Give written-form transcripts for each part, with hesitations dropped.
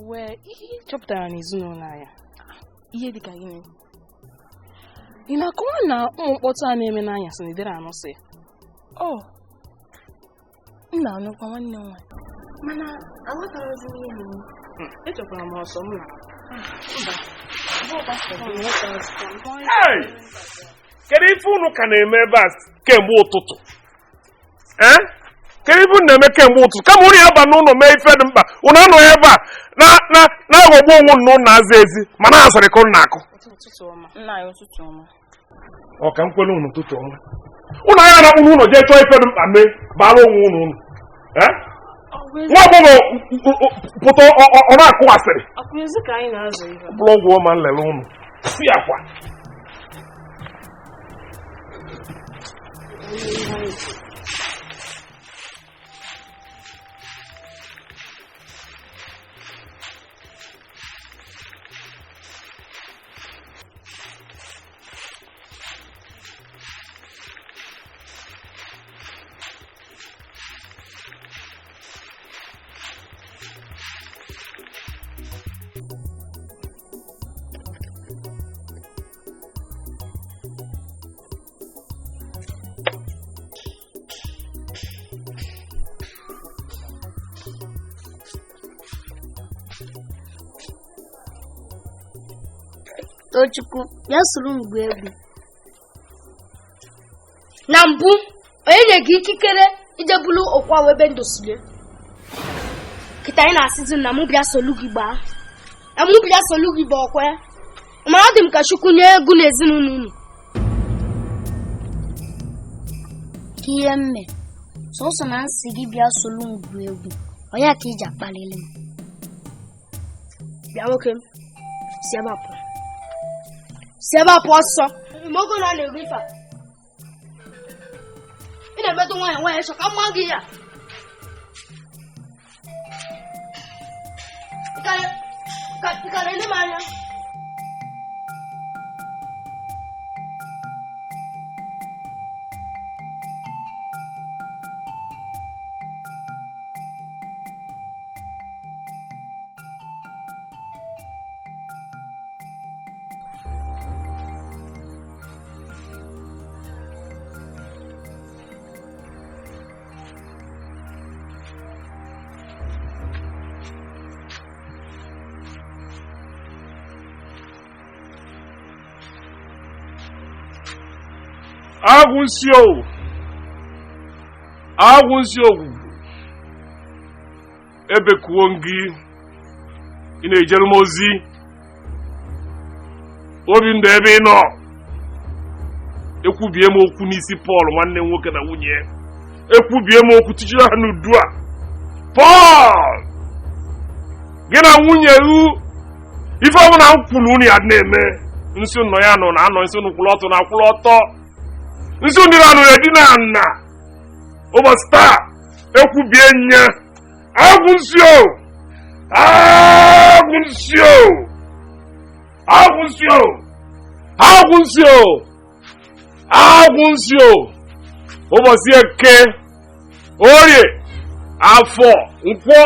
Wee ihe ị chọpụtara n'ezinụlọ anyị, ihe dịka gịnị? Ị na-akọwa na ụmụ mkpọtụ a na-eme n'anyasị na ịdịrị anụsị? O, m na-anụkwa nwanne m nwaanyị, mana aghọtarazi m ihe na-eme. Echekwara m ọsọ m na Hey! Kedu ife unu ka na-eme ebe a kemgbe ụtụtụ? Ee? Kedu ife unu na-eme kemgbe ụtụtụ? Kama unu ya ba n'ụlọ mee ife dị mkpa, unu anọghị ebe a na-aghọgbu onwe unu na unu na-aza ezi, ma na-asịrị ka unu na-akụ. Ụtụtụ ọma. Nna anyị, ụtụtụ ọma. Ọ ka m kwere unu ụtụtụ ọma. Unu anya na unu ụlọ jee chọọ ife dị mkpa mee, baara onwe unu unu. Ee? Nwa agbọghọ pụta ọ na-akụ asịrị. Ọkwa ezi ka anyị na-azụ ihe. Bụrụ ọgwụ ọma nlele unu. Si akwa. Tochukwu, bịa soro m gwuo egwu. Na mbụ, onye nye gị ikikere ije bulu okwu ahụ ebe ndosile. Kịta anyị na-asịzi na mụ bịa solu gị gbaa. Na mụ bịa solu gị gbaa ọkwe. Mana ọ dị m ka Chukwu nye egwu n'ezinụlọ unu. Ihe mme sọsọ na nsị gị bịa solu m gwuo egwu, ọ ya ka iji akpalili m. Bịa nwoke m, si ebe a pụọ. Si ebe a pụọ ọsọ. Mgbe oge na na-eru ife a. Ị na-emetụ nwaanyị nwaanyị chọ ka mma gị ya. Ị ka na-ele m anya. Agwụnsị owu, agwụnsị ogwugwu, ebekuo gị, ị na-ejere m ozi, obi ndụ ebe ị nọ. Ekwubie m okwu n'isi Pọl nwanne m nwoke na nwunye ya. Ekwubie m okwu tijiri ha n'udu a. Pọl, gị na nwunye gị, ife ọbụla m kwuru unu ya na-eme, nsị nọ ya nọ na anọ, nsị unu kwụrụ ọtọ na akwụrụ ọtọ, nsị ndị na-anụ edina na ụbọchị taa ekwubie nye. Agwụnsị o, agwụnsị o, agwụnsị o, agwụnsị o, agwụnsị o. Ụbọchị eke, orie, afọ, nkwọ,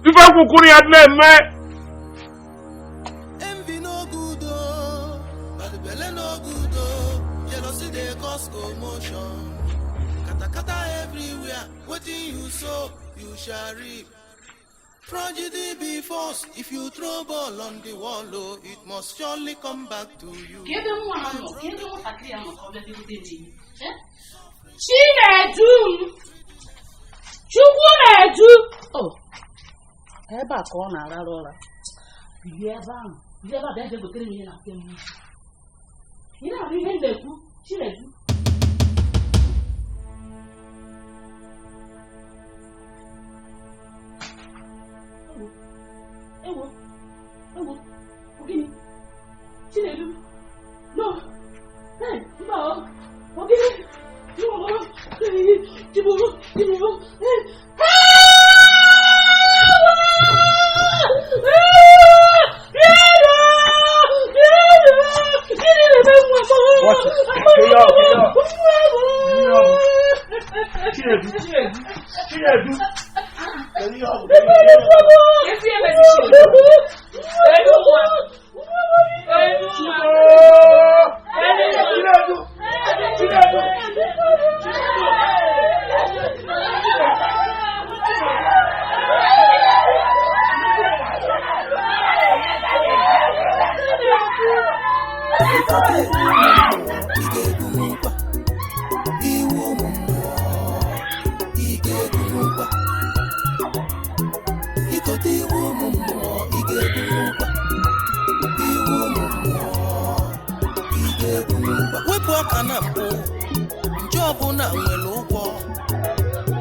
ife kwukwuru ya na-eme. Envy no good oh, bad belle no good oh, jealousy dey cause commotion. Kata kata everywhere, wetin you sow, you shall reap. Tragedy be force, if you throw ball on the wall oh, it must surely come back to you. Ka ebe nwa ha nọ, ka ebe nwatakịrị ya nọ ka ọ bịa bịarute m enyi. Chinedu m! Chukwu na-edu! O, ebe a ka ọ na-ararụ ụra. Bilie ebe ahụ, bilie ebe a bịa jee gotere m ihe na nke m. Ị na-ahụ ihe m na-ekwu, Chinedu? Ewo, ewo, ogini, Chinedu, no, hey, mba o, ogini, no, hey, Chibu, Chibu, hey, hey! Chinedu, Chinedu, Chinedu. Wepụ aka na mpụ nje ọbụla nwere ụgwọ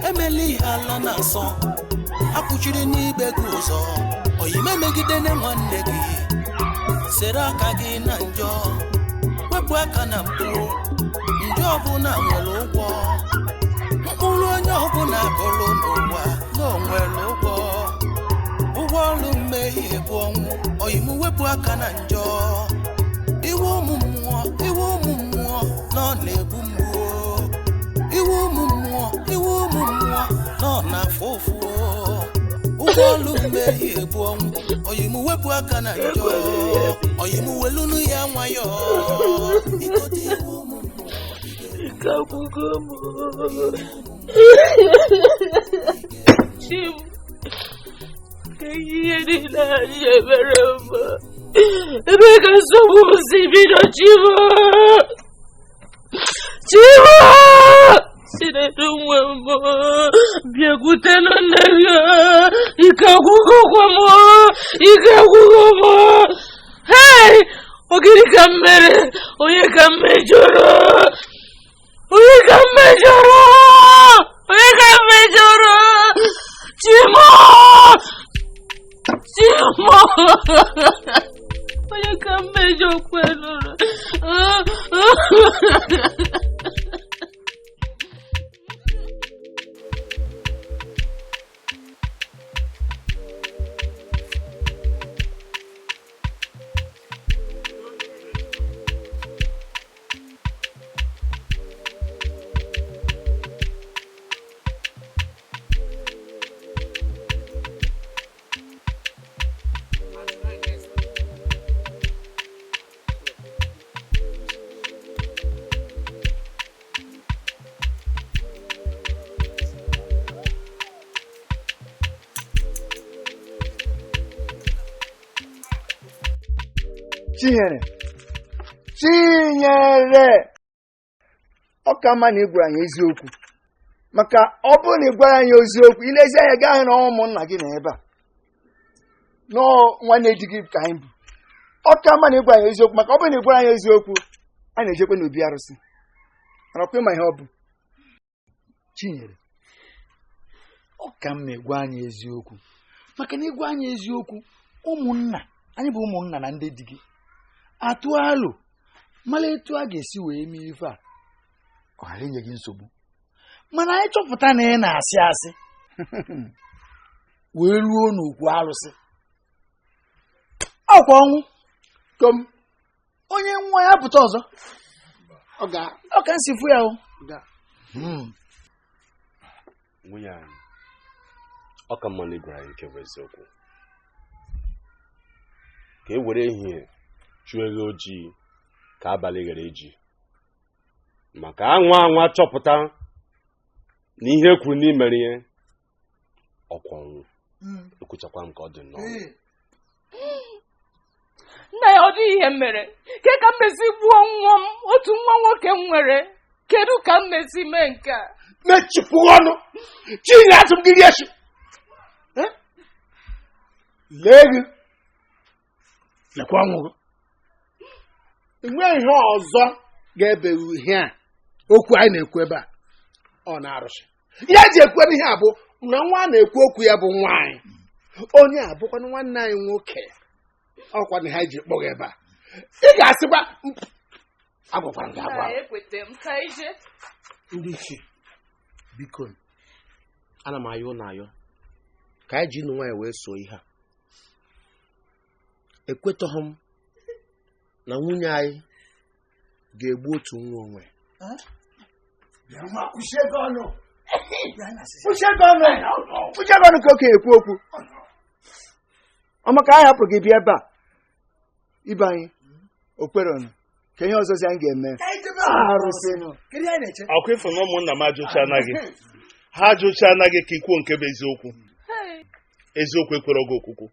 emela ihe ala na-asọ akwụchiri n'igbe gị ụzọ oyime megide na nwanne gị sere aka gị na njọ wepụ aka na mpụ nje ọbụla nwere ụgwọ mkpụrụ onye ọbụla gụrụ n'ụwa na o nwere ụgwọ ụgwọ ọrụ mmehie bụ ọnwụ oyime wepụ aka na njọ iwe ụmụ mmụọ iwe ụmụ mmụọ nọ na-egbu mgbu iwe ụmụ mmụọ iwe ụmụ mmụọ nọ na-afụ ụfụ ụgwọ ọlụ mmehie bụ ọnwụ oyimu wepụ aka na njọ oyimu welunu ya nwayọọ ikote iwe ụmụ Chim, ka ihe niile anyị emere mma ebe ka nsogbu m si bido. Chimo, Chimo, Chinedu nwe m, bịakwutena nne gị. Ike agwụgokwa m, ike agwụgo m. Hei, ogiri ka m mere? Onye ka m mejọrọ? Onye ka m mejọrọ? Onye ka m mejọrọ? Chimo, Chimo, onye ka m mejọ kwenụrụ? Chinyere, Chinyere, ọ ka mma na ị gwara anyị eziokwu, maka ọ bụrụ na ị gwara anyị eziokwu, ilezi anya gaa hụ na ụmụnna gị nọ ebe a nọọ nwanne di gị ka anyị bụ. Ọ ka mma na ị gwara anyị eziokwu, maka ọ bụrụ na ị gwara anyị eziokwu, anyị na-ejekwe n'obi arụsị. Mana ọkwa ịma ihe ọ bụ. Chinyere, ọ ka mma ịgwa anyị eziokwu, maka na ịgwa anyị eziokwu, ụmụnna anyị bụ ụmụnna na ndị di gị atụ alụ mara etu a ga-esi wee mee ife a ọ ghara inye gị nsogbu. Mana anyị chọpụta na ị na-asị asị wee ruo n'okwu arụsị, ọkwa ọnwụ kom onye nwa ya pụta ọzọ ọ ka nsi fụ ya o. Nwunye anyị, ọ ka mma na ị gwara anyị nke bụ eziokwu, ka e were ehihie chụọ eghe ojii ka abalị ghere eji, maka anwa anwa chọpụta na ihe kwuru n'imere ihe ọkwa ọnwụ. Ekwuchakwa m ka ọ dị nnọọ. Nna ya, ọ dịghị ihe m mere ke ka m mesi gbuo nwa m, otu nwa nwoke m nwere. Kedu ka m mesi mee nke a? Mechipụ ọnụ Chinyere, atụ m gị rie echi lee gị lekwa ọnwụ gị. Enweghị ihe ọzọ ga-ebe uhie a okwu anyị na-ekwu ebe a ọ na-arụsị. Ihe eji ekwu n'ihe a bụ na nwa a na-ekwu okwu ya bụ nwaanyị, onye a bụkwanụ nwanne anyị nwoke, ọkwa na ha ji kpọga ebe a. Ị ga-asịkwa agwakwara m gị agwa. Ndị ichie, biko, ana m ayọ ụnụ ayọ ka anyị ji ịnụ nwaanyị wee soo ihe a. Ekwetọghị m na nwunye anyị ga-egbu otu nwa onwe. Bịa nwa, kwụsị ego ọnụ. Uche gị ọnụ ka okenye ekwu okwu. Ọ maka anyị hapụrụ gị bịa ebe a. Ibe anyị, okwere ọnụ. Ka ihe ọzọzi anyị ga-eme. Arụsịnụ. Ọkwa ịfụ na ụmụnna m ajụchana gị. Ha ajụchana gị ka ikwuo nke bụ eziokwu. Eziokwu ekwere oge okwukwu.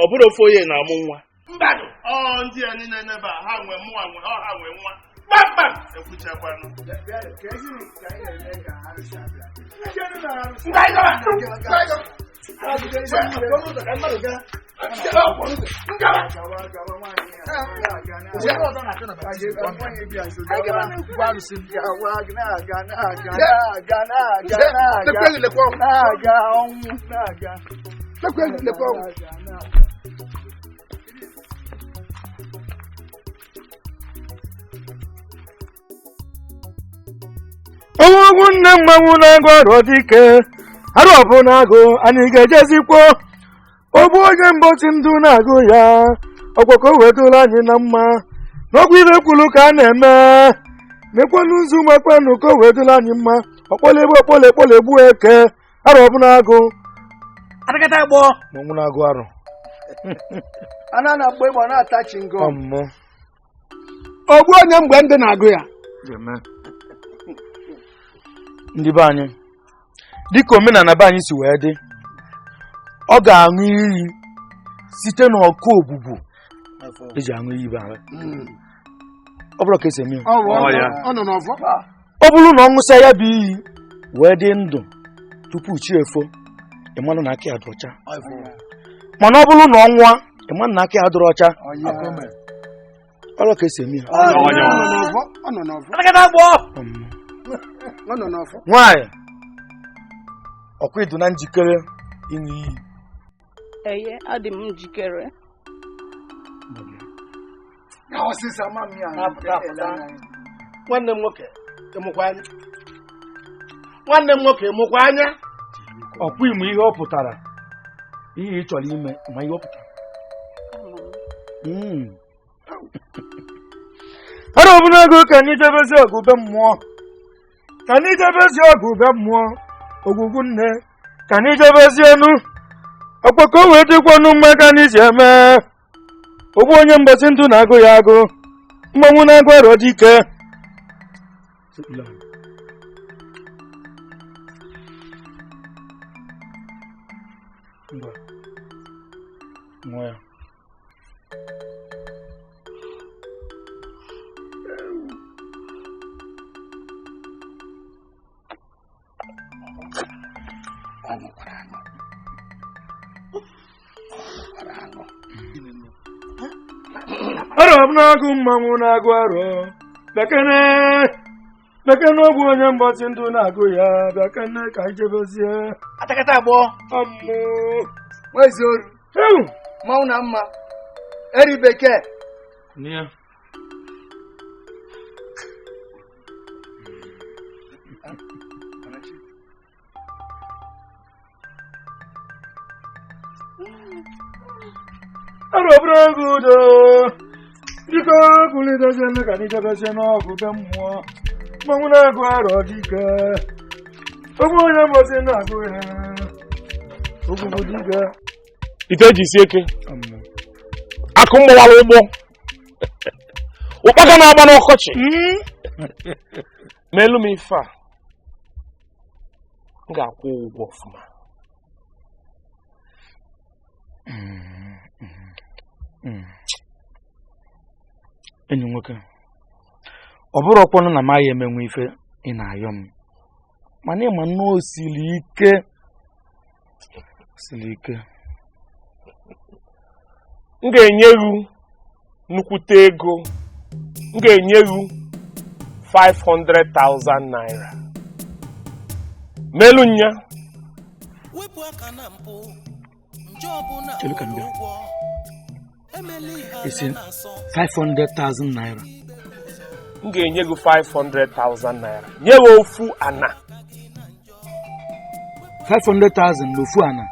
Ọ bụrụ ofe onye na-amụ nwa. Mmadụ. Ọ ndị a niile n'ebe a ha nwe mụnwa nwe ọ ha nwe nwa. Kpamkpam ekwuchakwanụ. Ọnwụ nne mmanwụ na-agụ arụ dike arụ ọbụla agụ anyị ga-ejezikwo ogbu onye mgbochi ndụ na-agụ ya ọgwọkọ wetụla anyị na mma n'ọgwụ ibe kwuru ka a na-eme mekwenu nzu nwekwenụ ka o wetụla anyị mma ọkpọlegbu ọkpọlekpọlegbu eke arụ ọbụla agụ Atakata agbọ. Mmanwụ na-agụ arụ A na-agba ịgba na-atachi ngọ. Ogbu onye mgbe ndị na-agụ ya. Ndị be anyị dịka omenala be anyị si wee dị ọ ga-aṅụ iyi site n'ọkụ ogbugbu eji aṅụ iyi be anyị. Ọ bụrụ ka esi eme ya. Ọ bụrụ na ọ ṅụsịa ya bụ iyi wee dị ndụ tupu chi efo ịmanụ na aka ya dị ọcha, mana ọ bụrụ na ọ nwụọ ịmanụ na aka ya dịrị ọcha. Ọ bụrụ ka esi eme ya. Nwaanyị ọkwa ịdụ na njikere ịṅụ iyi? Eye, adị m njikere. Nwanne m nwoke ịmụkwa anya. Nwanne m nwoke ịmụkwa anya. Ọkwa ịmụ ihe ọ pụtara, ihe ị chọrọ ime ma ihe ọ pụtara. Arụ ọbụla ego ka anyị jebezi ọgụ be mmụọ, ka anyị jebezi ọgụ be mmụọ, ogwugwu nne ka anyị jebezi enu ọkpọkọ wee dịkwanụ mma ka anyị si eme. Ogbu onye mgbochi ndụ na-agụ ya agụ, mmanwụ na-agụ arọ dike. Ngwa ya. Arọ m na-agụ mmanwụ na-agụ arọ bekene bekene ọgwụ onye mgbochi ndụ na-agụ ya bekene ka anyị jebezie. Atakata agbọ. Amụ. Nwezi oru. Mmanwụ na mma. Eri bekee. Nia. Arọ bụrụ ọgụ udo. Biko kwulidozie ka anyị jebezie n'ọgụ be mmụọ. Mmanwụ na-agụ arọ dike. Ogbu onye mgbochi na-agụ ya. Ogwugwu dike. Ite eji si eke. Akụ mgbawara ụgbọ. Ụkpaka na-agba n'ọkọchị. Meelu m ife a. M ga-akwụ ụgwọ ọfụma. Enyi nwoke, ọ bụrụ ọkwanụ na maghị emenwe ife ị na-ayọ m, mana ịma nnọọ siri ike siri ike. M ga-enye gị nnukwute ego. M ga-enye gị 500,000 naira. Melu nya. Chelu ka m bịa. Isi 500,000 naira. M ga-enye gị 500,000 naira. Nye gị ofu ana. 500,000 n'ofu ana.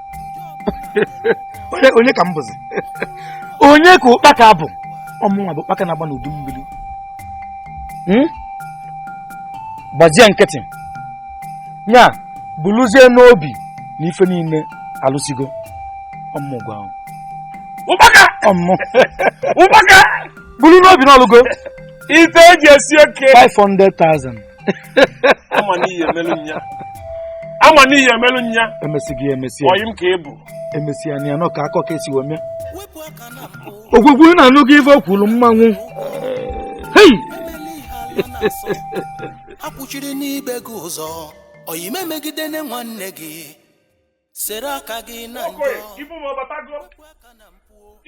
Onye ka m bụzi? Onye ka ụkpaka bụ? Ọmụnwa bụ ụkpaka na-agba n'udu mmiri. Gbazie nkịtị. Nya Buluzie n'obi na ife niile alụsigo. Ọmụ gwa ahụ. Ụkpaka! Ọmụ. Ụkpaka! Bulu n'obi na ọlụgo. Ife eji esi oke. 500,000. Ama n'ihi emelu nya. Ama n'ihi emelu nya. Emesighị emesi. Ọyị m ka ị bụ. Emesi ya na ka akọ ka esi wee mee. Ogwugwu na-anụ gị ife o kwuru mmanwụ. Hei! Akwụchiri n'ibe gị ụzọ oyime megidene nwanne gị sere aka gị na njọ. Ibu m ọbatago.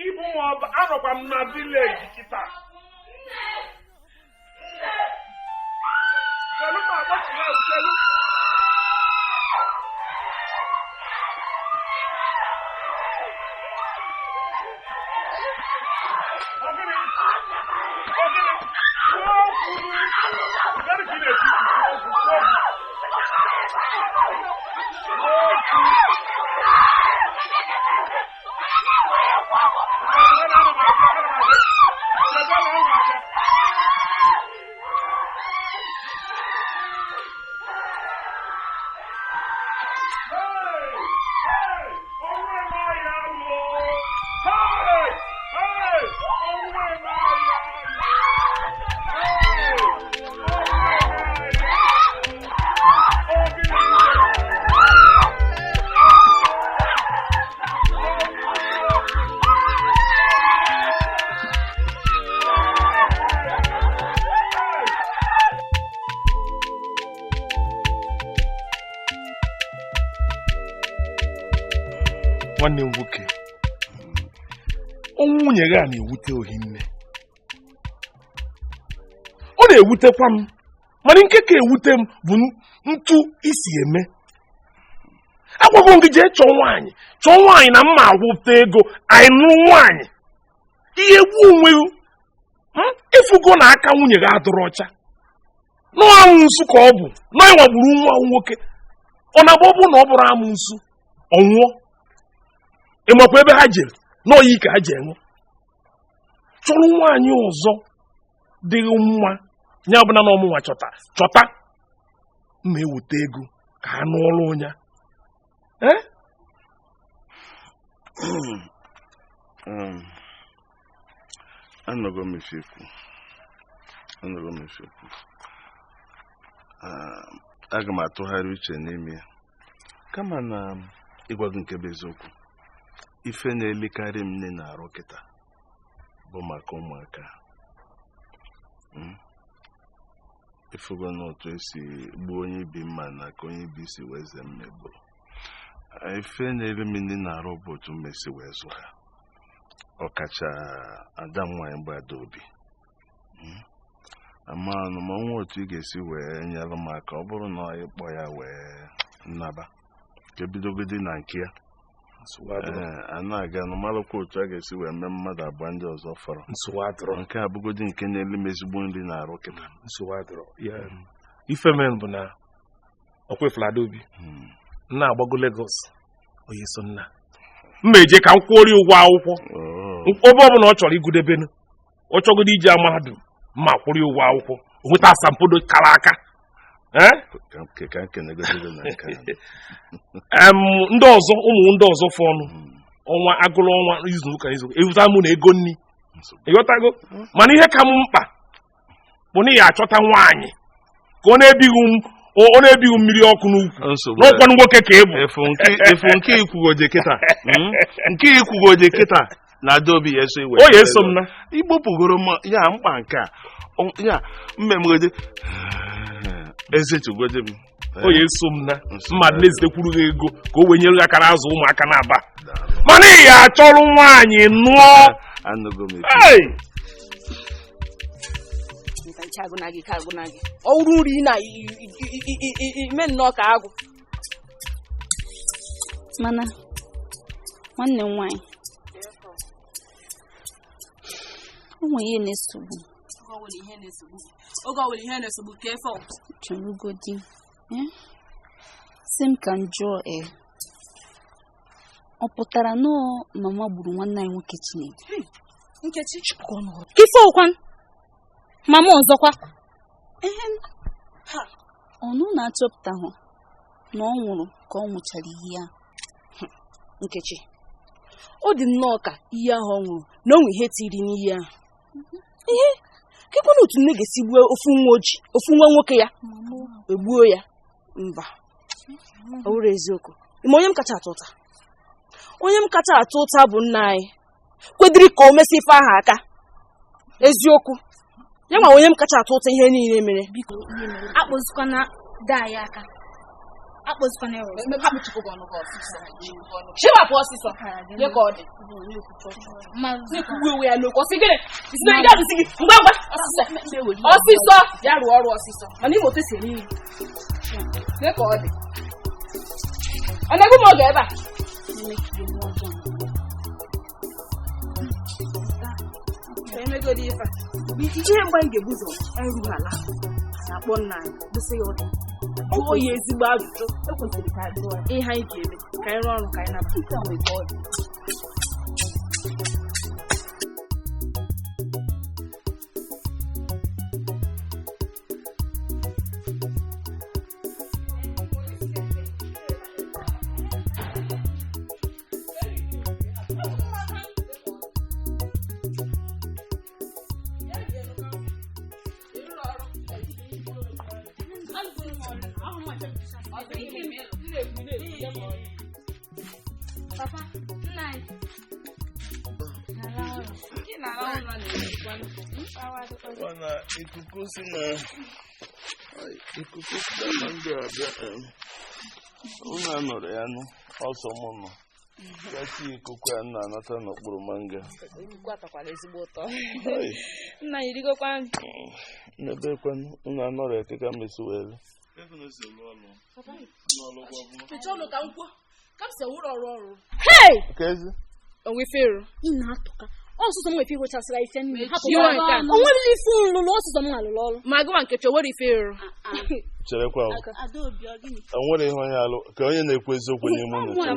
Ibu m ọba anọkwa m na vileji kịta. Chelu m agbachila chelu. Nwanne m nwoke, ọnwụ nwunye gị a na-ewute ohi nne. Ọ na-ewutekwa m, mana nke ka ewute m bụ ntu isi eme. Agwago m gị jee chọọ nwaanyị na mma agwụpụta ego anyị nụ nwaanyị. Ihe egbu onwe ịfụgo na aka nwunye gị adịrọ ọcha. Nọọ amụnsụ ka ọ bụ, nọọ ịnwagburu nwa nwoke. Ọ na-agba ọ bụrụ na ọ bụrụ amụnsụ, ọ nwụọ. Ị makwa ebe ha jere n'oyi ka ha ji enwe. Chọrọ nwaanyị ọzọ dịghị mma ya ọbụla na ọmụnwa chọta mma eweta ego ka ha nụọrọ onye. Anọgo m ife ekwu. Aga m atụgharị uche n'ime ya kama na ịgwa gị nke bụ eziokwu. Ife na-elikarị m nne na-arụ kịta bụ maka ụmụaka. Ifugo n'otu esi gbuo onye ibi mma na ka onye ibi si wee ze mmegbu. Ife na-eri m nne na-arụ bụ otu mmesi wee zụ ha, ọkacha ada m nwaanyị bụ Adaobi. Amanụ ma nwa otu ị ga-esi wee nyere m aka ọ bụrụ na ịkpọ ya wee nnaba ka ebidogodi na nke ya. A na-aga n'malụkwa otu a ga-esi wee mee mmadụ abụọ ndị ọzọ fọrọ. Nke a bụgodi nke na-eli m ezigbo nri na-arụ kịta. Ife men bụ na ọkwefula Adaobi nna agbago Lagos onye so nna mma eje ka m kwụọrọ ụgwọ akwụkwọ ebe ọ bụla ọ chọrọ igudebenu. Ọ chọgodo ije mahadum mma kwụrụ ụgwọ akwụkwọ o nweta asambodo kara aka. Ndị ọzọ ụmụ ndị ọzọ fọ ọnụ ọnwa agụrụ ọnwa izu ụka izu ewuta mụ na ego nni ịghọtago. Mana ihe ka m mkpa bụ na ị achọta nwaanyị ka ọ na-ebighị mmiri ọkụ n'ukwu n'ọkwanụ nwoke ka ị bụ. Efu nke ikwugoje kịta nke ikwugoje kịta na Adaobi ya eso iwe. O ya eso m na igbopụgoro ya mkpa nke a ya mmemgode ezetugode m. O ya eso m na mmadụ na-ezitekwuru gị ego ka o wee nyere gị aka n'azụ ụmụaka na-aba. Mana ị ya achọrọ nwaanyị nụọ. Ọ wụrụ nri na ime nnọọ ka agụ. Mana nwanne m nwaanyị, o nwere ihe na-esogbu. Oge ọwụla ihe na-esogbu ka efe chọrọgodi si m ka m jụọ ọ pụtara na mama gburu nwanne anyị nwoke Chinedu? Nkechi ife ọkwa mama ọzọkwa ọnụ na-achọpụta hụ Na ọ nwụrụ ka ọ nwụchara iyi ahụ. Nkechi, ọ dị nnọọ ka iyi ahụ ọ nwụrụ na o nwe ihe tiri n'iyi ahụ. Ihe kekwana otu nne ga-esi gbuo ofu nwa oji ofu nwa nwoke ya egbuo ya mba ọ bụrụ eziokwu. Ime onye m kacha atụ ụta, onye m kacha atụ ụta bụ nna anyị kwedịrị ka o mesị ife ahụ aka. Eziokwu ya ma onye m kacha atụ ụta ihe niile mere. Akpọzikwana daa ya aka, akpọzikwana ya ọzọ. Chewapụ ọsịsọ nye ka ọ dị na-ekwugbu onwe ya n'okwu ọsị gịnị isi na ị ga-adịsị gị ngwa ngwa ọsịsọ ọsịsọ ya rụọ ọrụ ọsịsọ mana ime otu esi eme ihe nye ka ọ dị. Ọ na-egbu m oge ebe a. Emegodi ife a ihe mgbe anyị ga-ebu ụzọ erughị ala na-akpọ nna anyị gosi ya ụdị jụọ ya ezigbo ajụjụ ekwesịrị ka jụọ ya ihe anyị ga-eme ka anyị rụọ ọrụ ka anyị nabata. Papa, nna anyị. Mana ikuku si na ikuku si na ndị abịa unu anọrọ ya nụ ọsọ mụ nọ gachi ikuku a na-anata n'okpuru manga. Ikuku atakwala ezigbo ụtọ. Nna anyị rigokwa. N'ebekwanụ unu anọrọ ya keka mesi wee. Mechie ọnụ ka m kwuo ka m si ewuru ọrụ ọrụ. Hey! Kezi? Onwe fero. Ị na-atụka. Ọsụsọ m nwefe ihochasịra ife nne. Mechie ọnụ ka. O nwere ife nlụlụ ọsụsọ m alụlụ ọrụ. Ma gịwa Nkechi o nwere ife ero. Cherekwa o. Adaobi, ọ gịnị? O nwere ihe onye alụ ka onye na-ekwu eziokwu n'ime unu chere.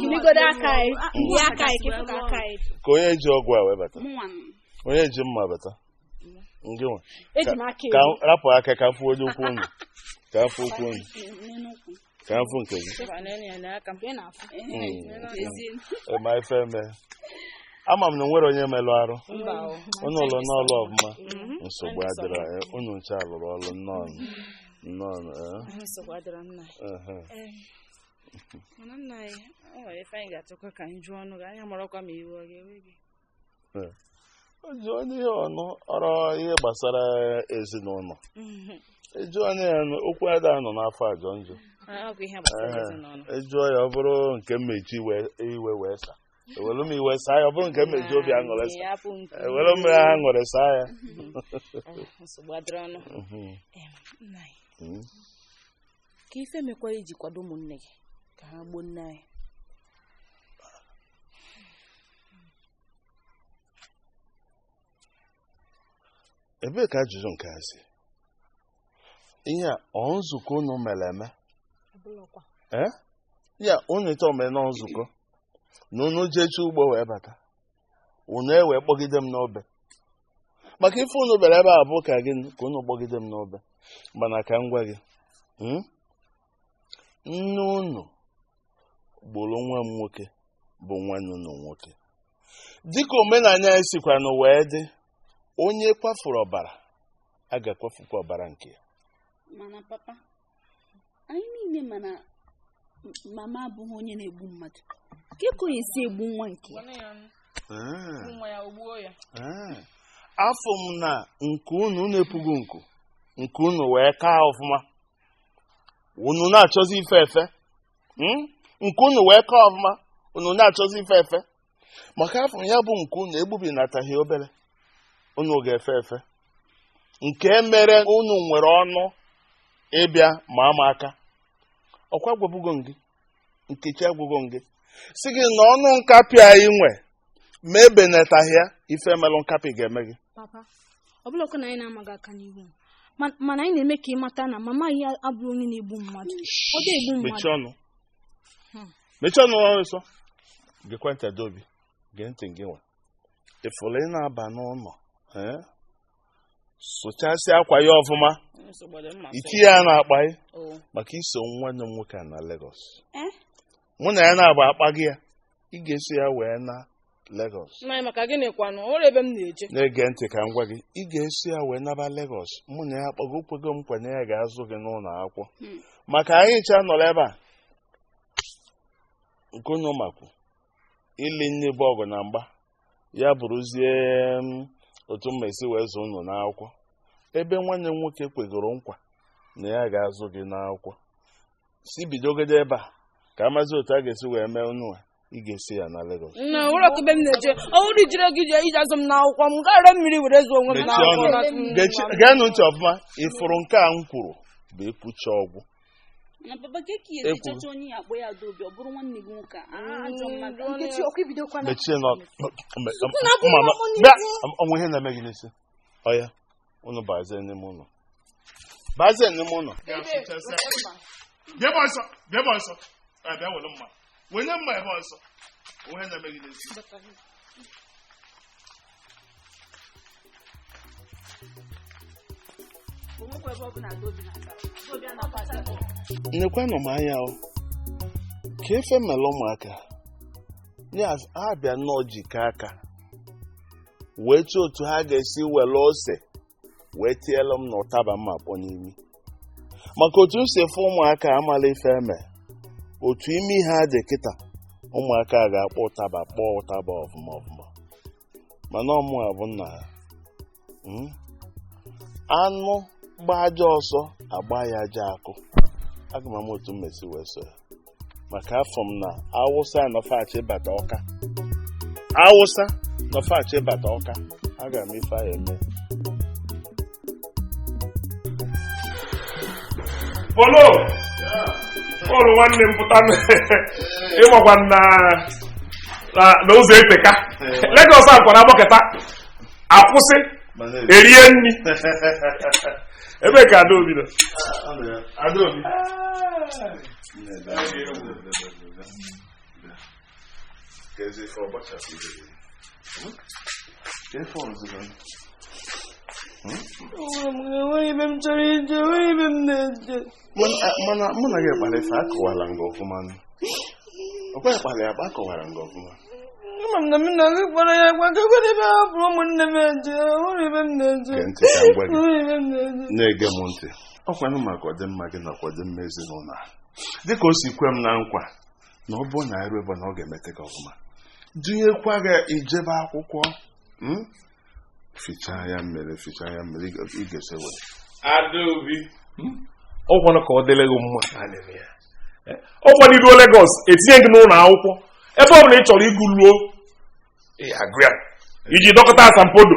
Jirigodo aka anyị. Ihe aka anyị kịfụ ka aka anyị. Ka onye ji ọgwụ a wee bata. Onye ji mma bata. Ngị nwa. Eji m aka Ka rapụ aka ka m fụ onye ukwu unu. Ka m fụ okwu unu. Ka m fụ nke gị. Ma ife mee. Ama m na nwere onye melụ arụ. Unu ụlọ n'ọlụ ọfụma. Nsogbu adịrọ anyị. Unu nche alụrụ ọlụ nnọọ nnọọ. Nsogbu adịrọ nna. Mana nna anyị, o nwere ife anyị ga-achọkwa ka anyị jụọ ọnụ gị. Anyị amarakwa ma iwe ọ ga-ewe gị. O ji onye ihe ọnụ ọrụ ihe gbasara ezinụlọ. Eju onye ya nụ, okwu ada nọ n'afọ ajọ njọ. Ọ bụ ihe gbasara ezinụlọ. Ejụọ ya ọ bụrụ nke mmechi iwe wee saa. Ewelu m iwe saa ya ọ bụrụ nke mmechi obi aṅụrị saa. Ewelu m ya aṅụrị saa ya. Nsogbu adịrọ ọnụ. Nna anyị, ka ife mekwara iji kwado ụmụnne gị ka ha gbuo nne anyị. Ebee ka ajụjụ nke a si? Ihe a ọ nzukọ unu mere eme? Ya unu ịtọ mere na nzukọ na unu jechi ugbo wee bata unu ewee kpọgide m n'obe. Maka ife unu bịara ebe a bụ ka gị ka unu kpọgide m n'obe. Mana ka m gwa gị, nne unu gburu nwa m nwoke bụ nwanne unu nwoke. Dịka omenala anyị sikwa na wee dị, onye kwafuru ọbara a ga-akwafukwa ọbara nke ya. Mana papa, anyị niile mana mama abụghị onye na-egbu mmadụ. Ka ka onye si egbu nwa nke ya? Afọ m na nke unu na-epugo nku nke unu wee kaa ọfụma. Unu na-achọzi ife efe. Nke unu wee kaa ọfụma, unu na-achọzi ife efe. Maka afọ ya bụ nke unu egbubinataghị obere. Unu ga-efe efe. Nke mere unu nwere ọnụ ịbịa ma ama aka. Ọkwa gwagbugo gị, Nkechi agwụgo gị. Si gị na ọnụ nkapị anyị nwe ma ebenataghị ya ife melụ nkapị ga-eme gị. Papa, ọ bụlakwa na anyị na-amaghị aka n'ihu mana anyị na-eme ka ị mata na mama anyị abụrụ onye na-egbu mmadụ. Ọ dị egbu mmadụ. Mechie ọnụ. Mechie ọnụ ọsọ. Gekwa ntị Adaobi, gee ntị gị nwe. Ịfụlụ ị na-aba n'ụlọ Sụchasịa akwa ya ọfụma. Itinye ya n'akpa ya maka iso nwanne m nwoke a na Lagos. Mụ na ya na-agba akpa gị ya, ị ga-eso ya wee na Lagos. Nna anyị, maka gịnị kwanụ? O nwere ebe m na-eje. Na-ege ntị ka m gwa gị, ị ga-eso ya wee naba Lagos. Mụ na ya akpago kwego m nkwa na ya ga-azụ gị n'ụlọ akwụkwọ. Maka anyị ncha nọrọ ebe a, nke unu makwu ili nne bụ ọgụ na mgba ya bụrụzie otu mma esi wee zụ unu n'akwụkwọ. Ebe nwanne m nwoke kwegoro nkwa na ya ga-azụ gị n'akwụkwọ, si bidogide ebe a ka amazi otu a ga-esi wee mee unu a, ị ga-esi ya na Lagos. Nna, nwere ọkụ ebe m na-eje. Ọ bụrụ ijire gị ije iji azụ m n'akwụkwọ, m gaa ree mmiri were zụọ onwe m n'akwụkwọ. Geenụ ntị ọfụma, ịfụrụ nke a m kwuru bụ ekwucha ọgwụ. Na papa ka eke ya echecha onye ya akpọ ya Adaobi, ọ bụrụ nwanne gị nwoke a, ajọ mmadụ. Nkechi, ọkụ ibidokwana. Mechie nọ. Ọnwa ihe na-eme gị n'isi. Ọya, unu bazie n'ime ụlọ. Bazie n'ime ụlọ. Bịa ebe ọsọ, bịa ebe ọsọ. Bịa were mma. Wenye mma ebe ọsọ. Onwe ihe na-eme gị n'isi. Nekwanụ m anya o, ka efe mere ụmụaka ya abịa nnọọ jikọ aka wee chọọ otu ha ga-esi were ose wee tielu m n'ụtaba mma kpọ n'imi. Maka otu m si efe ụmụaka amala ife eme, otu imi ha dị kịta, ụmụaka ga-akpọ ụtaba kpọọ ụtaba ọfụma ọfụma. Mana ọmụ a bụ nna ha. Anụ gba aja ọsọ agba ya aja akụ. Aga m ama otu m mesi wee so ya. Maka afọ m na Awụsa nọfachi bata Ọka. Awụsa nọfachi bata Ọka. Aga m ife ya eme. Polo! Polo nwanne m pụta ịmakwa na ụzọ eteka. Lagos a kwara agbakọta akwụsị erie nri. Ebe ka Adaobi nọ? Adaobi. Enweghị ebe m chọrọ ije, enweghị ebe m na-eje. Mana mụ na gị kpara ife akọwara nga ọfụma. Ọkwa kpara ya akpa akọwara nga ọfụma. Ama m na m na gị kpara ya akpa ka ekwere ebe ha hapụrụ ụmụnne m eje, enweghị ebe m na-eje. Gee ntị ka m gwa gị. Na-ege m ntị. Ọkwanụ maka ọdịmma gị nakwa ọdịmma ezinụlọ a. Dịka o si kwe m na nkwa na ọ bụrụ na arụ ebe na ọ ga-emete gị ọfụma. Dunyekwa gị ijebe akwụkwọ. Fichaa ya mmiri, fichaa ya mmiri, ị ga-ese wee. Adaobi, ọkwanụ ka ọ dịrị gị mma ka a na-eme ya. Ọkwanụ iruo Lagos, etinye gị n'ụlọ akwụkwọ. Ebe ọ bụla ị chọrọ ịgụ luo, ị agụ ya. Iji dọkọta asambodo,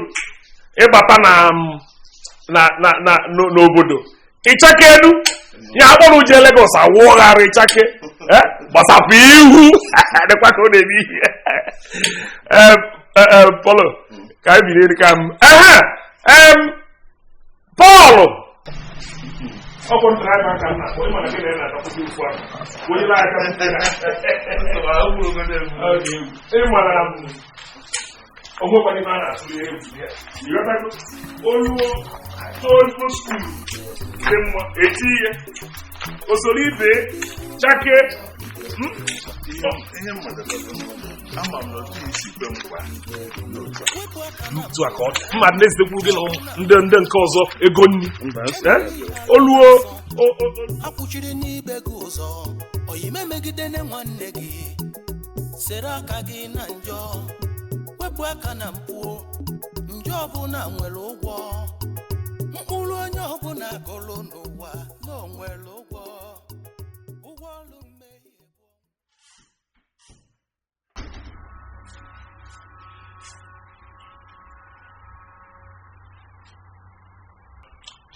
ịbata na n'obodo. Ịchake elu, ya akpọrọ uje Lagos awụgharị ịchake, gbasapụ ihu, dịkwa ka ọ na-eme ihe. Polo, ka anyị bilie ka m. Pọl! Ọkwụ draịva ka m na-akpọ, ịma na gị na ya na-adọkpụzi ofu ahụ. Onye na-aka m. Ịma na onwekwana ife a na-atụrụ ya egwu ya. Ịghọtago? Oluo tolu skuul dị mma, eti ihe. Osoro ibe, chake. Ihe mmadụ ama m na otu isi kwe nkwa n'otu a ka ọ dị. Mmadụ na-ezitekwu gị na ndị nke ọzọ ego nri. Oluo akwụchiri n'ibe gị ụzọ, oyime megide nwanne gị, sere aka gị na njọ, wepụ aka na mpụ, njọ ọbụla nwere ụgwọ, mkpụrụ onye ọbụla gụrụ n'ụwa na o nwere ụgwọ. Ụgwọ ọrụ mmehie.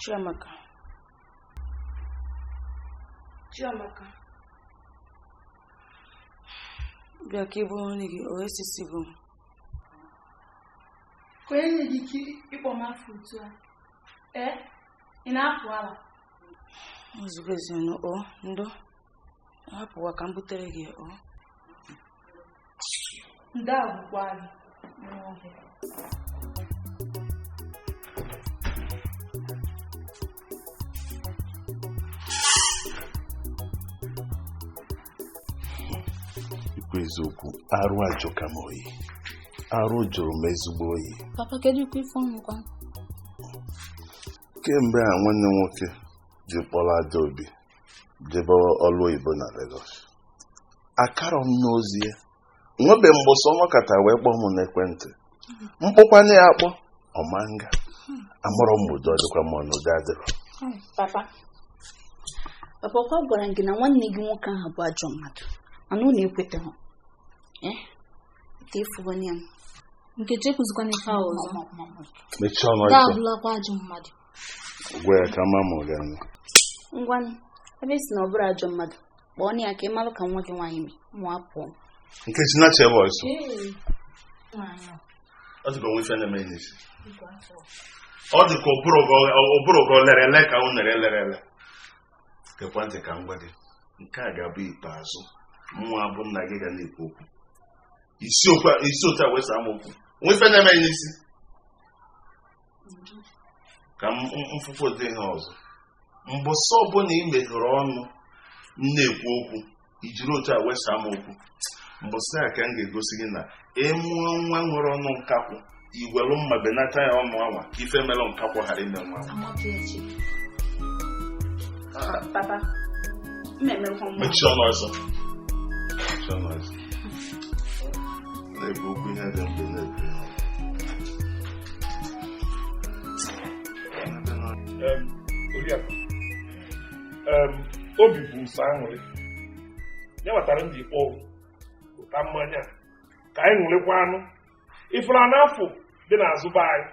Chiamaka. Chiamaka. Bịa ka ị bụrụ nne gị, o esisigo m. Onye nye gị ike ịkpọ m afọ otu a? Ee, ị na-apụ ala? Ozugbo ezinụ, o, ndo. Hapụwa ka m butere gị, o. Ndo agwụkwa gị. Eziokwu eziokwu, arụ ajụka m oyi, arụ jụrụ m ezigbo oyi. Papa, kedu kwa ife ọnụ kwa? Kemgbe a nwanne m nwoke ji kpọrọ Adaobi jebe ọlụ oyibo na Lagos, akarọ m n'ozi ya nwebe mgbọsọ ọnọkata wee kpọọ m n'ekwentị, mkpọkwana ya akpọ ọmanga amụrọ m ụdọ dịkwa m ọnụdọ adịrọ. Papa, papa, ọkwa gwara m gị na nwanne gị nwoke ahụ bụ ajọ mmadụ, mana unu ekwetaghị. Ya. Nkechi, ekwuzikwana ife ahụ ọzọ. Mechie ọnụ. Da ọjọọ. Abụlakwa ajọ mmadụ. Gwa ya ka ma ma ọ ga-anụ. Ngwanụ, ebe esi na ọ bụrụ ajọ mmadụ, kpọọ ya ka ị malụ ka nwa gị nwaanyị mee mụọ pụọ. Nkechi, na chebe ọsọ. Ọ dịka onwe ife na-eme n'isi. Ọ dịka ụbụrụ gị o lere ele ka o nere lere ele. Gekwa ntị ka m gwa gị, nke a ga-abụ ikpeazụ mmụọ abụ nna gị ga na-ekwu okwu isi okwu isi otu a wee saa m okwu onwe ife na-eme n'isi ka m mfụfụ dị ihe ọzọ. Mbọsọ ọbụla ị meghere ọnụ m na-ekwu okwu ijiri otu a wee saa m okwu, mbọsị a ka m ga-egosi gị na ịmụọ nwa nwere ọnụ nkakwụ, igwelu mma benata ya ọnụ anwa ka ife mere nkakwụ ghara ime nwa. Papa, mechie ọnụ ọzọ, mechie ọnụ ọzọ. Na-ebu okwu ihe dị mgbe na-ebu ihe ọzọ. Oriakụ, obi bụ nsọ aṅụrị ya matara m ji kpọọ ụta mmanya a, ka anyị ṅụrịkwa anụ ifuru n'afọ dị n'azụ be anyị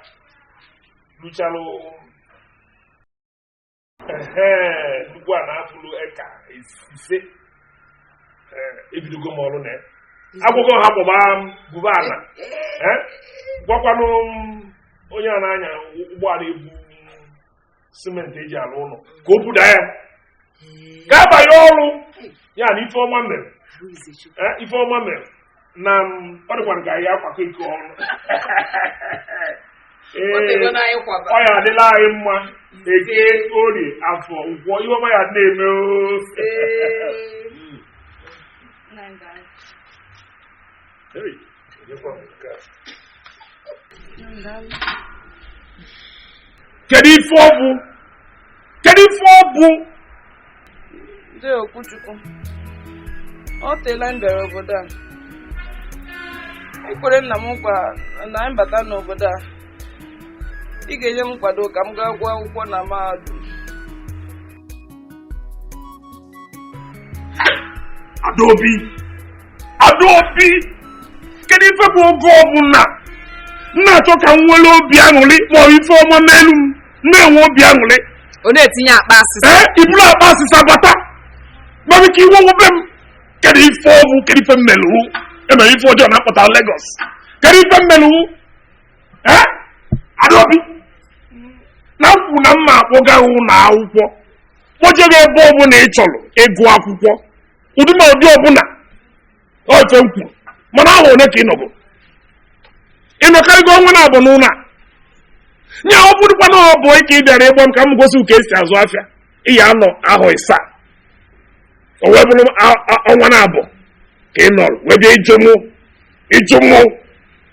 luchalụ ehe nnukwu a na-afụlụ eka 5. Ebidogo m ọrụ na ya, agwụgo ha kpọba m buba ala, gwakwanụ m onye a na-anya ụgbọala ebu simenti eji alụ ụlọ ka o buda ya ga-abanye ọrụ ya na ife ọma mere. Ife ọma mere na ọ dịkwana ka anyị akwakọ iko ọnụ. Ee, ọ ya adịla anyị mma Eke, Orie, Afọ, Nkwọ, ihe ọma ya na-eme oo. Hey, nyekwa m nke a. Kedu ife ọ bụ? Kedu ife ọ bụ? Ndị Okwuchukwu, ọ teela m bịara obodo a. Ikwere nna m nkwa na anyị bata n'obodo a, ị ga-enye m nkwado ka m gaa gụọ akwụkwọ na mahadum. Adaobi, Adaobi, kedu ife bụ oge ọbụla m na-achọ ka m nwere obi aṅụrị ma ọ bụ ife ọma n'elu m na-enwe obi aṅụrị? Ọ na-etinye akpa asịsa. Ee, iburu akpa asịsa bata gbara ka iwe nwebe m. Kedu ife ọ bụ? Kedu ife mmelụ emere ife ọjọọ na-akpọta Lagos? Kedu ife mmelụ? Ee, Adaobi, na mkpu na mma akpọga ụlọ akwụkwọ, kpọje gị ebe ọbụla ị chọrọ ịgụ akwụkwọ, ụdị ma ụdị ọbụla ọ ife m kwuru. Mana ahụ one ka ị nọgo, ị nọkarịgo ọnwa na abụ n'ụlọ a nya ọ bụrụkwa na ọ bụ ike ị bịara ịgba m ka m gosi ka esi azụ afịa, ị ya anọ ahụ ịsaa, o wee bụrụ ọnwa na abụ ka ị nọrọ wee bịa ịjụ mụ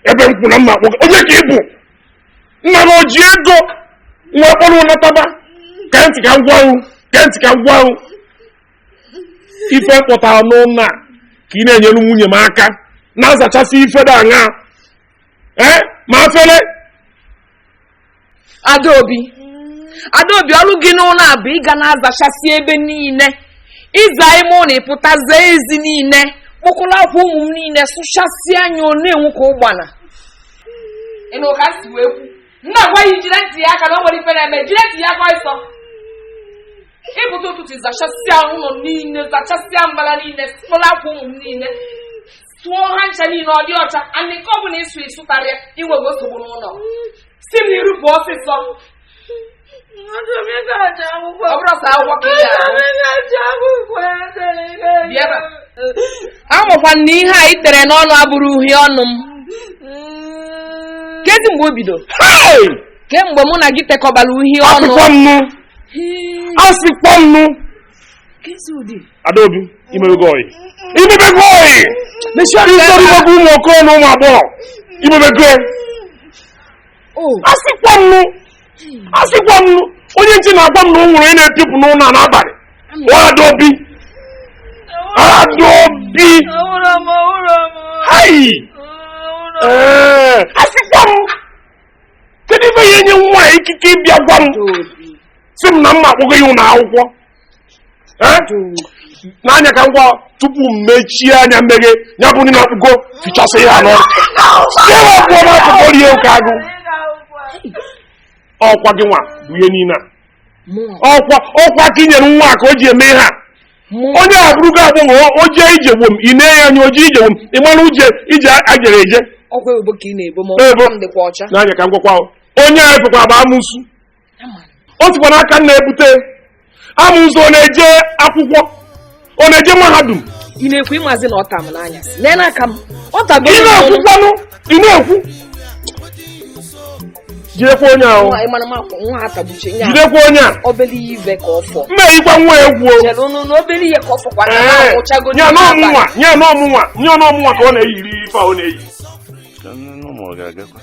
ebe m kwuru na mma akpọ onye ka ị bụ nna m o ji ego nwa kpọrọ nataba. Ka ntị ka m gwa ahụ, ka ntị ka m gwa ahụ, ife kpọtara n'ụlọ a ka ị na-enyere nwunye m aka na-azachasị ife dị aṅa ee ma afele. Adaobi, Adaobi, ọrụ gị n'ụlọ a bụ ịga na-azachasị ebe niile, ịza ime ụlọ, ịpụta zaa ezi niile, kpọkọrọ akwa ụmụ m niile, sụchasịa anya ọ na-enwu ka ụgbana. Ị nụ ka m si wee kwu? Nna gwa ya jide ntị ya aka na o nwere ife na-eme, jide ntị ya aka ọsọ. Ịpụta ụtụtụ zachasịa ụlọ niile, zachasịa mbara niile, kpọrọ akwa ụmụ m niile, sụọ ha ncha niile ọ dị ọcha. And nke ọ bụla ịsụ ịsụtara ya, inwego nsogbu n'ụlọ. Si m n'iru pụọ ọsịsọ. Ọ bụrụ sọ akwụkwọ ka ị ga-agụ. Bịa ebe a. Amụkwa na ihe a ị tere n'ọnụ abụrụ uhie ọnụ m. Kezi mgbe o bido? Kemgbe mụ na gị tekọbara uhie ọnụ. Asịkwa m nụ. Kezi ụdị? Adaobi, imebego oyi, imebego oyi. Mechie ọnụ ebe a. Ịzọrọ ụmụ okoro na ụmụ agbọghọ imebego. Asịkwa m nụ, asịkwa m nụ, onye ntị na-agwa m na o nwere onye na-etipụ n'ụlọ a n'abalị. Adaobi, Adaobi, hai! Ee, asịkwa m, kedu ife ya enye nwa ya ikike ịbịa gwa m sị m na mma akpọgo ya ụlọ akwụkwọ? N'anya ka ngwa tupu m mechie anya mmeghe ya bụ ndị na-akpụgo fichasị ya n'ọrụ ya pụọ n'akụkụ rie oke agụ. Ọkwa gị nwa bụ ihe niile a, ọkwa ọkwa ka i nyere nwa a ka o ji eme ihe a. Onye a bụrụgo agbọghọ, o jee ije gwom, ị na-enye anya o jee ije gwom, ị mara uje ije ajere eje. Ọkwa ebubo ka ị na-ebo m, Ebo. aka m dịkwa ọcha. N'anya ka ngwakwa, onye a efekwa agba amụsụ, o sikwa n'aka nna ebute amụsụ. Ọ na-eje akwụkwọ, ọ na-eje mahadum. Ị na-ekwu ịmazi na ọ ta m n'anyasị lee n'aka m, ọ tago. Ị na-ekwukwanụ, ị na-ekwu, jidekwa onye ahụ. Nwa ịmara m akwụ nwa ha tagbuche nya. Jidekwa onye a. Obele ihe ive ka ọ fọ. Mma eyikwa nwa egwu o. Chere unu na obele ihe ka ọ fọkwa na Ee, akwụchago. nya na ọmụnwa, nya na ọmụnwa, nya na ọmụnwa ka ọ na-eyiri ife a ọ na-eyi. Ka nne nụ ma ọ ga-agakwa.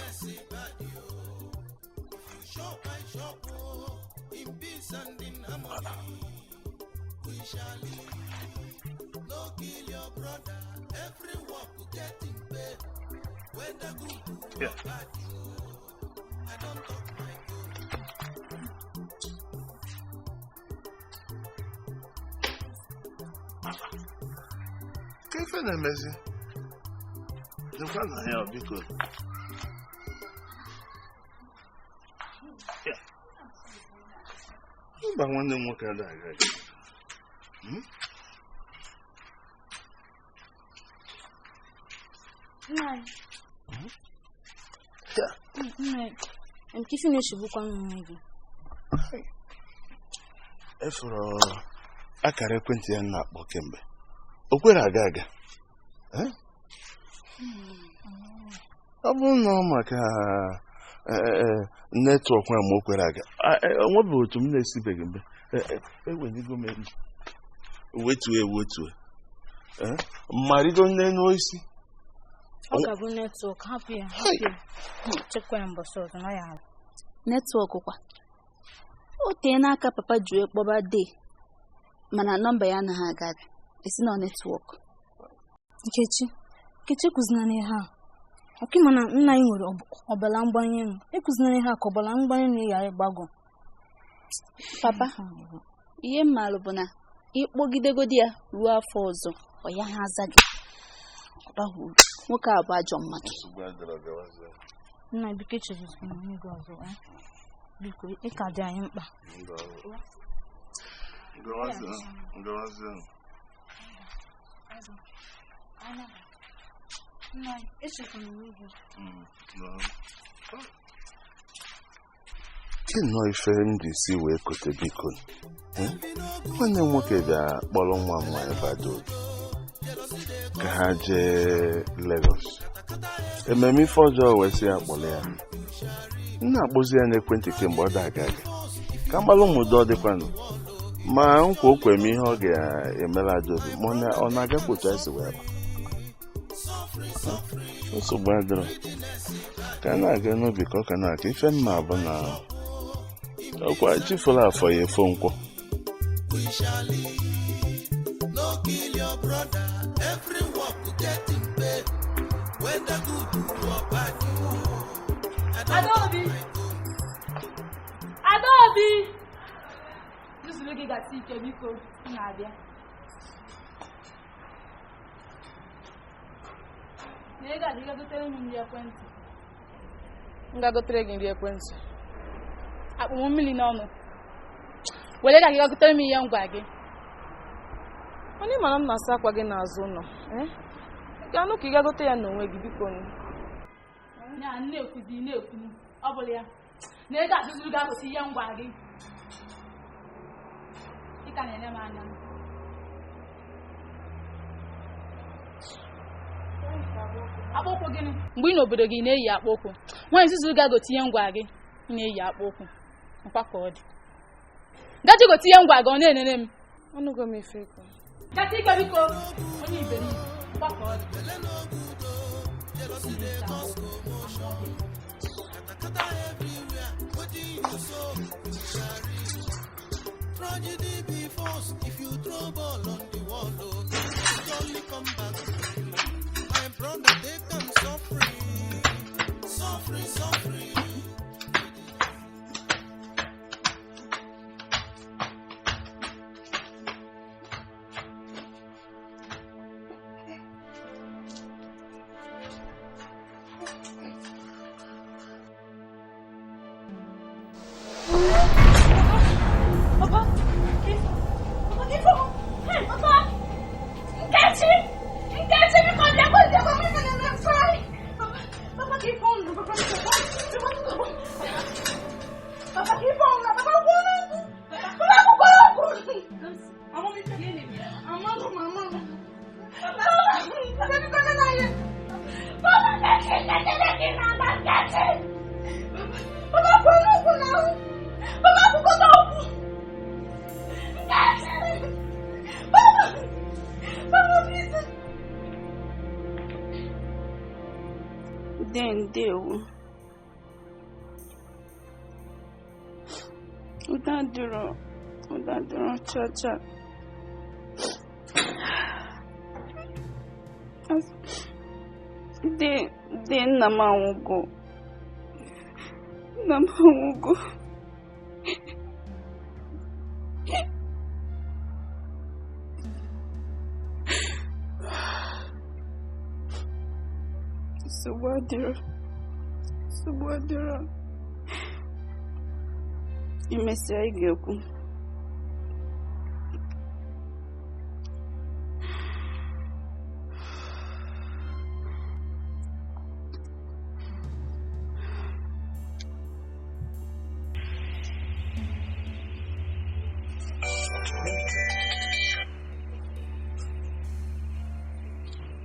Yeah. Ka ife na-emezi dịkwa na ya, biko. Ya. Mba, nwanne m nwoke ada aga aga. Nna anyị. Nna anyị, nke isi na-echegbukwa m onwe gị. Efuru akara ekwentị ya m na-akpọ kemgbe, o kwere aga aga. Eh? Ọ bụrụ na ọ maka network a ma o kwere aga, o nwebeghị otu m na-esibeghị mgbe eweligo m elu wetue wetue. Eh? Ma rigo n'elu osisi. Ọ ga-abụ network, hapụ ya, hapụ ya. Chekwa ya mbọsị ọzọ na ya. Network kwa o tee n'aka papa ji wee kpọba dee, mana nọmba ya anaghị aga aga, esi na network. Nkechi, Nkechi, ekuzina n'ihe a. Ọkụ ịma na nna anyị nwere ọbara mgbanye elu. Ekuzina n'ihe a ka ọbara mgbanye elu ghara ịgbagọ. Papa, ihe m maalụ bụ na ịkpọgidegodi ya ruo afọ ọzọ, ọ ya ha aza gị. Ọ baghị uru, nwoke a bụ ajọ mmadụ. Nsogbu adịrọ, gawazie. Nna, biko, echezozina onwe gị ọzọ. Eh? Biko, ị ka dị anyị mkpa. Gawazie, gawazie. Nna anyị, echezona onwe gị. Ke nnọọ ife m ji si wee kote, biko. Nwanne m nwoke bịa kpọrọ nwa m nwaanyị bụ Adaobi ka ha jee Lagos ememe ife ọjọọ, wee sị ya kpọrọ ya. M na-akpọzi ya n'ekwentị kemgbe, ọ da aga aga. Ka mgbalụ ụmụ udo ọ dịkwanụ ma nkwa o kwere m ihe ọ ga-emere Adaobi, ma ọ na-agakwa otu anyị si wee gba. Nsogbu adịrọ, ka a na-aga n'obi ka ọ ka na-aka ife mma bụ na ọkwa chi fọrọ afọ ya efo nkwọ. We shall live. No kill your brother. Every work will get in pay. Whether good or bad. Adaobi! Adaobi! Zuzuru gị gasị ike, biko, m na-abịa. Na ego a ga gotere m nri ekwentị. M ga-gotere gị nri ekwentị? Akpụ m mmiri n'ọnụ. Were ego a ga gotere m ihe ngwa gị. Onye mara m na-asa akwa gị n'azụ ụlọ, eh? Ị ga-anụ ka ị ga-gote ya n'onwe gị, biko nụ. Na na-ekwuzi na-ekwu ọ bụla ya. Na ego a zuzuru gị akwụsị ihe ngwa gị. Ị ka na-ele m anya. Akpụ ụkwụ gịnị? Mgbe ị n'obodo gị na-eyi akpụ ụkwụ. Nwaanyị nzuzu ga-agote ihe ngwa gị, ị na-eyi akpụ ụkwụ. Nkwa ka ọ dị. Gaji gote ihe ngwa gị, ọ na-enene m. Anụgo m ife ikwu. Gata ike, biko, onye iberibe. Gbakọ ọdụ. Belle no good oh, jealousy dey cause commotion. Katakata everywhere, wetin you sow, you shall reap. Tragedy be force if you throw ball on the wall oh, it only come back to you. My brother take am suffering, suffering, suffering. Papa, Papa, give up. Hey, Papa. Nkechi! Nkechi, biko bịakwa bịakwa m nọ na sorry. Papa, Papa, give on. Papa, Papa, Papa, give on. Papa, kwuo n'okwu. Papa, kwuo n'okwu. Amaghị m, amaghị m. Papa, Papa, biko nene anyị. Papa, Nkechi, Nkechi, Nkechi, na-aga Nkechi. Papa, kwuo n'okwu na ahụ. Papa, kwuo n'okwu. Papa! Papa, please! Dee ndewo. Ụda dịrọ, ụda dịrọ cha cha. Dee, dee nna m anwụgo. Nna m anwụgo. Nsogbu adịrọ. Nsogbu adịrọ. Imesịa ị ga-ekwu.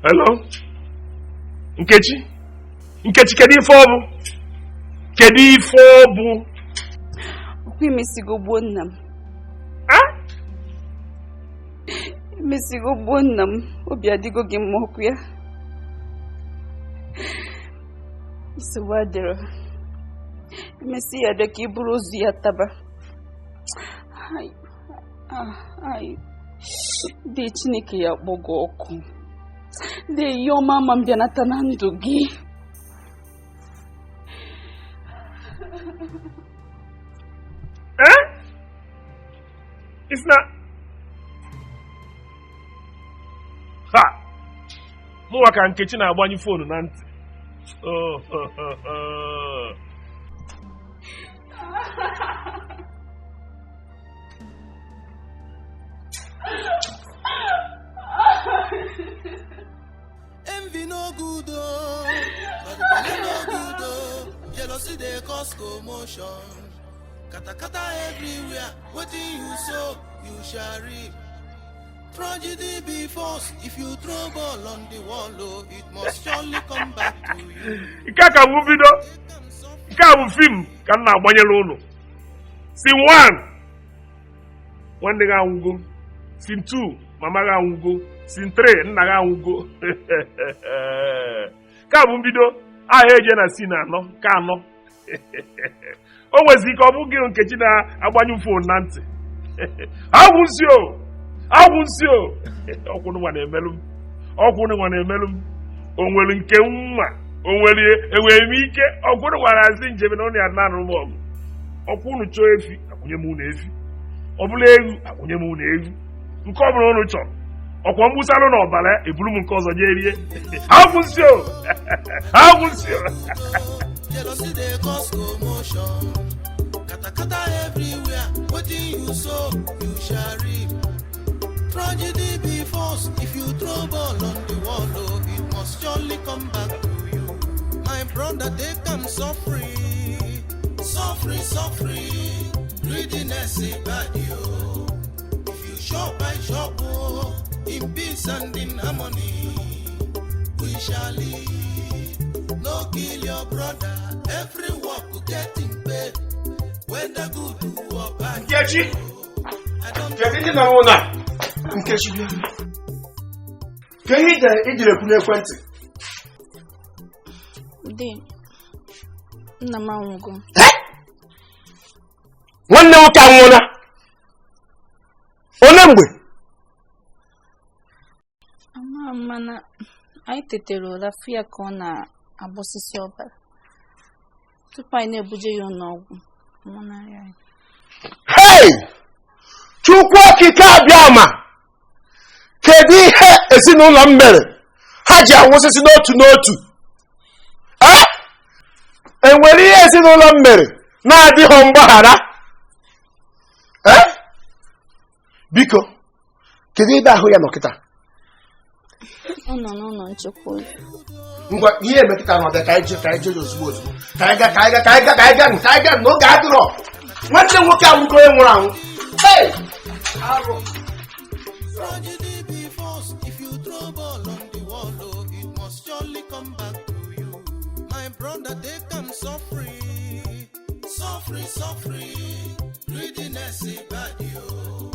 Hello? Nkechi? Nkechi, kedu ife ọ bụ? Kedu ife ọ bụ? Ọkwa imesigo gbuo nna m. Imesigo gbuo nna m, obi adịgo gị mma ọkụ ya. Nsogbu adịrọ. Imesi ya bịa ka i buru ozu ya taba. Ai, ah, ai. Dee Chineke ya kpọ gị ọkụ. Dee ihe ọma ama m bịanata na ndụ gị. Eh? It's not. Ha! Mụnwa ka Nkechi na-agbanyụ foonu na ntị. Oh, oh, oh, oh. Envy no good oh, but belle no good oh. Jealousy dey cause commotion. Kata kata everywhere, wetin you sow, you shall reap. Tragedy be force if you throw ball on the wall oh, it must surely come back to you. Nke a ka bụ mbido. Nke a bụ fim ka m na-agbanyere ụnụ. Scene 1, nwanne gị anwụgo. Scene 2, mama gị anwụgo. Scene 3, nna gị anwụgo. Nke a bụ mbido. Aha eje na scene anọ, nke anọ. O nwezi ike ọ bụghị Nkechi na-agbanyụ fon na ntị. Agwụsị o! Agwụsị o! Ọkwụnụ nwa na-emelụ m. Ọkwụnụ nwa na-emelụ m. O nwere nke nwa. O nwere enwere m ike. Ọkwụnụ nwa na-asị njem na ụnụ ya na-anụrụ m ọgụ. Ọkwụnụ chọọ efi, akwụnye m ụnụ efi. Ọ bụla ewu, akwụnye m ụnụ ewu. Nke ọ bụla ụnụ chọrọ. Ọkwa mgbusalụ na ọbara eburu m nke ọzọ jee rie. Agwụsị o! Agwụsị o! Jealousy dey cause commotion. Kata kata everywhere, wetin you sow, you shall reap. Tragedy be force if you throw ball on the wall oh, it must surely come back to you. My brother take am suffering, suffering, suffering. Greediness is bad yo. If you shop, I shop oh, in peace and in harmony, we shall live. No kill your brother. Every work will get in paid, whether good or bad. Nkechi! Kedu ndị nọ n'ụlọ a? Nkechi bịa. Ka ihe ijere ekwu n'ekwentị? Di, nna m anwụgo. Nwanne nwoke anwụọla. Ole mgbe? Ama m, mana anyị tetere ụra fụ ya ka ọ na-agbọsịsị ọbara. Tupu anyị na-ebuje ya ụlọọgwụ, nwụnarị anyị. Hey! Chukwu okike abịama! Kedu ihe ezinụlọ m mere ha ji anwụsịsị n'otu n'otu? Enwere ihe ezinụlọ m mere na-adịghị mgbaghara? Biko, kedu ebe ahụ ya nọ kịta? Ọ nọ n'ụlọ nchekwa ozu. Ngwa, ihe eme kịta nọ ka anyị jee ozugbo ozugbo. Ka anyị gaa ka anyị gaa ka anyị gaa ka anyị gaa ka anyị gaa n'oge adịrọ. Nwanne m nwoke anwụgo onye nwụrụ anwụ. Hey! Arụ. Tragedy be force. If you throw ball on the wall, oh, it must surely come back to you. My brother, they come suffering, suffering, suffering. Greediness is bad, yo.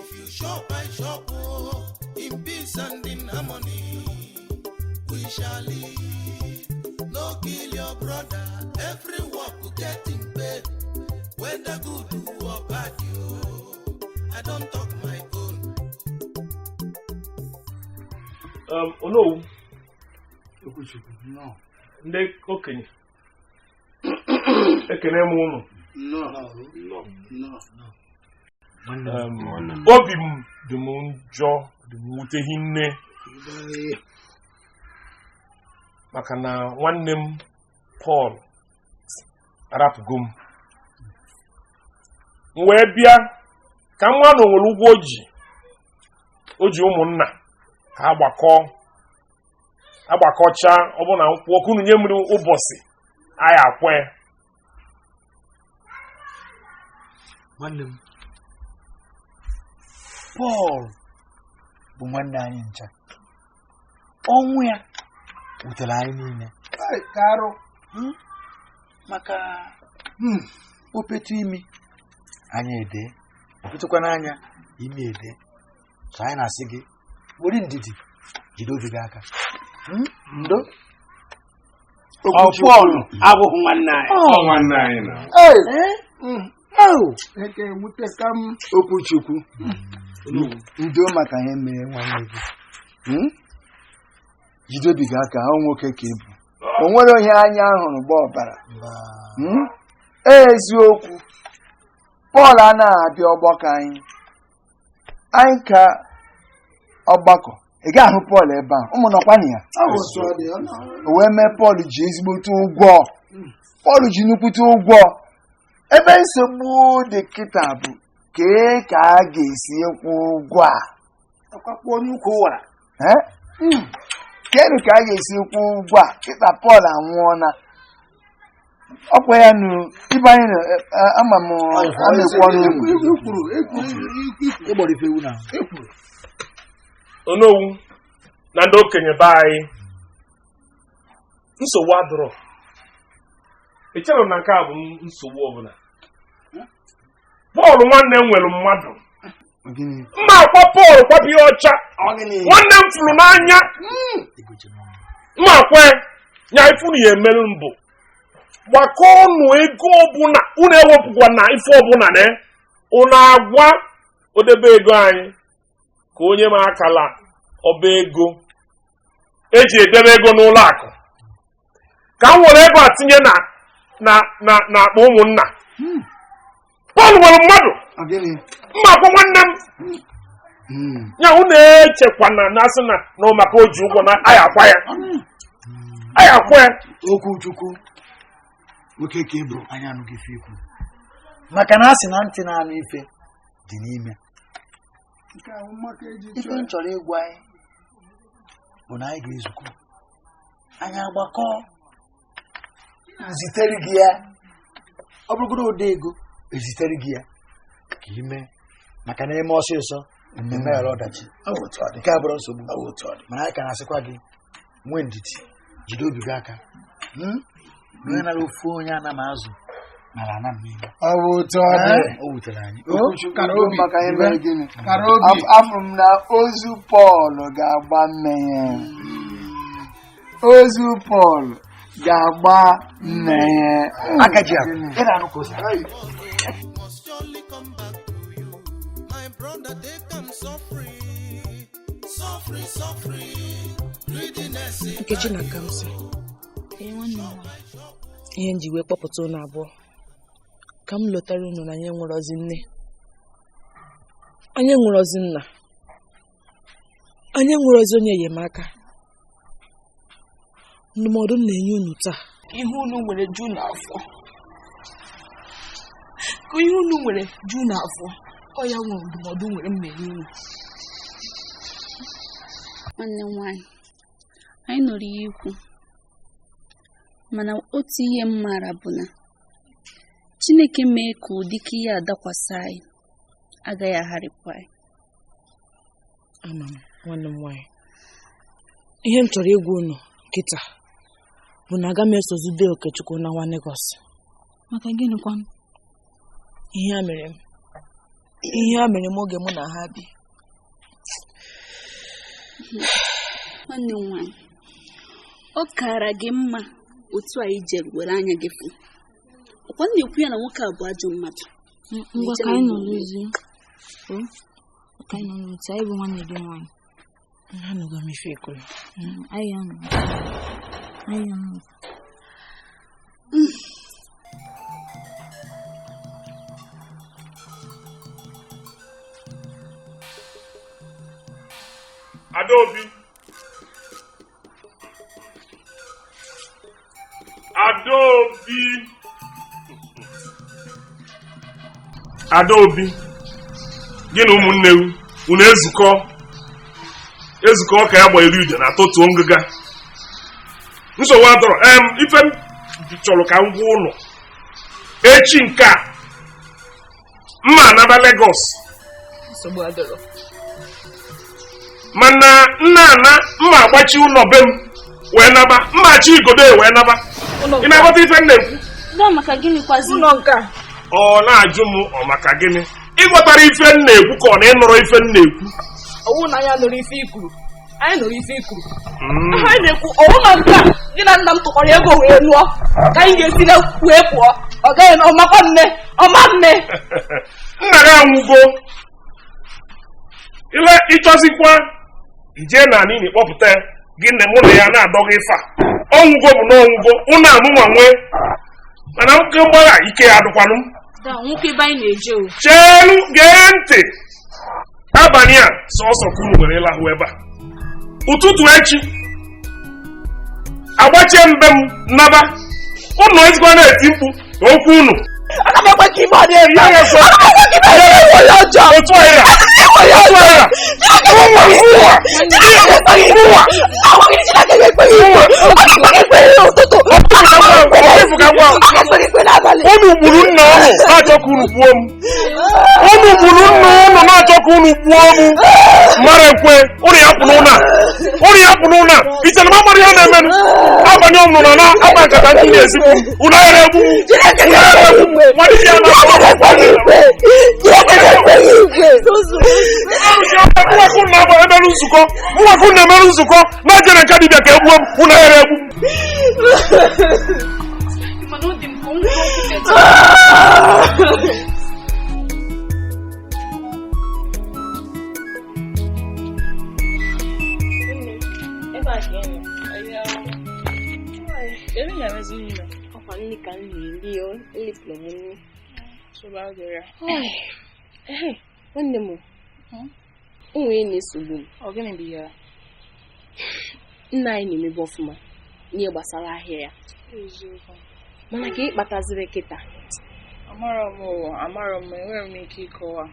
If you shop, I shop, oh, in peace and in harmony, we shall live. No kill your brother. Every work will get in paid, whether good or bad, yo. I don't talk my own. Onowu, ndị okenye, ekene m unu. Obi m dị m njọ, dị m mwute hinne, maka na nwanne m Paul arapụgo m. M wee bịa ka nwa na onwere ụgwọ o ji ụmụnna ka agbakọcha ọ bụ na nkwụ ọkụ nye mmiri ụbọchị anyị akwa ya. Nwanne m Paul bụ nwanne anyị ncha. Ọnwụ ya wutere anyị niile. Maka opetu imi anyị ede, opetukwa n'anya imi ede. So anyị na-asị gị were ndidi jide obi gị aka. Ndo Ọ Pọl abụghị nwanne anyị. Ọ nwanne anyị na. Okwuchukwu, ndo maka ihe mere nwanne gị. Jide obi gị aka, ọ nwoke ka ị bụ. O nwere onye anya hụrụ gba ọbara. Eziokwu, Pọl anaghị abịa ọgbakọ anyị. Anyị ka ọgbakọ, ị ga-ahụ Pọl ebe a, ụmụ nọkwa na ya. O wee mee Pọl ji ezigbote ụgwọ. Pọl ji nnukwute ụgwọ. Ebe nsogbu dị kịta bụ kee ka a ga-esi kwụ ụgwọ a. Kedu ka a ga-esi kwụ ụgwọ a? Kịta Pọl anwụọla. Ọkwa ya nụ ibe anyị na ama m amekwu ọnụ egwu. Onowu na ndị okenye be anyị, nsogbu adịrọ. Echere m na nke a bụ nsogbu ọbụla. Pọl nwanne m nwere mmadụ. Mma akwa Pọl kwapụ ya ọcha. Nwanne m fụrụ n'anya. Mma akwa ya ifunu ya emerụ mbụ. Gbakọọ ọnụ ego ọbụla unu ewepụkwa na ife ọbụla na unu agwa odebe ego anyị ka onye m akala ọba ego eji edebe ego n'ụlọ akụ ka m were ego a tinye na na na na akpa ụmụnna. Pọl nwere mmadụ. Mma akwa nwanne m ya unu echekwana na asị na na maka o ji ụgwọ na anyị akwa ya. Anyị akwa ya. Okwuchukwu, nwoke ka ị bụ, anyị anụghị ife ikwu. Maka na a sị na ntị na-anụ ife dị n'ime. Ife m chọrọ ịgwa anyị bụ na anyị ga-ezukọ, anyị agbakọ, zitere gị ya. Ọ bụrụgodo ụdị ego ezitere gị ya ka ime, maka na eme ọsịsọ emeghara ọdachi. Nke a bụrụ nsogbu, mana anyị ka na-asịkwa gị nwee ndidi, jide obi gị aka. Onye nara ofu onye ana m azụ Nara na mmiri. Ọ bụ otu ọ dị. O wutere anyị. Maka ihe mere gịnị? Afụrụ m na ozu Pọl ga-agba mmehie. Ozu Pọl ga-agba mmehie. Akaji akụ. Ị na-anụ ka o si. Nkechi na Kamsi, ihe m ji wee kpọpụta unu abụọ ka m lọtara unu na anyị enwerozi nne, anyị enwerozi nna, anyị enwerozi onye enyemaka. Ndụmọdụ m na-enye unu taa, ihe unu nwere ju n'afọ, ka ihe unu nwere ju n'afọ, ọ ya nwere ndụmọdụ nwere m na-enye unu. Nwanne m nwaanyị, anyị nụrụ ya ikwu, mana otu ihe m maara bụ na Chineke mee ka ụdịka ihe a dakwasị anyị agaghị agharịpụ anyị. Ama m, nwanne m nwaanyị, ihe m chọrọ ịgwa unu kịta bụ na aga m esozide Okechukwu na nwa Lagos. Maka gịnịkwanụ? Ihe a mere m oge mụ na ha bi. Nwanne m nwaanyị, ọ kaara gị mma otu anyị jere were anya gị fụ. Ọkwa na-ekwu ya na nwoke a bụ ajọ mmadụ. Ngwa ka anyị nọ n'ozi. Ka anyị nọ n'otu, anyị bụ nwanne gị nwaanyị. Anụgo m ife ekwuru. Anyị anọ. Anyị anọ. Adaobi. Adaobi. Adaobi, gị na ụmụnne unu ezukọ ka ya gbanyere ude na atọtuo ngịga. Nsogbu adọrọ. Ife m chọrọ ka m gwa ụlọ echi nke a mma anaba Lagos. Nsogbu adọrọ. Mana nna ana mma agbachi ụlọ be m wee naba, mma achị igodo wee naba. Ị na-aghọta ife m na-ekwu? Ụlọ nke a. Ọ na-ajụ m ọ maka gịnị? Ị ghọtara ife m na-ekwu ka ọ na ịnụrụ ife m na-ekwu? Ọwụ na anyị nụrụ ife i kwuru. Anyị nụrụ ife i kwuru. Anyị na-ekwu ọwụ na nke a gị na nna m tụkọrọ ego wee lụọ ka anyị ga-esi na wee pụọ. Ọ gaghị na ọmakwa nne, ọma nne. Nna gị anwụgo. Ile ịchọzikwa ijee na anị kpọpụta ya gị na mụ na ya na-adọghị ife a. Ọnwụgo bụ na ọnwụgo, ụnụ amụnwa nwee. Mana nke mgbagha ike ya adụkwanụ m. Cheelu gee ntị. Abalị a sọsọ ka unu nwere ịlahụ ebe a. Ụtụtụ echi agbachie mbe m naba. Unu ezigbo na-eti mkpu na okwu unu. Aga m ekwe ka ime ọ na-eme. Aga m ekwe ka ime ọ na-eme onye ọjọọ. Otu anyị ra. Otu anyị ra. Unu gburu nna unu na-achọ ka unu gbuo m. Unu gburu nna unu na-achọ ka unu gbuo m. Mara ekwe, unu ya pụ n'ụlọ a. Unu ya pụ n'ụlọ a. Iche na m amara ihe na-emenụ. Abalị ọmụrụ na na-akpa nkata ndị na-ezigbo. Unu aghara egbu m. Unu aghara egbu m. Mwakụ na-emerụ nzukọ na-ejere nke dibịa ka egbuo m. Unu aghara egbu m. Nwanne m, o nwere na-esogbu m. Nna anyị na-emebe ọfụma n'ihe gbasara ahịa ya, mana ka ị kpataziri kịta. Amarọ m, enwere m ike ịkọwa.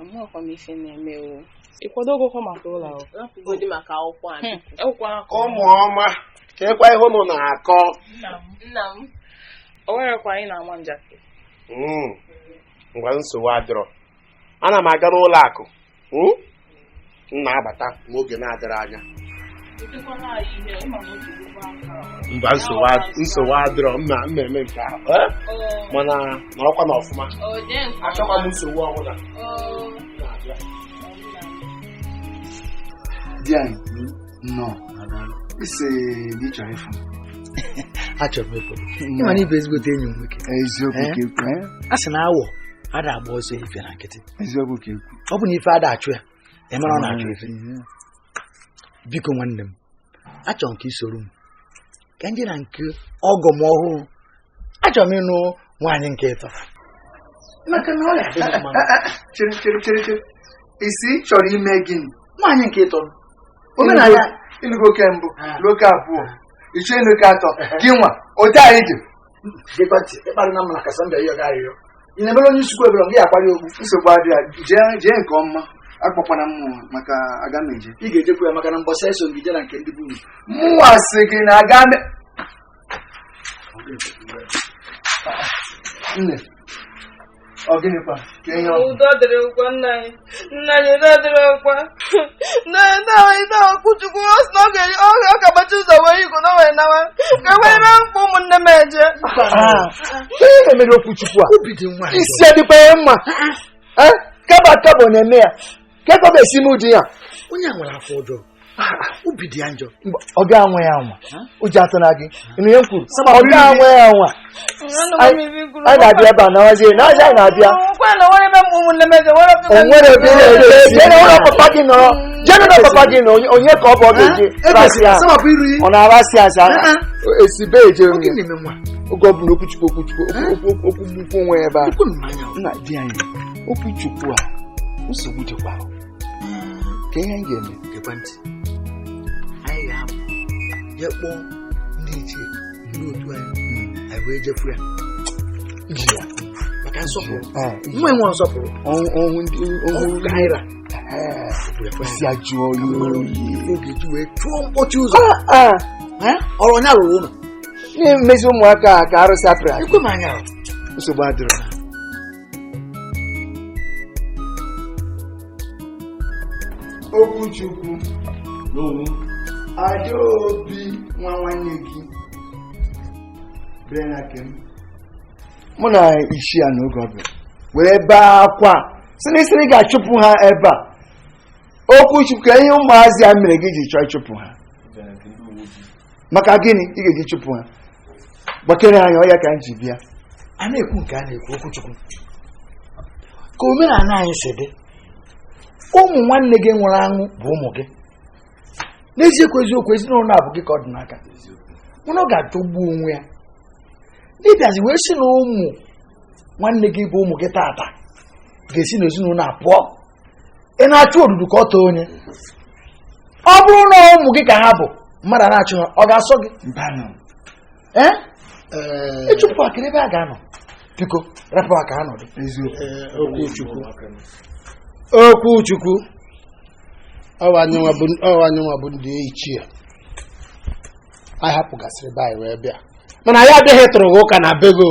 Amarọkwa m ife na-eme o. Ị kwadogokwa maka ụlọ ahụ? Rapụgodi maka akwụkwọ a. Ụmụ ọma, chekwa ihe unu na-akọ. Nna m, o nwerekwa anyị na-ama njakịrị. Ngwa nsogbu adịrọ. Ana m aga n'ụlọ akụ. M na-abata n'oge na-adịrị anya. Mba, nsogbu adịrọ, mma mmemme nke ahụ, mana nọrọkwa na ọfụma. Achọkwa m nsogbu ọbụla. Di anyị, nnọọ. Isi na ị chọrọ ịfụ m. Achọrọ m ịfụ. Ị ma na ịbụ ezigbote enyi m nwoke. Eziokwu ka ekwu. A sị na awọ ada agba ọsọ ife na nkịtị. Eziokwu ka ekwu. Ọ bụ na ife ada achụ ya, ị mara ọ na-achụ ife. Biko nwanne m, achọrọ m ka ị soro m ka ndị na nke ọgọ m ọhụrụ. Achọrọ m ịnụ nwaanyị nke ịtọ. Maka na ọ ya adịghị mma. Chere chere chere chere. Isi ị chọrọ ime gịnị? Nwaanyị nke ịtọ. Omenala ịlụgo oke mbụ, lụọ abụọ, ịchọ ịlụ oke atọ, gị nwa, ote anyị dị. Gekwa ntị, ịkparị na mma na Kasandra ihe ọ ga-arịọ. Ị na-emere onye isi ebere gị akparị okwu. Nsogbu adịghị, jee nke ọma, akpọkwana mmụọ maka aga m eje. Ị ga-ejekwa ya maka na mbọsị eso gị jee na nke ndị bunu. Mụnwa sị gị na aga m. Nne, ọ gịnịkwa ka ihe ọ bụ? Udo dịrị ụkwa nna anyị. Nna anyị udo dịrị ụkwa. Nna anyị na Okwuchukwu ọ sị na ọ ga-agbachi ụzọ wee igu na wee nawa. Ka wee mee mkpa ụmụnne m eje. Ihe na-emere Okwuchukwu a? Isi adịkwa ya mma. Kaba kaba na-eme ya. Ka ebe ọ ga-esi m ụdị ya? Onye a nwere afọ ọjọọ. Obi dị ya njọ. Ọ ga-anwa ya anwa. Ụjọ atụna gị. Ịnụ ihe m kwuru? Ọ ga-anwa ya anwa. Anyị na-abịa ebe a nawazie. Nawazie anyị na-abịa. O nwere ebe na-eje. Jee n'ụlọ papa gị nọrọ. Jee n'ụlọ papa gị nọ. Onye ka ọ bụ ọ ga-eje? Ọ na-arasị asị. Esi be eje onye. Oge ọ bụla Okwuchukwu Okwuchukwu okwu nnukwu onwe ya ebe a. Nna di anyị, Okwuchukwu a, nsogbu dịkwa. Ka ihe anyị ga-eme? Ekwentị. Anyị ga-apụ jee kpọọ ndị ichie ndị otu anyị anyị wee jefu ya iji ya maka nsọpụrụ. Nwa enwe nsọpụrụ. Ọhụrụ naira. Isi ajụọ ya oyi. Oge ji wee chụọ mkpọchi ụzọ. Ọrụ onye rụrụ ụlọ. Na-emezi ụmụaka ka arụsị apịrị apị. Ekwe m anya. Nsogbu adịrọ. Okwuchukwu, Adaobi nwa nwanne gị bịara na nke m. Mụ na ishi ya n'oge ọbịa wee bee akwa sị na isi ga-achụpụ ha ebe a. Okwuchukwu, ka ihe ụmụazị a mere gị ji chọọ ịchụpụ ha? Maka gịnị ị ga-eji chụpụ ha? Gbakere anyị ọya ka anyị ji bịa. A na-ekwu nke a na-ekwu Okwuchukwu, ka omenala anyị si dị, ụmụ nwanne gị nwụrụ anwụ bụ ụmụ gị. N'eziokwu eziokwu, ezinụlọ a bụ gị ka ọ dị n'aka. Mana ọ ga-ajọgbu onwe ya n'ịbịazi wee sị na ụmụ nwanne gị bụ ụmụ gị tata ga-esi n'ezinụlọ a pụọ. Ị na-achụ odudu ka ọ too onye. Ọ bụrụ na ụmụ gị ka ha bụ, mmadụ na-achụ ha, ọ ga-asọ gị? Ee, ịchụpụ akịrị ebe a ga-anọ. Biko rapụ aka ha nọdụ. Okwuchukwu, ọwa anyị nwa bụ ndị ichie anyị hapụgasịrị be anyị wee bịa, mana anyị abịaghị tụrụ gị ụka na be gị.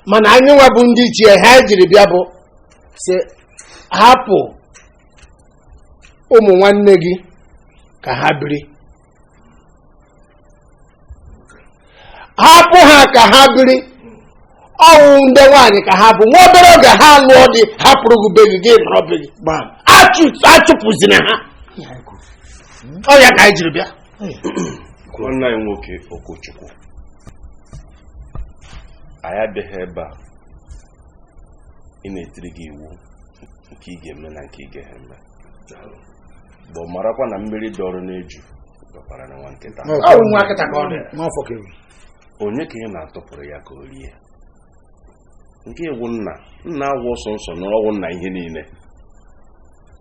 Mana anyị nwa bụ ndị ichie, ha anyị jiri bịa bụ sị hapụ ụmụ nwanne gị ka ha biri, hapụ ha ka ha biri. Ọwụ ndị nwaanyị ka ha bụ, nwa obere oge ha lụọ dị, hapụrụ gị be gị, gị nọrọ be gị, achụpụzina ha. Ọ ya ka anyị jiri bịa. Nwanne anyị nwoke Okwuchukwu, anyị abịaghị ebe a ị na-etiri gị iwu nke ị ga-eme na nke ị ga-eme, bụ marakwa na mmiri dọrọ n'eju dọkwara na nwa nkịta. Onye ka ị na-atụpụrụ ya ka o rie? Nke iwu nna nna awụ ọsọ nsọ nọrọ ọwụ nna ihe niile.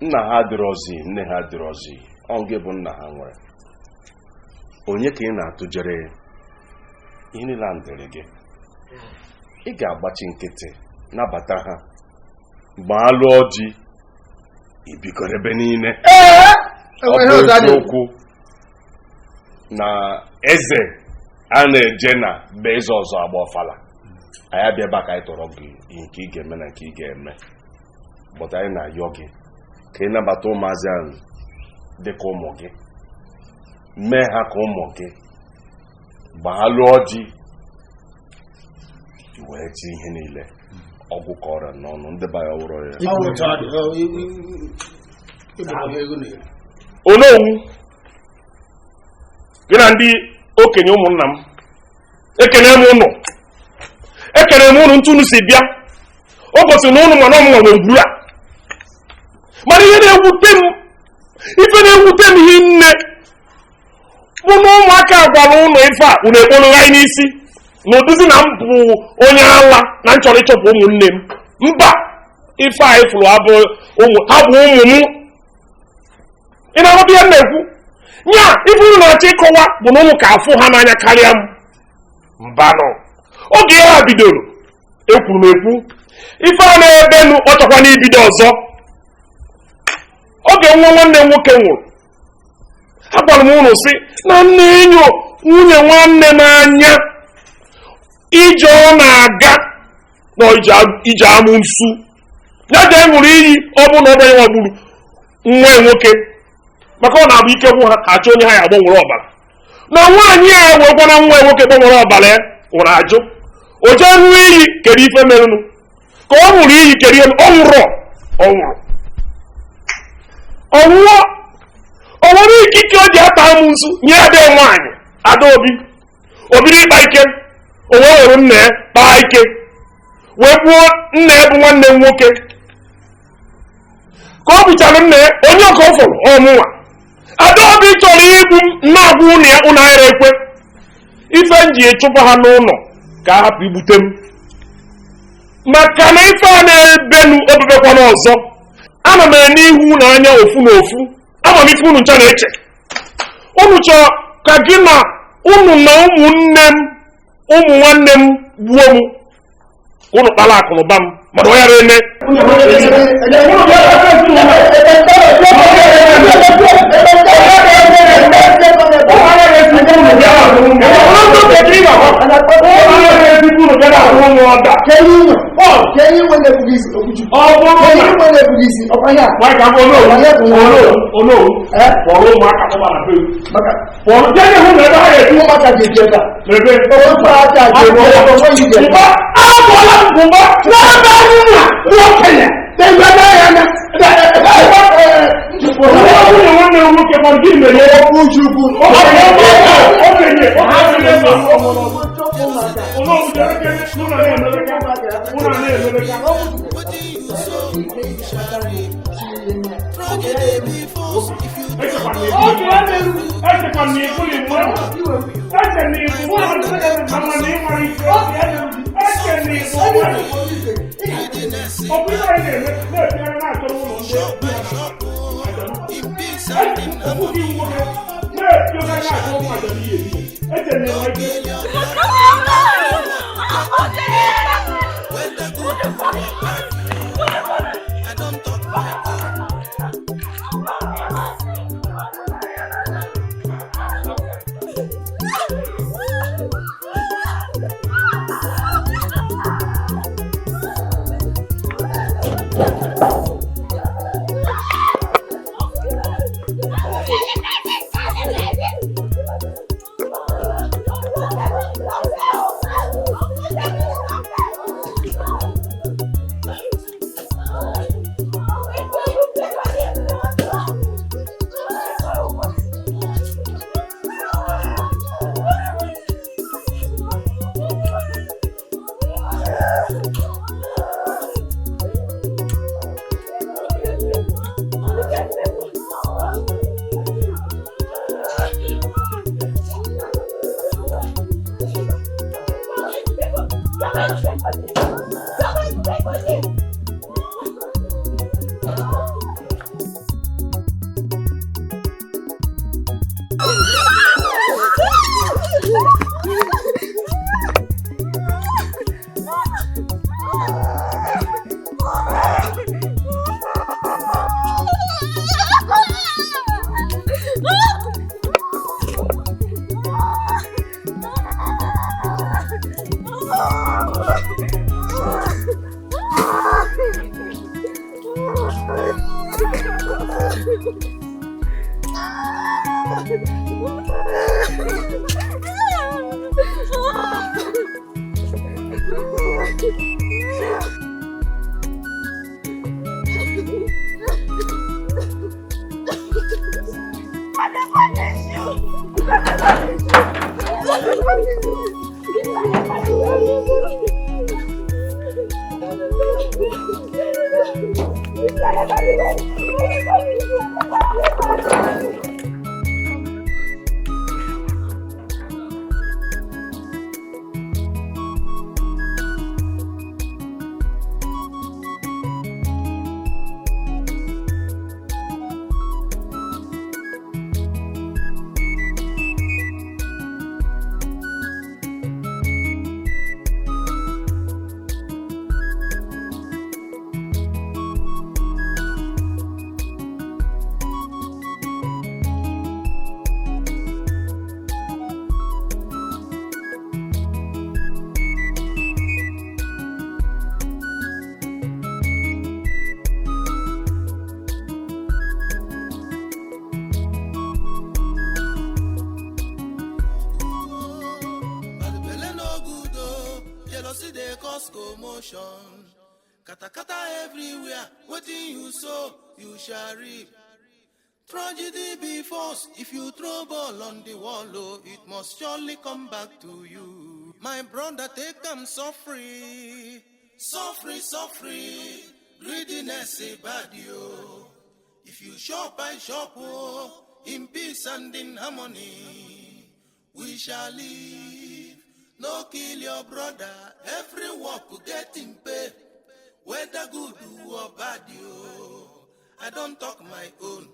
Nna ha adịrọzi, nne ha adịrọzi, ọ gị bụ nna ha nwere. Onye ka ị na-atụjere ihe niile a dịrị gị? Ị ga-agbachi nkịtị nabata ha, gbaa lụọ di, ibikọrọ ebe niile. Ọ bụ eziokwu na eze a na-eje na be eze ọzọ agba ọfala. Anyị abịa ebe a ka anyị tọrọ gị nke ị ga-eme na nke ị ga-eme, bọta anyị na-ayọ gị ka ị nabata ụmụazị ahụ dịka ụmụ gị. Mee ha ka ụmụ gị gbaa lụọ di i wee chi ihe niile ọgwụ ka ọrịa n'ọnụ ndị be ya wụrọ ya. Onowu gị na ndị okenye ụmụnna m ekene m ụnụ, ekene m ụnụ ntụ unu si bịa. O gosiri na ụnụ mana ọmụnwa nwere ngwuru a, mana ihe na-ewute m, ife na-ewute m ihe nne bụ na ụmụaka gwara ụnụ ife a unu ekpologha anyị n'isi na oduzi na m bụ onye ala na m chọrọ ịchọpụ ụmụnne m. Mba, ife a ifuru ha bụ ụmụ m. Ị na-aghọta ihe m na-ekwu? Nya ife unu na-achọ ịkọwa bụ na ụmụ ka afụ ha n'anya karịa m. Mbanụ, oge ya bidoro ekwuru m ekwu, ife a na-ebenu ọ chọkwa n'ibido ọzọ. Oge nwa nwanne m nwoke nwụrụ, agwara m ụnụ sị na nne enyo nwunye nwanne m anya ije ọ na-aga na ije amụ nsu ya jee ṅụrụ iyi ọ bụ na ọ bụrụ ya gburu nwa ya nwoke, maka ọ na-abụ ike gwụ ha achọ onye ha ya agbanwere ọbara. Na nwaanyị a wekwana nwa ya nwoke gbanwere ọbara ya nwụrụ ajụ, o jee ṅụọ iyi kedu ife merụnụ ka ọ ṅụrụ iyi kedu ihe ọ nwụrụ ọ nwụrụ ọ nwụọ. O nwere ikike o ji ata amụ nsu nye ada nwaanyị Adaobi, o biri ịkpa ike, o wee were nna ya kpaa ike wee gbuo nna ya bụ nwanne m nwoke. Ka ọ bụchara nna ya onye ọka ọ fọrọ ọmụnwa. Adaobi chọrọ igbu m na-agwa ụnụ ya ụnụ aghara ekwe. Ife m ji echụpụ ha n'ụlọ ka a hapụ igbute m, maka na ife a na-ebenu obebekwana ọzọ. Ana m ene ihu unu anya ofu na ofu, ama m ife unu ncha na-eche. Unu chọrọ ka gị na unu na ụmụnne m ụmụ nwanne m gbuo m ka unu kpara akụ na ụba m, mana ọ yara eme. Kata kata everywhere, wetin you sow, you shall reap. Tragedy be force, if you throw ball on the wall, oh, it must surely come back to you. My brother, take am suffering, suffering, suffering. Greediness a bad yo. If you shop, I shop, oh, in peace and in harmony, we shall live. No kill your brother, every work will get in pay. Whether good or bad, yo, I don't talk my own.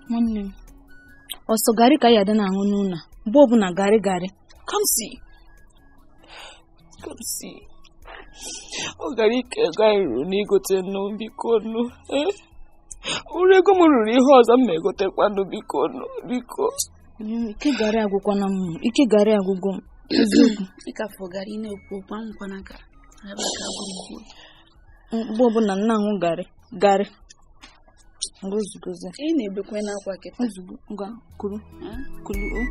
Nwanne m, ọsọ garị ka ya adị na-aṅụ n'ụlọ mgbe ọbụla garị garị. Kamsi, Kamsi, ọ gara ike ego anyị ruru n'igote nnu, biko nnu. Uru ego m ruru ihe ọzọ m ma egotekwanụ, biko nnu, biko. Ike garị agwụkwana m, ike garị agwụgwọ m, eziokwu. Ịkafọ garị na-ekwu okwu anwụkwana ka mgbe ọbụla m na-aṅụ garị garị. Ị na-ebekwe n'akwa kịta. Ozugbo, ngwa, kuru, kuru o.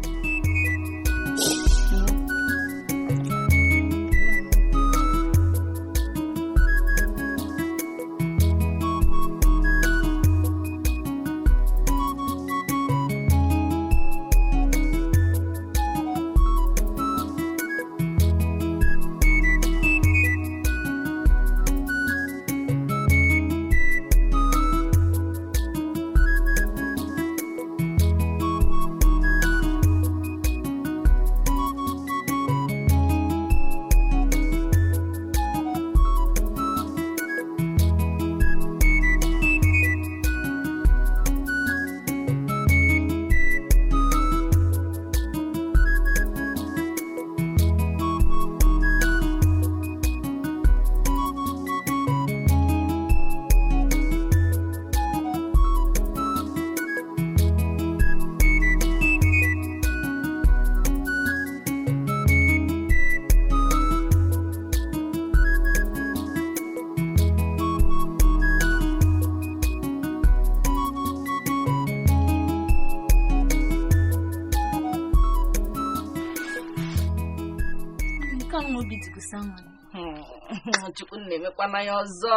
Chukwu na-emekwana ya ọzọ.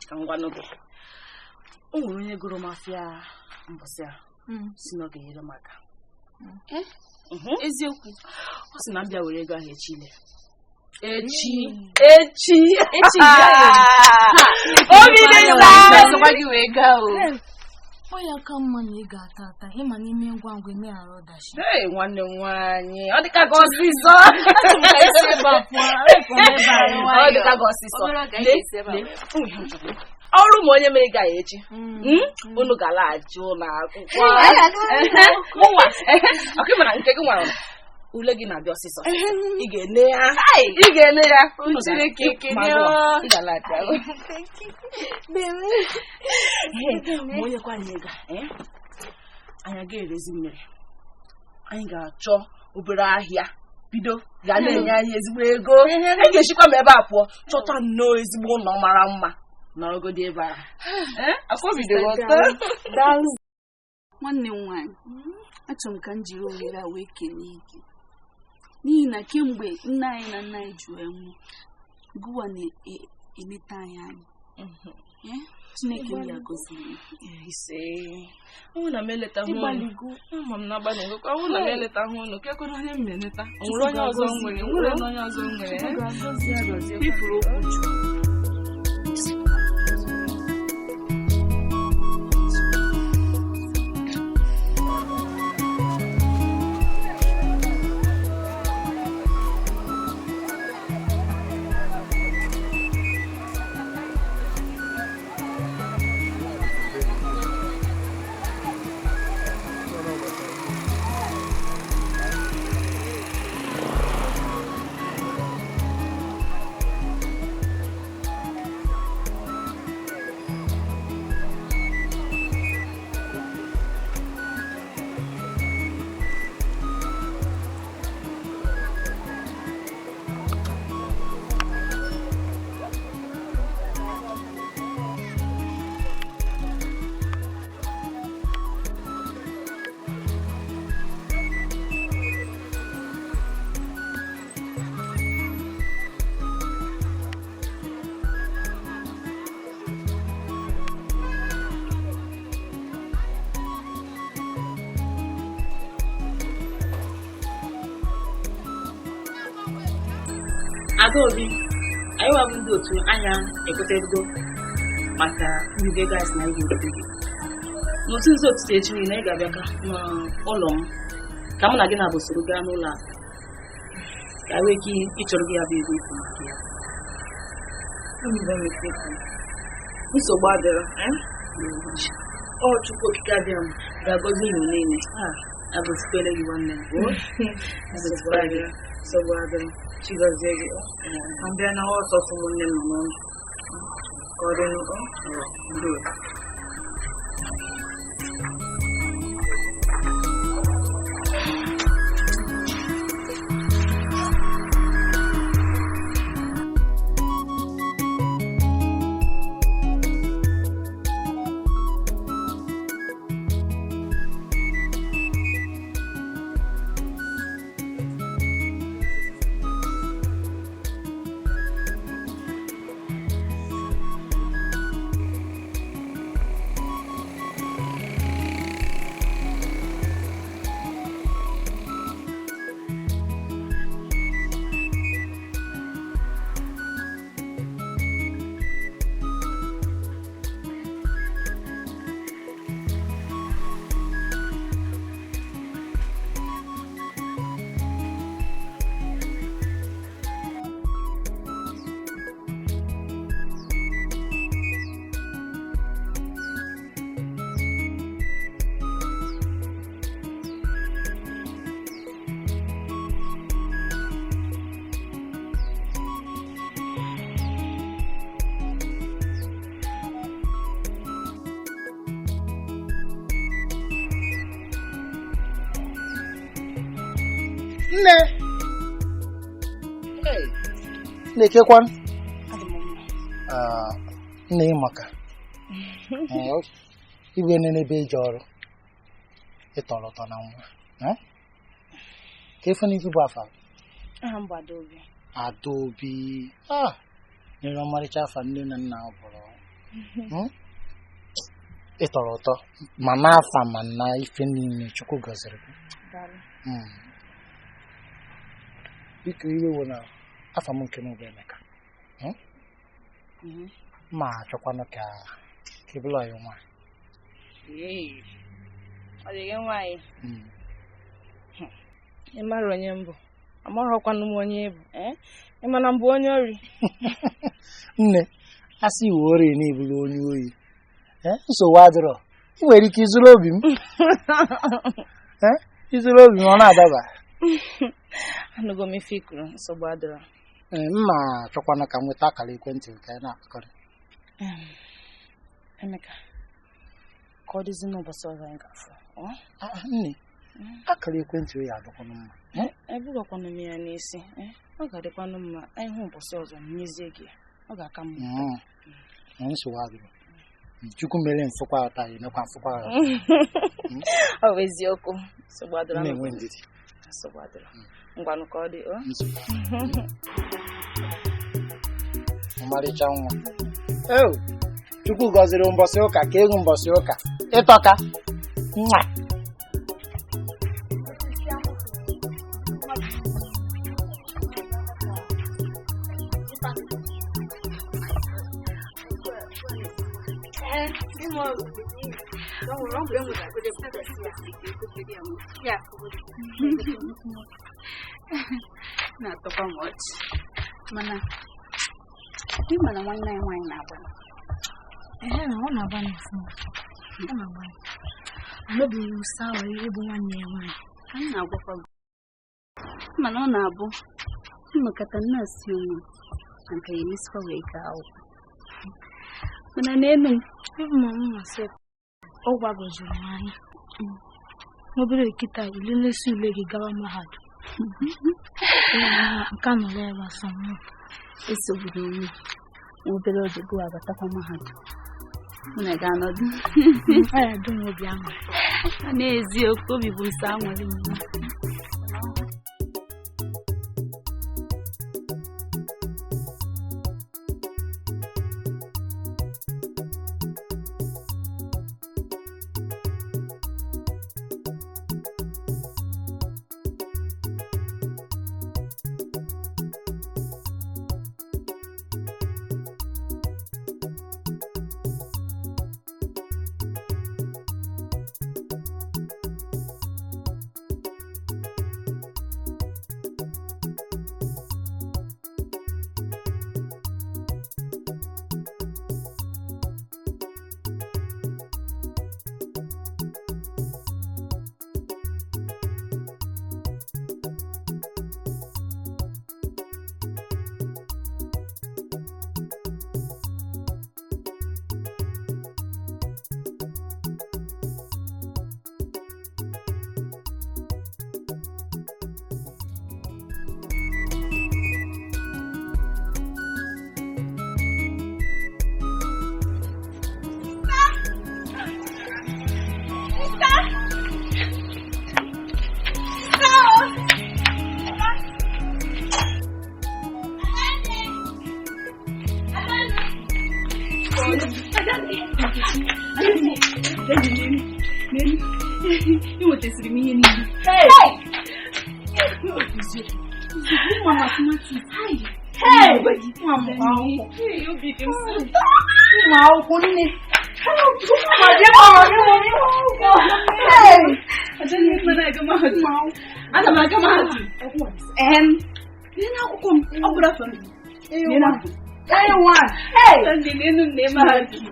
Ka m gwanụ gị. O nwere onye gụrụ m afịa mbọsị a si na ọ ga-enyere m aka. Eziokwu. Ọ sị na m bịa were ego ahụ echi ile. Echi. Echi. Echi. Obi dị ọ ya ka mma na ị ga-ata ata ịma n'ime ngwa ngwa emeghara ọdachi. Ee, nwanne m nwaanyị, ọ dịka gị ọsịsọ. Ọ dịka gị ọsịsọ. Ọrụ ma onye mere gị echi, unu ga-alaghachi ụlọ akwụkwọ. Mụnwa, ọkụ ịmara nke gị nwara ule gị na-abịa ọsịsọ. Ị ga-ene ya. Ị ga-ene ya. Ị ga-alaghachi. Ma onye kwa anyị ga anyị ga-erezi mmiri, anyị ga-achọ obere ahịa bido ga na-enye anyị ezigbo ego. Anyị ga-esikwa ma ebe a pụọ chọta nnọọ ezigbo ụlọ mara mma nọrọgodi ebe a. Nwanne m nwaanyị, achọrọ m ka m jiri ohere a wee kelee gị n'ihi na kemgbe nna anyị na nna anyị ji wee nwụọ, gụwa na-emeta anyị anya. Chineke m ya gọziri. Ise. Ọ na m eleta hụ unu. Ama m na-agbanyeghịkwa ọ na m eleta hụ unu kekwana onye m eleta. O nwere onye ọzọ m nwere, nwere onye ọzọ m nwere. Ifuru okwu Chukwu. Adaobi, anyị wabụ ndị otu anya ekweta ego maka ndị gas na anyị ga-egote gị. N'otu nzu ụtụtụ echi niile ị ga-abịa ka n'ụlọ m ka mụ na gị na-abụ soro gaa n'ụlọ akụ ka nwee ike ịchọrọ gị ya bụ ego ikwu maka ya. Nsogbu adịrọ, ọ Chukwu okike abịa m ga-agọzi unu niile. Agọzikwele gị nwanne m. Nsogbu adịrọ. Chigozie gị. Mbịa na ọsọsọ ụmụnne m nọ n'ụlọ. Ka ọ dị n'ụlọ. Ndewo. Nne. Na-ekekwa nne ị maka igwe n'ebe ije ọrụ ịtọrọ ụtọ na nwa ka efu n'izu bụ afa. Aha m bụ Adaobi. Adaobi. Nyere ọmarịcha afa nne na nna bụrụ. Ị tọrọ ụtọ ma n'afa ma na ife niile Chukwu gọziri gị. Biko iwe wụ na afa m nke m bụ Emeka. Ma achọkwanụ ka ị bụrụ ọyị nwaanyị. Ọ dị gị nwaanyị? Ị mara onye mbụ, amarọkwanụ m onye bụ. Ị ma na mbụ onye ori? Nne, a sị iwe ori na ịbụrụ onye oyi. Nsogbu adịrọ, ị nwere ike ịzụrụ obi m. Ịzụrụ obi m ọ na-adaba. Anụgo m ife ikuru, nsogbu adịrọ. Mma achọkwanụ ka m nweta akara ekwentị nke anyị na-akpakọrị. Emeka, ka ọ dịzi n'ụbọchị ọzọ anyị ga-afụ. Nne, akara ekwentị ya adịkwanụ mma. Ebugakwanụ m ya n'isi. Ọ ga-adịkwanụ mma anyị hụ ụbọchị ọzọ nyezie gị. Ọ ga-aka mma. Nsogbu adịrọ. Chukwu mere mfụkwa ụta ya emekwa mfụkwa ụta. Ọ bụ eziokwu. Nsogbu adịrọ. Na-enwe ndidi. Nsogbu adịrọ. Ngwanụ ka ọ dị. Ọmarịcha nwa. Chukwu gọziri mbọsị ụka ka egwu mbọsị ụka. Ịtọka. Nwa. Na-atọkwa m ọchị mana ị ma na nwanne anyị nwaanyị na-agba. Ọ na-agba n'ọfụma. Ọ na-agba. Amebighị ụsa wee ịbụ nwanne ya nwaanyị. Ka m na-agwakwa gị mana ọ na-abụ nnọkọta nna-asị onwe na nke ya emesikwa wee gaa akwụkwọ. Mana n'elu m ịbụ ma m masị ọ gwagojuru m anya. N'obere nkịta ile nlesi ule gị gawa mahadum. Nke a nọrọ ebe asọmpi. Esogburu onwe m obere oge gụ abatakwa mahadum. Mụ na gị anọdụ. Ọ ya dum obi aṅụrị. Ọ na-eziokwu, obi bụ nsọ aṅụrị m. Enwetasịrị m ihe niile. Ụmụ akwụkwọ nne. Ana m aga mahadum. Nene akwụkwọ m, ọ bụrụ afọ m. Nene akwụkwọ. Nene m na mahadum.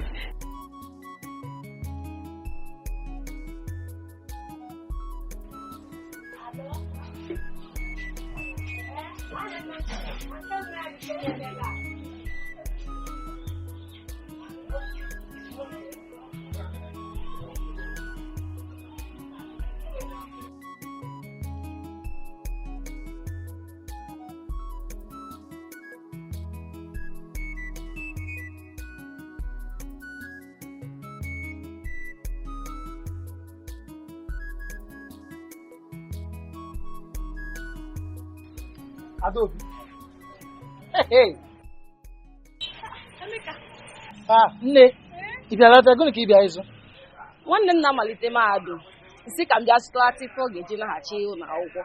Adaobi. Hey. Ah, nne, ị bịara lata gịnị ka ị bịa ịzụ? Nwanne m na-amalite mahadum. Nsị ka m bịa zụta ife ọ ga-eji laghachi ụlọ akwụkwọ.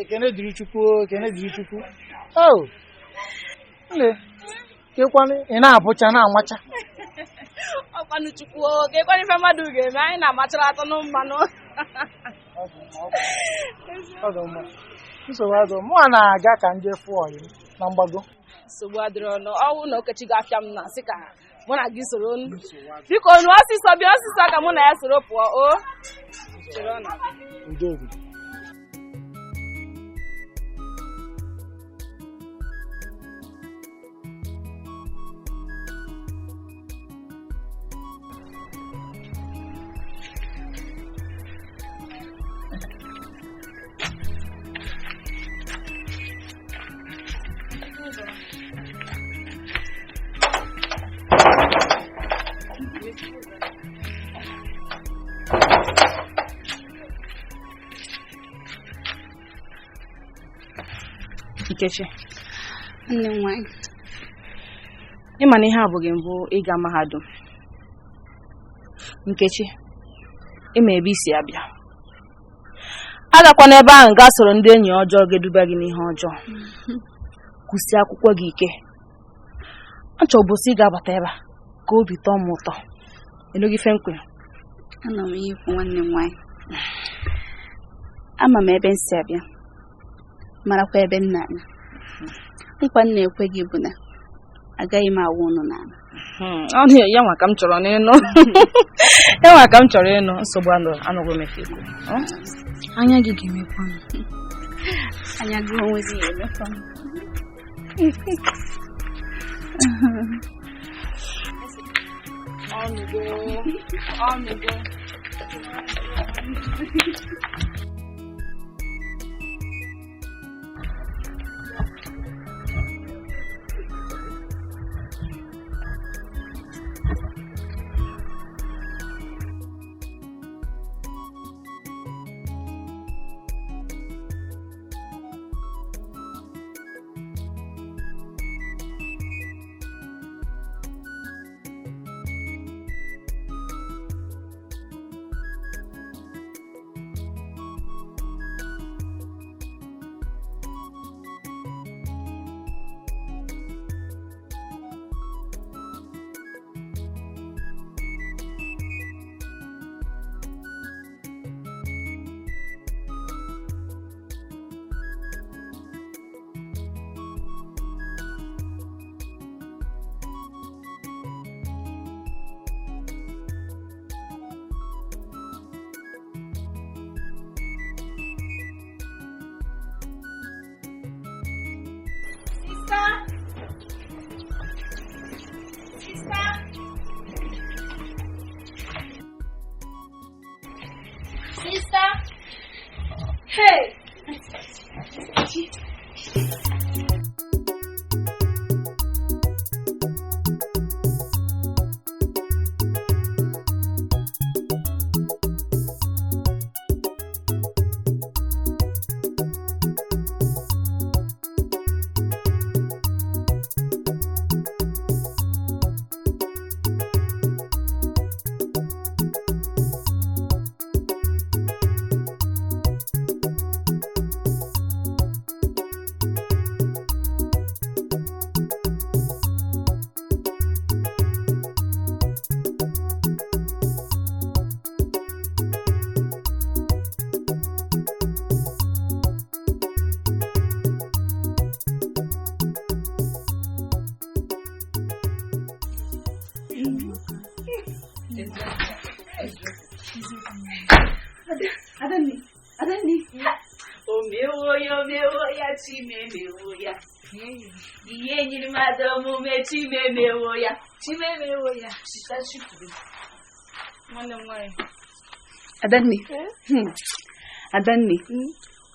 Ekene dịrị Chukwu, ekene dịrị Chukwu. Oh. Nne, kekwanụ ị na-abụcha na-amacha. Ọkwanụ Chukwu, kekwanụ ife mmadụ ga-eme, anyị na-amachara atọ na mmanụ. Ọ dị mma. Nsogbu adịrọ, mụ a na-aga ka nje fụọ ọyị m na mgbago. Nsogbu adịrọ ọnụ, ọnwụ na Okechi ga-afịa m na sị ka mụ na gị soro nụ. Biko nụ ọsịsọ bịa ọsịsọ ka mụ na ya soro pụọ o. Chere ọ na. Udo obi. Nkechi, nne m nwanyị, ị ma na ihe abụghị mbụ ịga mahadum. Nkechi, ị ma ebe isi abịa. Agakwana ebe ahụ gaa soro ndị enyi ọjọọ ga-eduba gị n'ihe ọjọọ. Kwụsị akwụkwọ gị ike. Achọ ụbọchị ị ga-abata ebe a ka obi tọọ m ụtọ. Ịnụghị ife nkwe? Ana m ihe ikwu nwanne m nwanyị. Ama m ebe m si abịa, marakwa ebe m na-aga. Nkwa m na-ekwe gị bụ na agaghị m awụ ụnụ n'ala. Ọ ya nwa ka m chọrọ n'ịnụ. Ya nwa ka m chọrọ ịnụ. Nsogbu anụghị m efe ikwu. Anya gị ga-emekwa m. Anya gị onwe gị ga-emekwa m. Ọnụgo, ọnụgo. Sister. Hey. Adanne, Adanne. Omewo ya, omewo ya, chimemewo ya. Ihe nyiri mmadụ omume chimemewo ya. Chimemewo ya. Chita chipụrụ. Nwanne m nwanyị. Adanne. Adanne.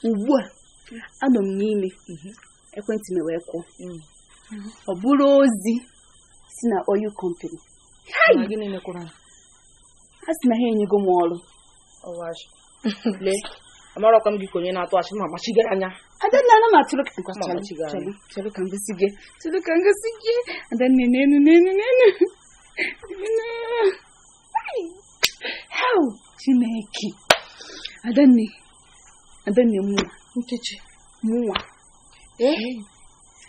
Ugbu a, anọ m n'ime. Ekwentị m wee kụọ. Ọ bụrụ ozi si na oil company. A sị na ha enyego m ọrụ. Lee, Amarọkwa m gị ka onye na-atụ achị ma gbachigo anya. Adanne, ana m atụrụ ka ngwa chelụ chelụ ka ngosi gị. Chelụ ka ngosi gị. Adanne, n'enu n'enu n'enu. Hell, Chineke. Adanne. Adanne mụnwa. Nkechi. Mụnwa. Eh?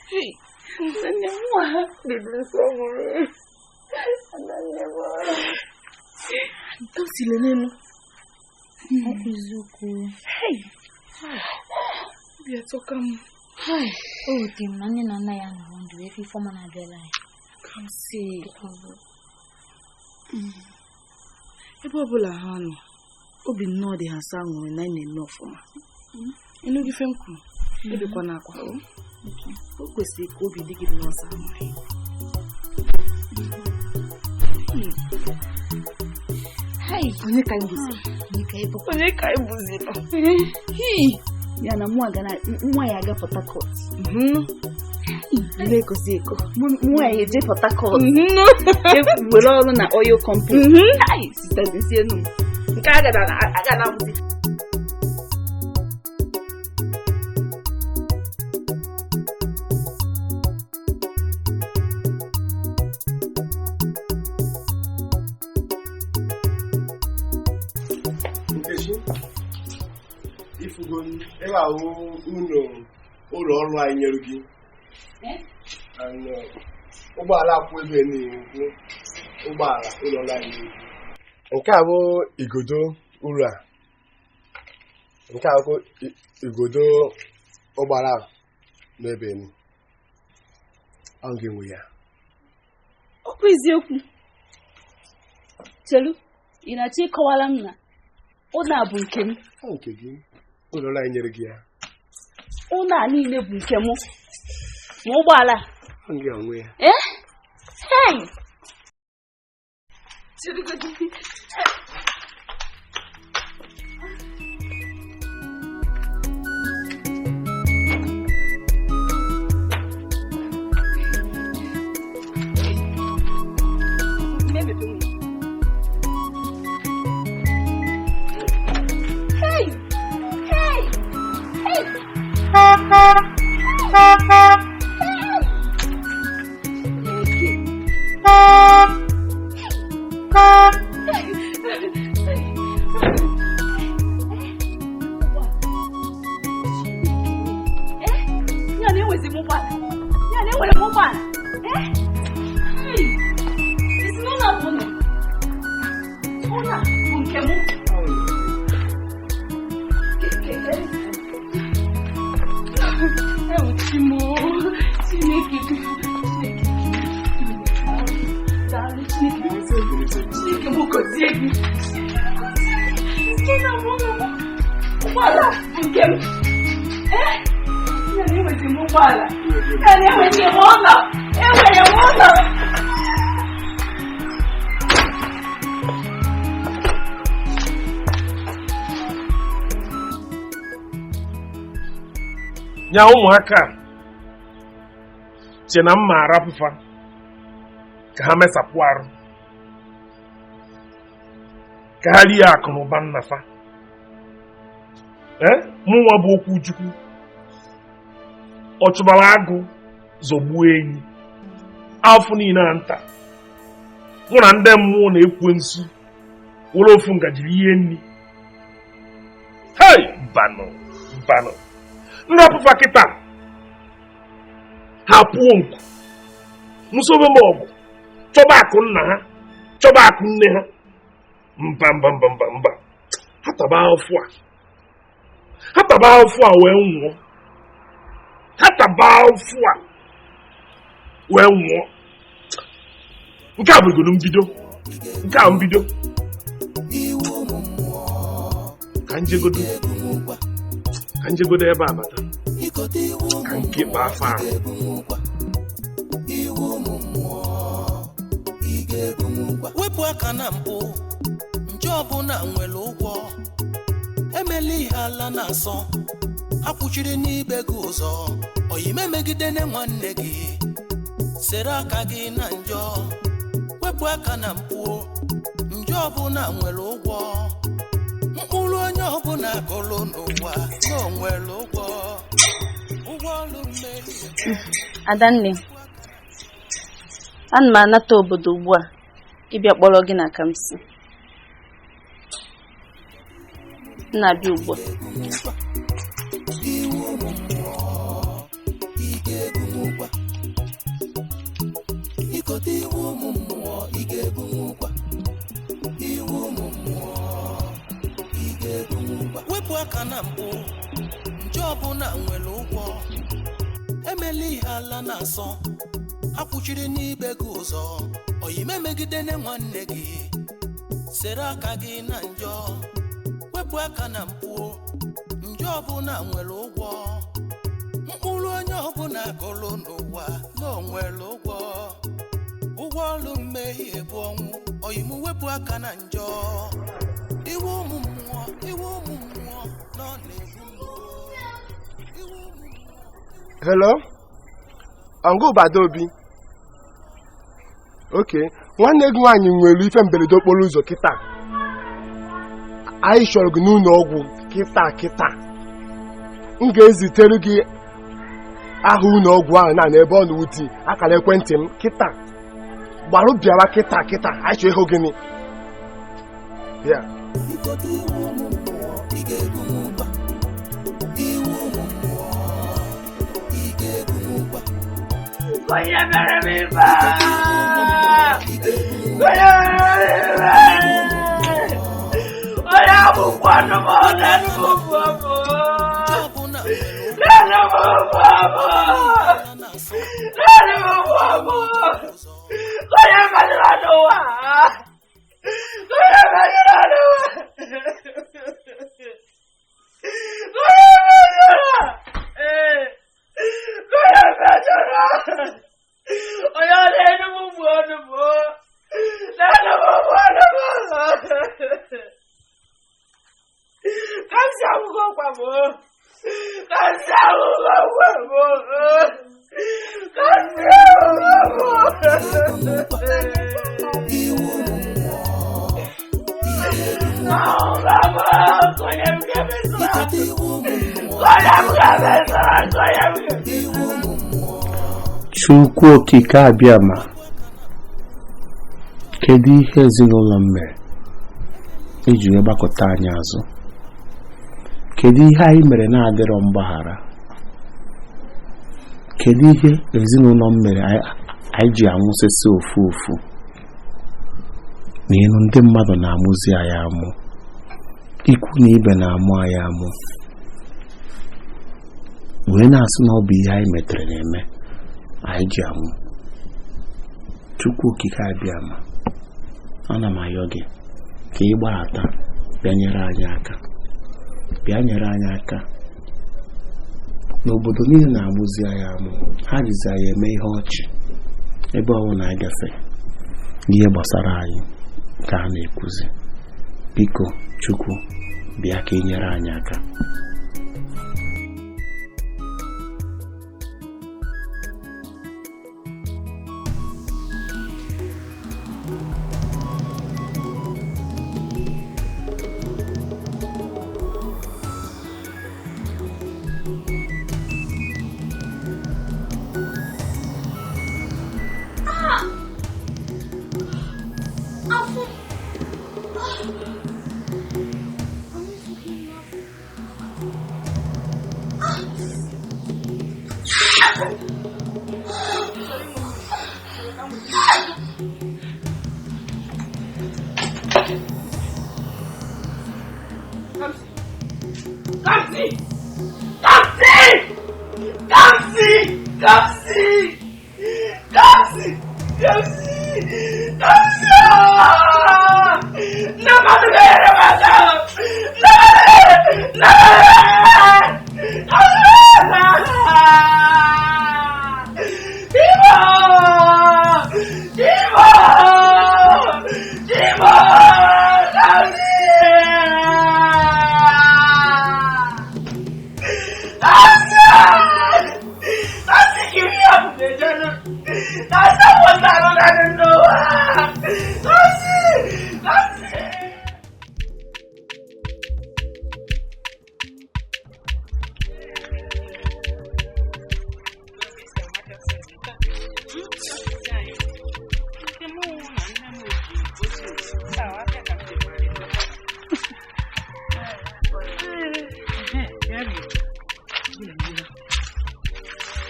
Hey. Adanne mụnwa. Dịdị nsọ mụrụ. Adanne mụnwa. Dosile n'elu. Ọ bụ eziokwu. Hey. Obi atọka m. O wutere m na nne na nna ya nọrọ ndụ wee fụ Ifeọma na-abịala anyị. Ka m si. Ebe ọbụla ha nọ, obi nnọọ dị ha sọ aṅụrị na anyị na-eme ọfụma. Ịnụ gị ife m kwuru, ebekwa n'akwa. O kwesịrị ka obi dị gị nnọọ sọ aṅụrị. Onye ka anyị bụzi? Onye ka anyị bụzi? Ya na mụ aga na nwa ya aga Port Harcourt. Na-ekozi eko. Mụ ya eje Port Harcourt. Were ọrụ na oil company. Hai, sitazienu m. Nke a ga na-abụzi. Nkechi, ifugo ebe ahụ ụlọ ụlọ ọrụ anyị nyere gị. And ụgbọala akwụ ebe na-ekwu ụgbọala ụlọ ọrụ anyị nyere gị. Nke a bụ igodo ụlọ a. Nke a bụ igodo ụgbọala n'ebe ni. Ọ ga-enwe ya. Ọ bụ eziokwu. Chelu, ị na-achọ ịkọwara m na ụlọ a bụ nke m. Ọ nke gị. Ụlọ ọrụ anyị nyere gị ya. Ụlọ a niile bụ nke mụ. Ma ụgbọala. Ọ ga-enwe ya. Eh? Hey! Chirigodi. Hey! Hey! Hey! Ya na-enwezi m ụgbọala. Ya na-enwere m ụgbọala. Eh? Hey! Isi n'ụlọ a bụ ụlọ. Ụlọ a bụ nke mụ. Ewu Chimo, Chineke, Chineke, daalụ Chineke, Chineke m gọzie gị. Nke na mụ na mụ, ụgbọala bụ nke m. Eh? Ya na enwezi m ụgbọala. Ya na enwezi m ụlọ. Enwere m ụlọ. Nya ụmụaka che na mma arapụfa ka ha mesapụ arụ ka ha rie akụ na ụba nnafa. Mụnwa bụ okwu Chukwu ọ chụbara agụ zọgbuo enyi afọ niile na nta mụ na ndị mmụọ na-ekwe nsu were ofu ngajiri ihe nri. Hei, banụ banụ nrapụfa kịta ha pụọ nku nsobe m ọgụ chọba akụ nna ha chọba akụ nne ha. Mba mba mba mba mba, ha taba afụ a, ha taba afụ a wee nwụọ, ha taba afụ a wee nwụọ. Nke a bụrụgodu mbido, nke a mbido ka njegodo ka njegodo ebe a bata ka nke kpa afọ ahụ. Wepụ aka na mpụ, njọ ọbụla nwere ụgwọ. Emela ihe ala na-asọ, akwụchiri n'ibe gị ụzọ. Oyime megidene nwanne gị, sere aka gị na njọ. Wepụ aka na mpụ, njọ ọbụla nwere ụgwọ. Mkpụrụ onye ọbụla kụrụ n'ụwa na o nwere ụgwọ. Ụgwọ ọrụ mmehie. Adanne, ana m anata obodo ugbu a ịbịa kpọrọ gị na Kamsi. M na-abịa ugbu a. Iwu ụmụ mmụọ, ị ga-ebunwukwa. Ikote iwu ụmụ mmụọ, ị ga-ebunwukwa. Iwu ụmụ mmụọ, ị ga-ebunwukwa. Wepụ aka na mpụ, njọ ọbụla nwere ụgwọ. Emela ihe ala na-asọ, akwụchiri n'ibe gị ụzọ. Oyime megidene nwanne gị, sere aka gị na njọ. Wepụ aka na mpụ, njọ ọbụla nwere ụgwọ. Mkpụrụ onye ọbụla kụrụ n'ụwa na o nwere ụgwọ. Ụgwọ ọrụ mmehie bụ ọnwụ. Oyimu wepụ aka na njọ. Iwe ụmụ mmụọ, iwe ụmụ mmụọ nọ na-egbu mmụọ. Hello? Ọngụ Badobi. Okay, nwanne gị nwaanyị nwere ife mberede okporo ụzọ kịta. Anyị chọrọ gị n'ụlọ ọgwụ kịta kịta. M ga-ezitere gị aha ụlọ ọgwụ ahụ na ebe ọ na-udi akara ekwentị m kịta. Gbarụ bịawa kịta kịta, anyị chọrọ ịhụ gịnị. Yeah. Ikote iwu ụmụ mmụọ, ị ga-ebunwukwa. Iwu ụmụ mmụọ, ị ga-ebunwukwa. Onye mere m ife a? Onye mere m ife a? Onye abụkwa nụ m, nenu m bụ ọbụ. Nenu m bụ ọbụ. Nenu m bụ ọbụ. Onye mejọrọ n'ụwa? Onye mejọrọ n'ụwa? Onye mejọrọ? Ee. Onye mejọrọ? Onye ọ na-enu m bụ ọnụ m. Nenu m bụ ọnụ m. Kamsi akwụkwọ kwa m. Kamsi akwụkwọ kwa m. Kamsi akwụkwọ m. Chukwu okike abịama, kedu ihe ezinụlọ m mere iji wee gbakọta anyị azụ? Kedu ihe anyị mere na-adịrọ mgbaghara? Kedu ihe ezinụlọ m mere anyị ji anwụsịsị ofu ofu? N'elu ndị mmadụ na-amụzi anyị amụ, ikwu na ibe na-amụ anyị amụ, wee na-asị na ọ bụ ihe anyị metere na-eme anyị ji anwụ. Chukwu okike abịama, ana m ayọ gị ka ị gbaghata, bịa nyere anyị aka, bịa nyere anyị aka. N'obodo niile na-amụzi anyị amụ, ha jizi anyị eme ihe ọchị ebe ọnwụ na-agafe ihe gbasara anyị ka a na-ekwuzi. Biko Chukwu, bịa ka ị nyere anyị aka. Kamsi! Kamsi! Kamsi! Kamsi! Kamsi! Kamsi! Kamsi! Namaste!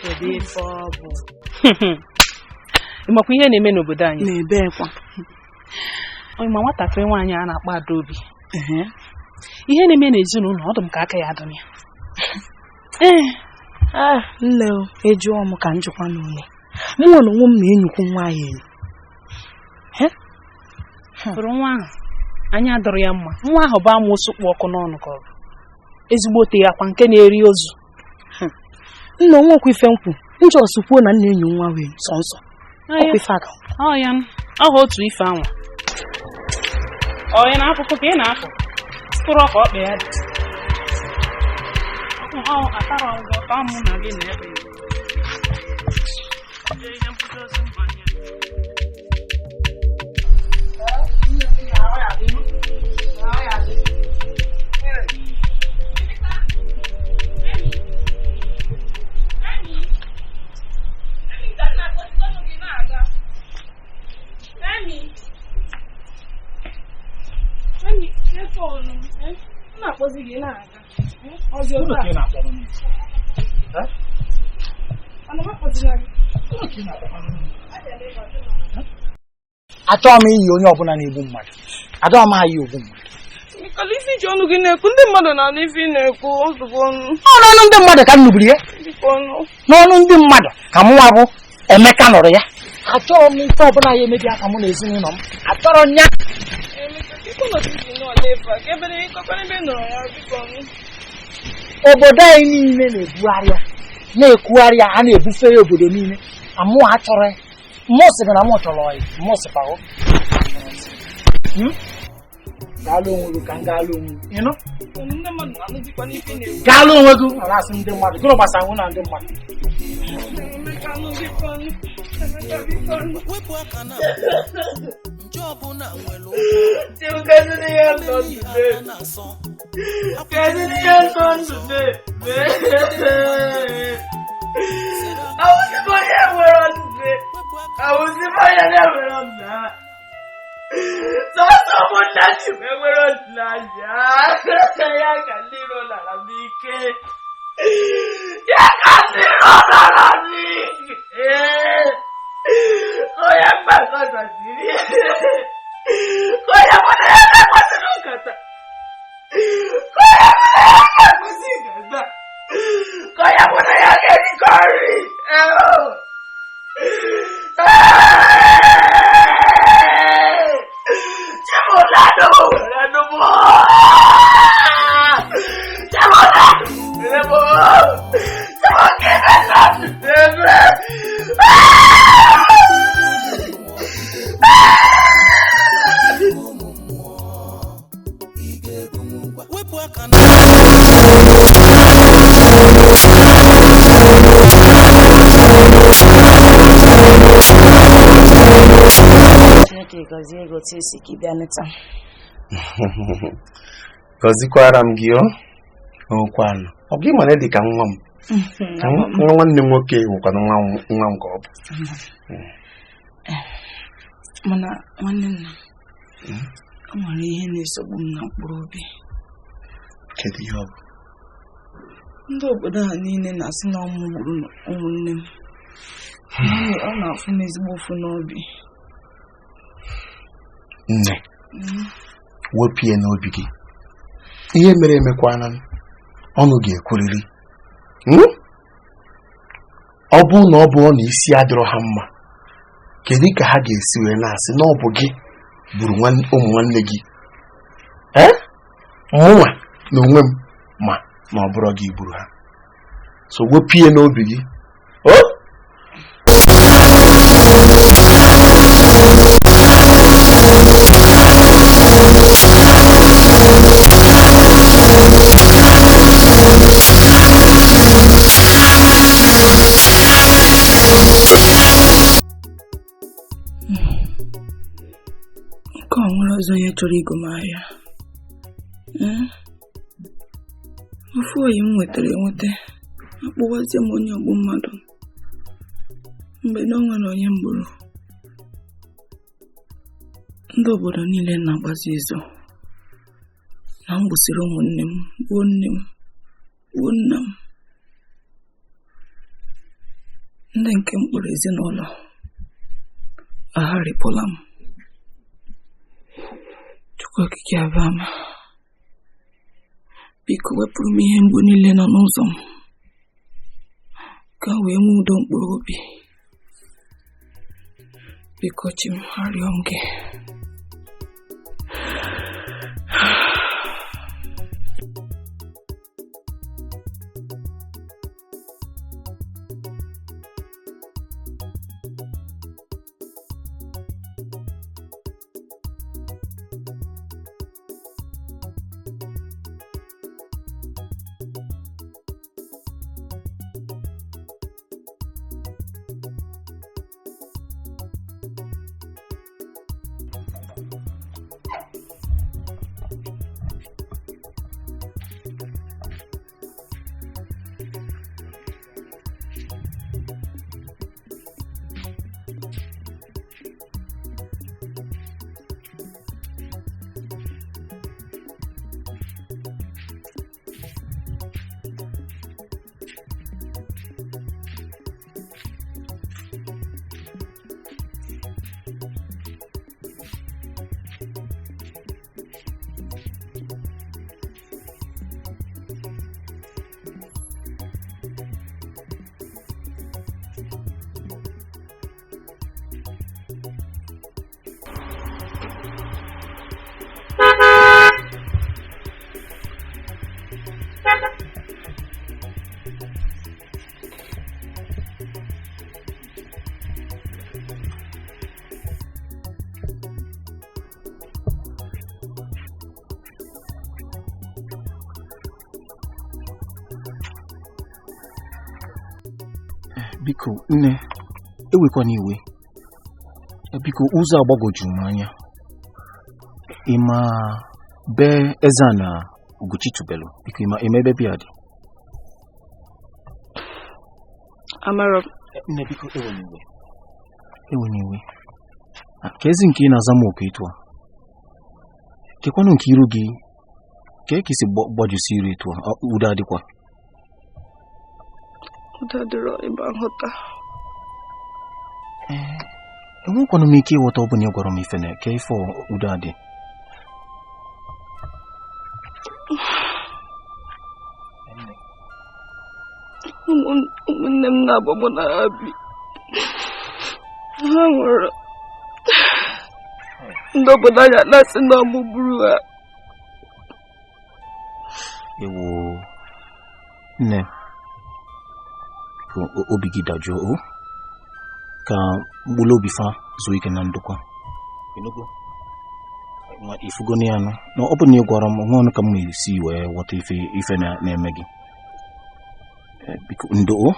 Kedu ife ọ bụ? Ị makwa ihe na-eme n'obodo anyị? Na-ebekwa. Ma nwatakịrị nwaanyị a na-akpọ Adaobi. Ihe na-eme n'ezinụlọ ọ dị m ka aka ya adị ya. Ee, nne o, ejụọ m ka njikwa n'one. Mụ nwere onwe m na-enyikwu nwa ya enyi. Fụrụ nwa ahụ, anya adọrọ ya mma. Nwa ahụ bụ amoosu kpụ ọkụ n'ọnụ ka ọ bụ. Ezigbo te ya akwa nke na-eri ozu. Nna onwe okwu ife nkwu, njọs kwuo na nna enyi nwa wee sọ nsọ. Ọkwa ife aka. Ọ ya, ọ bụ otu ife anwa. Ọ ya na-akụkụ ka ị na-akụ. Tụrụ ọka ọkpa ya dị. Ọ atara ụgwọ ka mụ na gị na ebe ya. Achọghị m iyi onye ọbụla na-egbu mmadụ. Adọghị m iyi ogbu mmadụ. Biko isi ji ọnụ gị na-ekwu ndị mmadụ na-anụ ife ị na-ekwu ozugbo ọnụ. Ọ n'ọnụ ndị mmadụ ka m nụburu ya. N'ọnụ ndị mmadụ ka mụnwa bụ Emeka nụrụ ya. Achọghị m ife ọbụla ya emebi aka mụ na ezinụlọ m. Achọrọ m ya. Obodo anyị niile na-ebugharị ya, na-ekwugharị ya, a na-ebufe ya obodo niile. Amụ achọrọ ya. Mmụọ sị gị na mụ chọrọ ya, mmụọ sịkwa Gaalụ onwe gị ka m gaalụ onwe m. Ịnụ? Gaalụ onwe gị ọ na-asị ndị mmadụ. Gịnị gbasara nwụ na ndị mmadụ? Wepụ aka na nje ọbụla nwere Sọsọ ụmụnna ji m enwere olileanya ya ka ndị iro nara m ike ya ka ndị iro nara m ike onye mgbakọ zaziri onye mụ na ya na-akwasịrị nkata onye mụ na ya ga-akwụsị nkata onye mụ na ya ga-erikọ nri. Chineke gọzie gị otu esi ka ị bịa neta. Gọzikwara m gị o okwanụ ọ bụ ịmana dị ka nwa m nwa nwanne m nwoke nwekwana nwa m ka ọ bụ. Mana nwanne nna m, o nwere ihe na-esogbu m na mkpụrụ obi. Kedu ihe ọ bụ? Ndị obodo a niile na-asị na ọmụ gburu ụmụnne m. Ọ na-afụ m ezigbo ụfụ n'obi. Nne, wepụ ya n'obi gị. Ihe mere emekwana ọnụ ga-ekwurịrị. Ọ bụ na ọ bụ na isi adịrọ ha mma, kedu ka ha ga-esi wee na-asị na ọ bụ gị gburu ụmụ nwanne gị? Ee, mụnwa na onwe m ma na ọ bụrụ gị gburu ha. So wepụ ya n'obi gị. O nke ọ nwere ọzọ onye chọrọ igo m ahịa. Ofu oyi m nwetara enweta akpọwazie m onye ọgbụ mmadụ mgbe na o nwere onye m gburu. Ndị obodo niile na-agbazi izu na m gbusiri ụmụnne m, gbuo nne m, gbuo nna m. Ndị nke mkpụrụ ezinụlọ agharịpụla m. Chukwu okike abịama, biko wepụrụ m ihe mgbu niile nọ n'ụzọ m ka wee nwee udo mkpụrụ obi. Biko chi m, arịọ m gị. Biko nne, ewekwana iwe. Biko ụzọ agbagwojuru m anya. Ị ma be eze a na Ugochi tubelu? Biko ị ma ebe bịa dị? Amara. Nne biko ewena iwe. Ewena iwe. Ka ezi nke ị na-aza m oku etu a. Kekwanụ nke iru gị, ka e si gbajusi iru etu a, udo adịkwa. Udo adịrọ ịba nghọta. Enwekwanụ m ike ịghọta ọbụna ị gwara m ife na ka ife udo adị. Ụmụnne m na-agba mụ na ha bi. Ha nwụrụ. Ndị obodo anyị na-asị na ọmụ gburu ha. Ewo nne, obi gị dajụọ o, ka mkpụrụ obi fa zuo ike na ndokwa. Ifugo ya nụ na ọ bụ na ị gwara m nwa ọnụ ka m esi wee ghọta ife na-eme gị. Biko ndo o,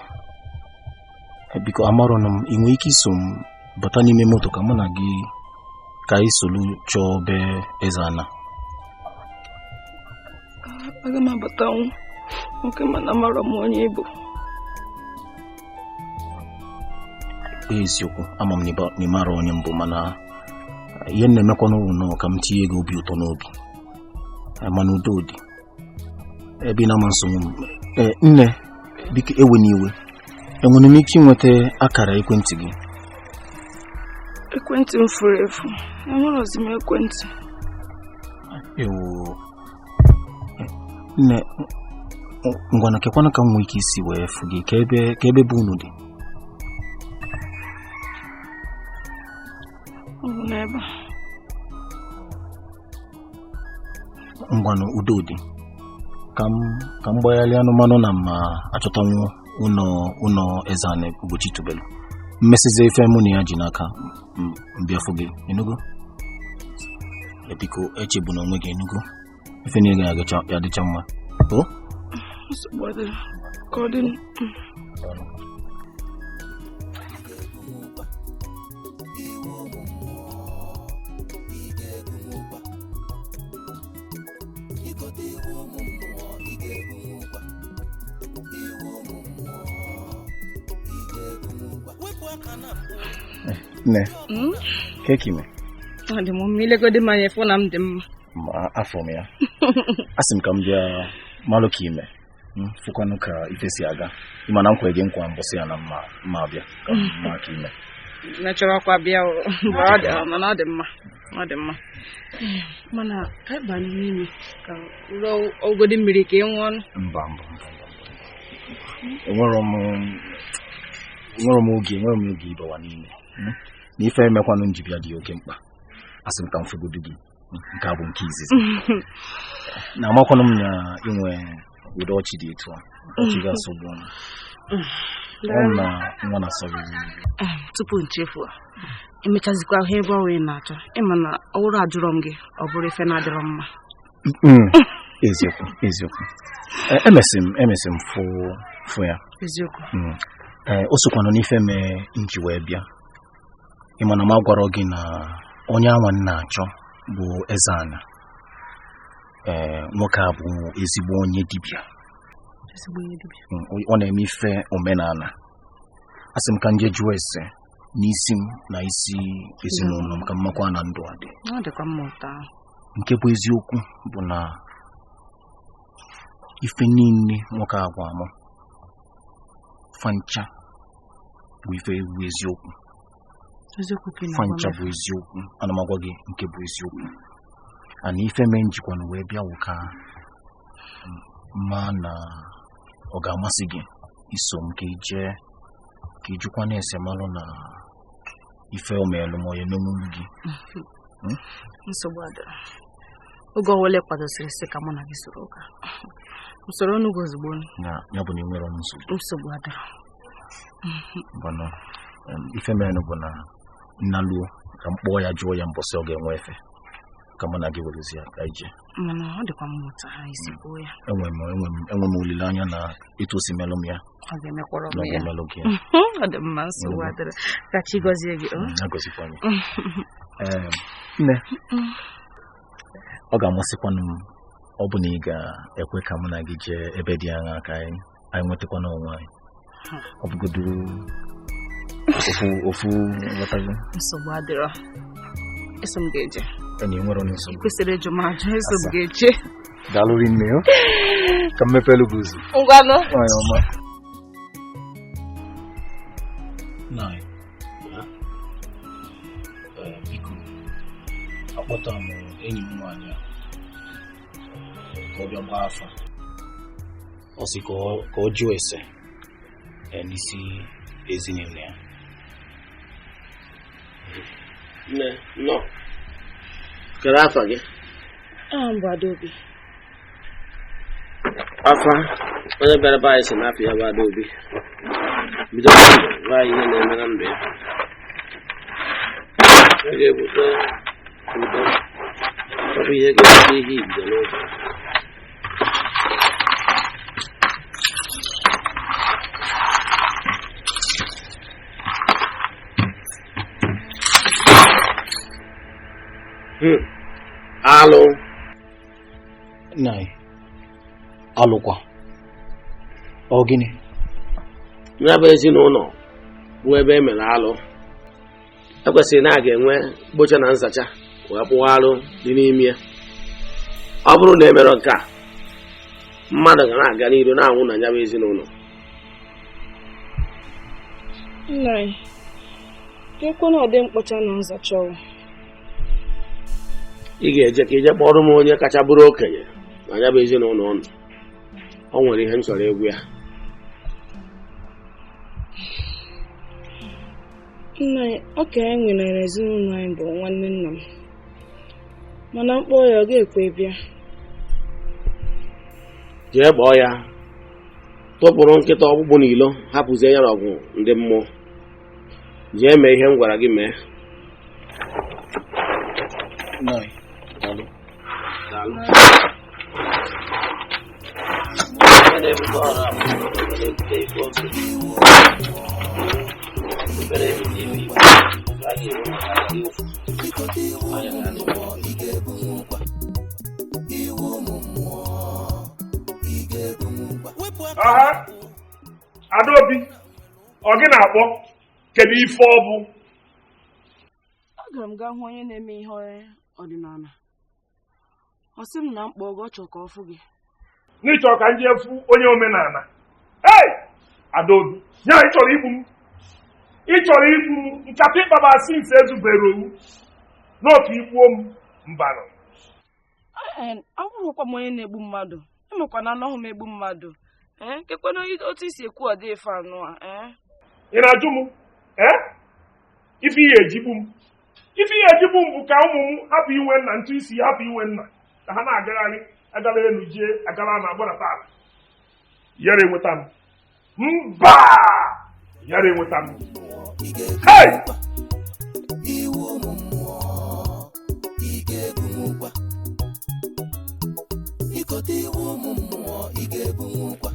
biko amarọnụ m, ị nwee ike iso m bata n'ime moto ka mụ na gị ka anyị solu chọọ be eze ana? Aga m abatanwu nwoke, mana amarọ m onye ị bụ. Eziokwu, ama m na ị mara onye mbụ, mana ihe m na-emekwa n'ụlọ nọ ka m tinye ego obi ụtọ n'obi, mana udo dị ebe ị na-ama nsogbu m. Nne biko ewena iwe, enwere m ike ịnweta akara ekwentị gị? Ekwentị m furu efu, enwerọzi m ekwentị. Ewo nne, ngwana kekwana ka m nwee ike isi wee fụ gị, ka ebe bụ unu dị? Ọ bụ n'ebe a. Ngwanụ udo dị, ka m gbagharịa anụmanụ na ma achọtanwu ụlọ eze ana Ugochi tubelu. Mmesizi ife mụ na ya ji n'aka mbịafụ gị, enugo? Biko echegbuna onwe gị, enugo? Ife niile ya adịcha mma. O? Nsogbu adịrọ, ka ọ dị. Nne, keki me? Adị m mma, ilegodi m anya ịfụ na m dị mma. Ma afọ m ya. Asị m ka m bịa malụ ka ime. Fụkwanụ ka ife si aga. Ị ma na m kwere gị nkwa mbọsị ya na mma mma abịa ka mma aka ime. Mechọrọkwa bịa o. Mana ọ dị mma. Ọ dị mma. Mana ka anyị banye n'ime ka ruo ogodi mmiri ka ị nwụọ ọnụ. Mba mba mba mba. Enwere m oge ịbawa n'ime. Na ife emekwanụ m ji bịa dị oke mkpa. Asị m ka m fụgodu gị. Nke a bụ nke izizi. Na amakwanụ m na inwe ụdị ọchị dị etu a. Ọchị ga-asọgbu m. Ọ na nwa na-asọ gị. Tupu nchefu a, emechazikwa ahụ ebe ọrụ ị na-achọ. Ịma na ọwụrụ ajụrọ m gị, ọ bụrụ ife na-adịrọ mma. Eziokwu, eziokwu. Emesi m fụ ya. Eziokwu. O sokwanụ n'ife mee m ji wee bịa. Ịma na m agwarọ gị na onye anwa m na-achọ bụ Eze-Ana. Nwoke a bụ ezigbo onye dibịa. Ọ na-eme ife omenala. Asị m ka nje jụọ ese n'isi m na isi ezinụlọ m ka mmakwa na ndụ adị. Nke bụ eziokwu bụ na ife niile nwoke a gwa m fancha bụ ife bụ eziokwu. Fancha bụ eziokwu. Ana m agwa gị nke bụ eziokwu. Ana ife mee njikwana wee bịa wụ ka ma na ọ ga-amasị gị iso m ka ije ka ijikwa na-ese malụ na ife o meelụ ma onye n'omume gị. Nsogbu adịrọ. Oge ọwụla kwadosiri sị ka mụ na gị soro ụka. Usoro ọnụgụ ozugbo. Ya bụ na ị nwere nsogbu. Nsogbu adịrọ. Bana ife merenụ bụ na nnaluo ka m kpọọ ya jụọ ya mbọsị ọ ga-enwe efe ka mụ na gị werezi ya ka ije. Mana ọ dịkwa mma otu ha isi kwuo ya. Enwe m olileanya na etu o si melụ m ya. Ọ ga-emekwara m ya. Ọ gị. Ọ dị mma, nsogbu adịrọ. Ka chi gọzie gị. Agọzikwa gị. Nne, ọ ga-amasịkwanụ m ọ bụ na ị ga-ekwe ka mụ na gị jee ebe dị anya ka anyị nwetakwana onwe anyị. Ọ bụgodu ofu nghọtago. Nsogbu adịrọ. Eso m ga-eje. Enyi nwere onye nsogbu. Ị kwesịrị ịjụ m ajụ, eso m ga-eje. Daalụ rinne o. Ka m mepelu gị ụzọ. Ngwanụ. Nwanyị ọma. Biko, akpọtara m enyi m nwaanyị a ka ọ bịa gbaa afa. Ọ sị ka ọ jụọ ese n'isi ezinụlọ ya. Nne, nnọọ. Kedu afa gị? Aha m bụ Adaobi. Afa onye bịara be anyị si n'afọ ya bụ Adaobi. Bido gwa anyị ihe na-eme na ndụ ya. Ọ ga-ebute udo. Ọ bụ ihe ga-ebute ihe ibido n'ụzọ. Alụ. Nna anyị, alụkwa. Ọ gịnị? Ya bụ ezinụlọ bụ ebe e mere alụ. Ekwesịrị na a ga-enwe mkpocha na nzacha wee kpụwa alụ dị n'ime ya. Ọ bụrụ na e mere nke a, mmadụ ga na-aga n'iru na-anwụ na ya bụ ezinụlọ. Nna anyị, kekwana ọ dị mkpocha na nzacha ọwụ? Ị ga-eje ka ije kpọrọ m onye kacha bụrụ okenye na ya bụ ezinụlọ ọnụ. O nwere ihe m chọrọ egwu ya. Nna anyị, okenye nwere ezinụlọ anyị bụ nwanne nna m. Mana mkpọ ya ọ ga-ekwe bịa. Jee kpọọ ya. Tụpụrụ nkịta ọkpụkpụ n'ilo, hapụzie ya n'ọgụ ndị mmụọ. Jee mee ihe m gwara gị mee. Daalụ. Daalụ. Aha, Adaobi, ọ gị na-akpọ? Kedu ife ọ bụ? Agara m gaa hụ onye na-eme ihe ọdịnala. Ọ sị m na mkpọ ọgọ chọọ ka ọ fụ gị. N'ịchọ ka m jee fụ onye omenala. Ei! Adaobi, ya ị chọrọ igbu m. Ị chọrọ igbu m nkata ịkpaba since ezubere owu. N'otu igbuo m mbanụ. Abụrụkwa m onye na-egbu mmadụ. Emekwa na anọghị m egbu mmadụ. Kekwana otu isi ekwu ọ dị ife anụ a. Ị na-ajụ m? Ife ihe ejigbu m. Ife ihe ejigbu m bụ ka ụmụ m hapụ inwe nna, ntụ isi hapụ inwe nna, ka ha na-agagharị agara elu jee agara na agbadata ala. Yara enweta m. Mba! Yara enweta m. Hey! Iwu ụmụ mmụọ, ị ga-ebu m ụkwa. Ikote iwu ụmụ mmụọ, ị ga-ebu m ụkwa.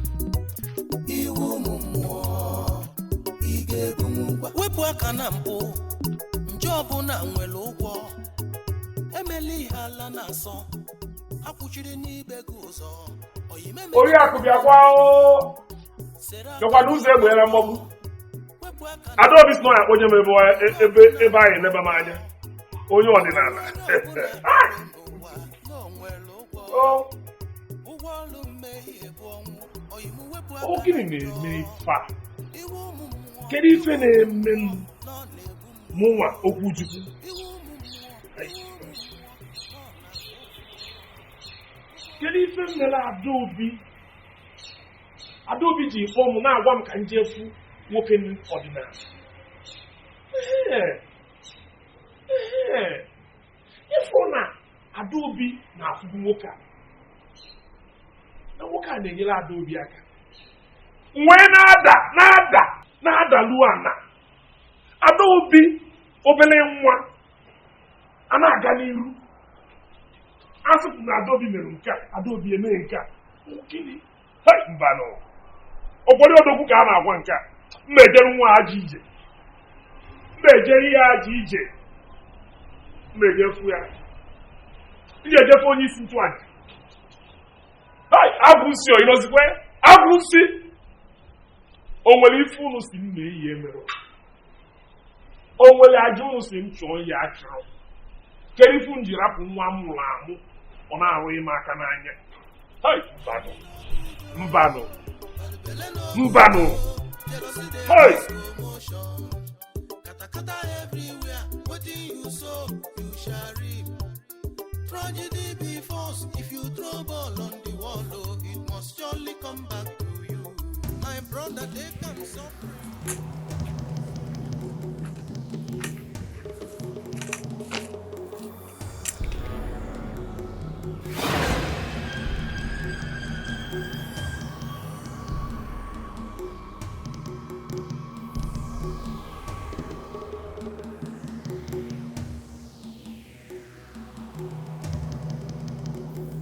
Iwu ụmụ mmụọ, ị ga-ebu m ụkwa. Wepụ aka na mpụ, njọ ọbụla nwere ụgwọ. Emela ihe ala na-asọ, akwụchiri n'ibe gị ụzọ. Oriakụ bịakwa o. Bịakwa n'ụzọ egbe na mgbagbu. Adaobi sị na ọ ya akpọnye m ebe anyị eleba m anya. Onye ọdịnala. Ọ gịnị na-eme ife a? Kedu ife na-eme m mụnwa Okwuchukwu? Kedu ife m mere Adaobi? Adaobi ji kpọọ m na-agwa m ka m jee fụ nwoke ọdịnala. Ịfụ na Adaobi na-afụbu nwoke a. Na nwoke a na-enyere Adaobi aka. Nwee na-adalu ana. Adaobi obele nwa a na-aga n'iru. Asụpụ na Adaobi mere nke a, Adaobi emee nke a. Gịnị? Hei, mbanụ. Ụfọdụ odogwu ka a na-agwa nke a. Mma ejere nwa ajọ ije. Mma ejere ihe ajọ ije. Mma ejefu ya. Iji ejefu onye isi nchụaja. Hei, agwụsị o, ịnọzikwe? Agwụsị! O nwere ife unu si m mee ihe mere. O nwere aja unu si m chụọ ya achụrụ. Kedu ife m ji rapụ nwa m mụrụ amụ ọ na-arụ ịma aka n'anya? Hei, mbanụ. Mbanụ. Mbanụ. Hey! Katakata everywhere, wetin you sow, you shall reap. Tragedy be force, if you throw ball on the wall, oh, it must surely come back to you. My brother, take am suffering.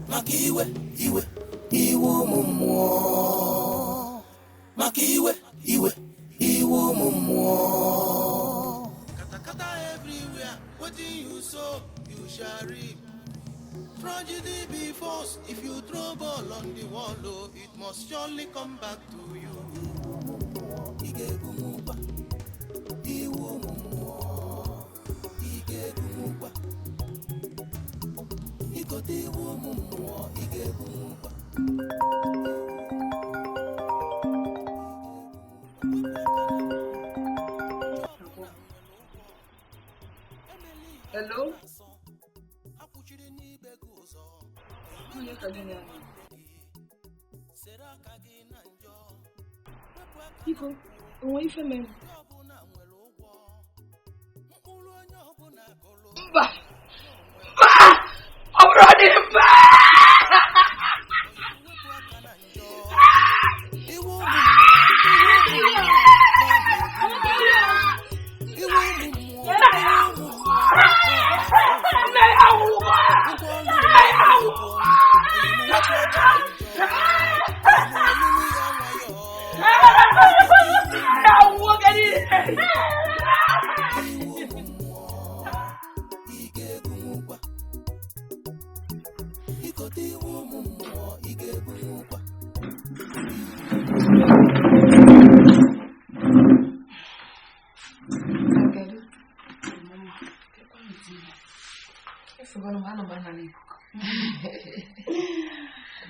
Maka iwe iwe iwe ụmụ mmụọ, maka iwe iwe iwe ụmụ mmụọ. Katakata everywhere, wetin you sow, you shall reap. Tragedy be force, if you throw ball on the wall, oh, it must surely come back to you. Ị ga-ebu m ụkwa, iwe ụmụ mmụọ, ị ga-ebu m ụkwa. Ikote iwu ụmụ mmụọ, ị ga-ebu m ụkwa. Hello? Onye ka gị na-anọ? Biko, o nwere ife mere? Mba! Mba! Ọ bụrụ ọ dị mba!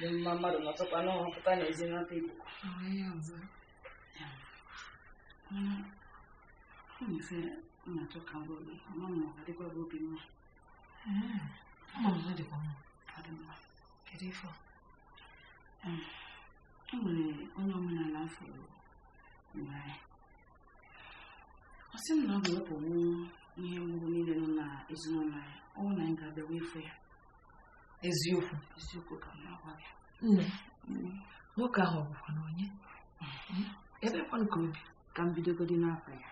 na-adị mma mmadụ nọtụkwa n'ụlọ pụta n'ezi nata ikuku. Ọ na-efe m na-achọ ka m gwa gị, ama m ma ọ ga-adịkwa gị obi mma. Ama m na ọ dịkwa mma. Ọ dị mma. Kedu ife ọ? E nwere onye omenala m fụrụ n'anya. Ọ sị m na ọ ga-ewepụwu ihe mgbu niile nọ n'ezinụlọ anyị, ọ bụrụ na anyị ga-abịa wee fụ ya. Eziokwu. Eziokwu ka m na-agwa gị. Nne, nwoke ahụ ọ bụkwa na onye? Ebekwanụ ka o bi? Ka m bidogodi n'afa ya.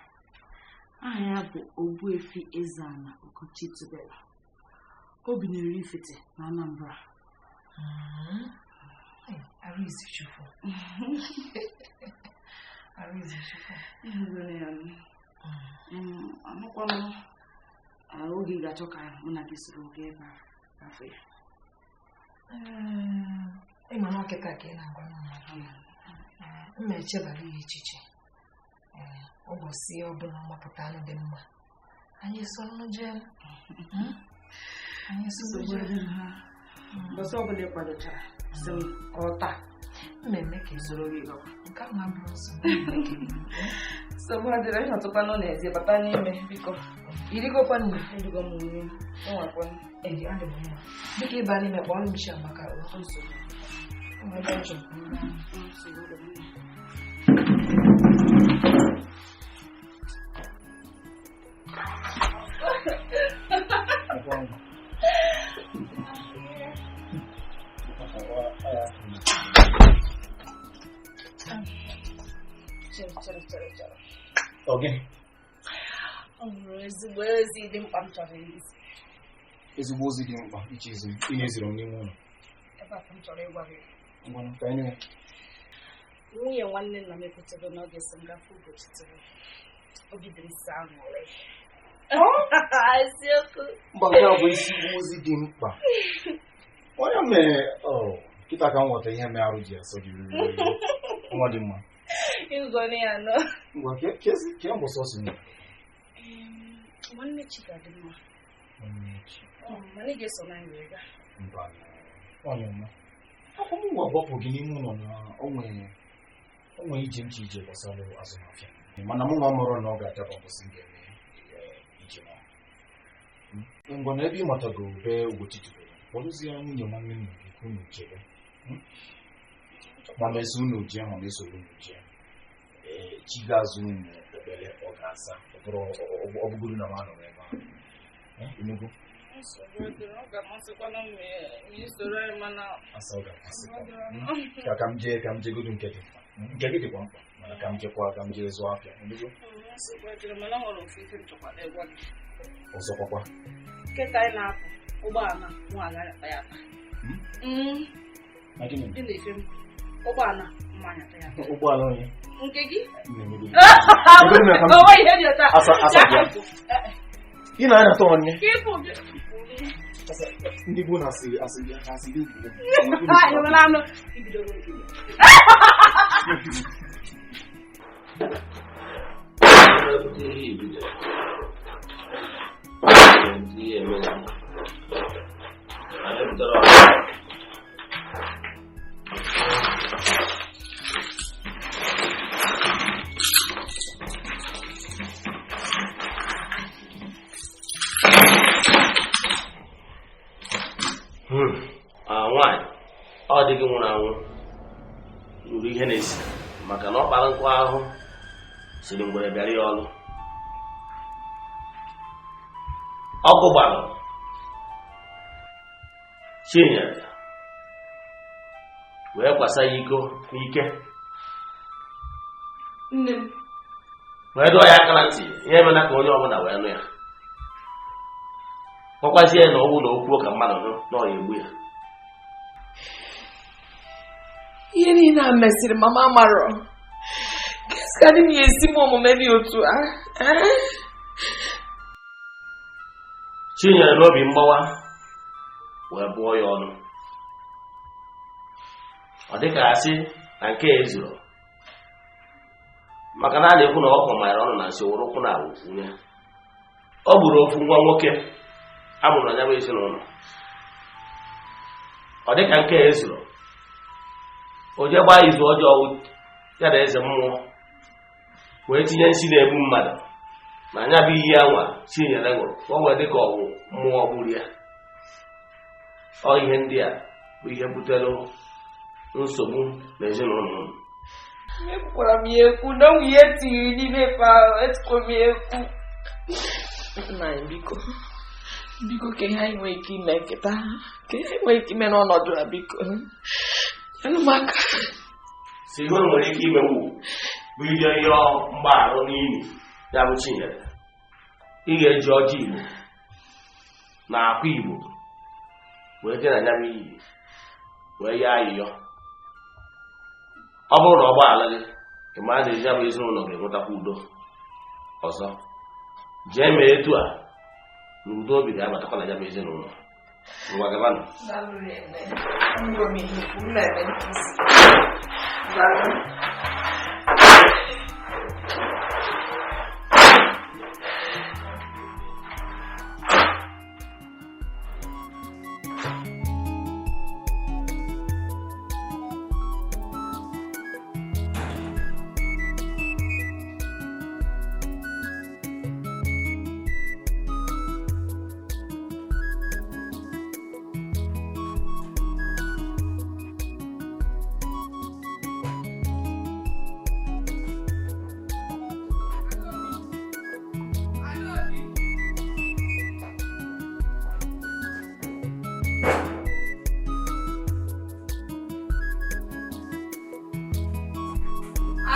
Aha ya bụ Ogbuefi Eze-Ana Ugochi Tubelu. O bi n'Erifite na Anambra. Arụizi Chukwu. Arụizi Chukwu. Ịhụgoro ya nụ. Anụkwanụ oge ị ga-achọ ka mụ na gị soro gaa ebe a afọ ya. Ị ma na ọ kịta ka ị na-agwa m maka ya. M na-echebara ya echiche. Ụbọchị ọbụla ọ mapụta anụ dị mma, anyị soro jee. Anyị soro Nsogbu jee. adịghị ha. Ụbọchị ọbụla ị kwadochara, sị m ọ taa. Mmemme ka soro gị gawa. Nke ahụ abụrụ nsogbu. Mmemme ka ị Nsogbu adịrị, ị nọtụkwanụ n'ezi bata n'ime biko. Irigokwa nne? Erigo m nri. Enwekwa. Ee, adị m mma. Biko ịba n'ime kpọrọ m Chiamaka. Nsogbu. Enwe ebe m chọrọ ka m gaa. Nsogbu dị mma. Chere, chere, chere, chere. Ọ gịnị? Ọ nwere ezigbo ozi dị mkpa m chọrọ izi. Ezigbo ozi dị mkpa iche izi ị na-eziri m n'ime ụlọ. Ebe a ka m chọrọ ịgwa gị. Ngwanụ, ka anyị nụ ya. Nwunye nwanne nna m ekwetego na ọ ga-eso m gafe Ugochi tụrụ. Obi dị m sọ aṅụrị. Eziokwu. Mba, nke a bụ ezigbo ozi dị mkpa. Onye mere ọ kịta ka m ghọta ihe mere arụ ji asọ gị ruru. Nwa dị mma. Ịgọrọ ya nọ. Ngwa, ke mbọsị ọ sị m. Nwanne chi ga-adị mma. Nwanne chi. Mana ị ga-eso na anyị wee gaa. Mba, nwaanyị ọma. Akwụ m ngwa gbapụ gị n'ime ụlọ na o nwere ije nche ije gbasara azụmahịa. Mana mụ nwa mụrụ na ọ ga-adaba mbọsị m ga-eme njem ahụ. Ngwa na ebe ị matago be Ugochi tubelu, kpọrọzie nwunye nwanne nna gị ka unu jebe. Ma na-eso unu jee, ma na-esoro unu jee. Chi ga-azụ unu ekpere ọ ga-asa, ọ bụgoro na m anọrọ ebe ahụ. Enugu? Nsogbu adịrọ, ọ ga-amasịkwanụ m ma ị soro anyị mana Asa ọ ga-amasịkwa m. Ka m jee, ka m jegodu nke dị mkpa. Nke gị dịkwa mkpa, mana ka m jekwa, ka m jee zụọ afịa. Enugu? Nsogbu adịrọ, mana ọ nwere ofu ife m chọkwara ịgwa gị. Ọzọkwakwa. Nkịta anyị na-apụ, ụgbọala mụ agaghị akpa ya ata. Na gịnị? Gị na ife m, ụgbọala mụ anya ata ya ata. Ụgbọala onye? Nke gị? Na-emegbu gị. O nweghị ihe dị otu a. Asa, asa, Ya bịa. hapụ. Ị na-anya atọ nwanne? Ka ịpụ gị. Asa, ndị gboo na-asị asị gị asị gị ugwu. Ha, ị nwere anụ? Ibidogo nke gị. Nwaanyị ọ dị gị nwụrụ anwụ nụrụ ihe na-esi maka na ọ kpara nkụ ahụ siri ngwere bịara ya ọlụ. Ọkụ gbara Chinyere wee kwasa ya iko n'ike. Nne m. Wee dọọ ya aka na ntị ihe emela ka onye ọbụla wee nụ ya. Gwakwazie na ọnwụ na okwu ka mmadụ nụ na ọ ya egbu ya. Ihe niile a mesịrị mama amarọ. Kesi ka di m ya esi m omume dị otu a? Chinyere n'obi mgbawa wee bụọ ya ọnụ. Ọ dịka asị na nke a ezuru. Maka na a na-ekwu na ọkụ manyere ọnụ na nsị wụrụ ụkwụ na awụ wunye. Ọ gburu ofu nwa nwoke a mụrụ na ya bụ ezinụlọ. Ọ dịka nke a ezuru. O jee gbaa izu ọjọọ ya na eze mmụọ wee tinye nsi na-egbu mmadụ na anya bụ iyi anwa Chinyere ṅụrụ ka o wee dị ka ọwụ mmụọ gburu ya. Ọ ihe ndị a bụ ihe butere nsogbu n'ezinụlọ unu. Ekwukwara m ya ekwu na onwe ihe tiri n'ime efe ahụ, etukwa m ya ekwu. Nna anyị biko, biko ka ihe anyị nwere ike ime nkịta, ka ihe anyị nwere ike ime n'ọnọdụ a biko. Nyere m aka. Si ihe unu nwere ike imewu bụ ije yọọ mgbaghara n'ili ya bụ Chinyere. Ị ga-eji ọjị Igbo na akwa Igbo wee jee na ya bụ iyi wee yọọ ayịyọ. Ọ bụrụ na ọ gbaghara gị, ị mara na ezi ya bụ ezinụlọ ga-enwetakwa udo ọzọ. Jee mee etu a na udo obi ga-abatakwa na ya bụ ezinụlọ. Ngwa gabanụ. Daalụ rinne. Anụgo m ihe ikwu, m na-eme nkụzi. Daalụ.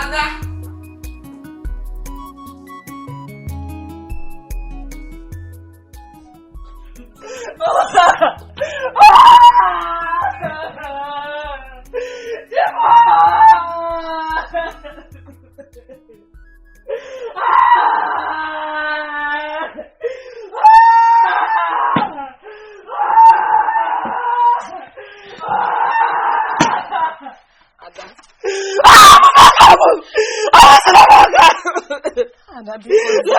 Ada. Ada biko.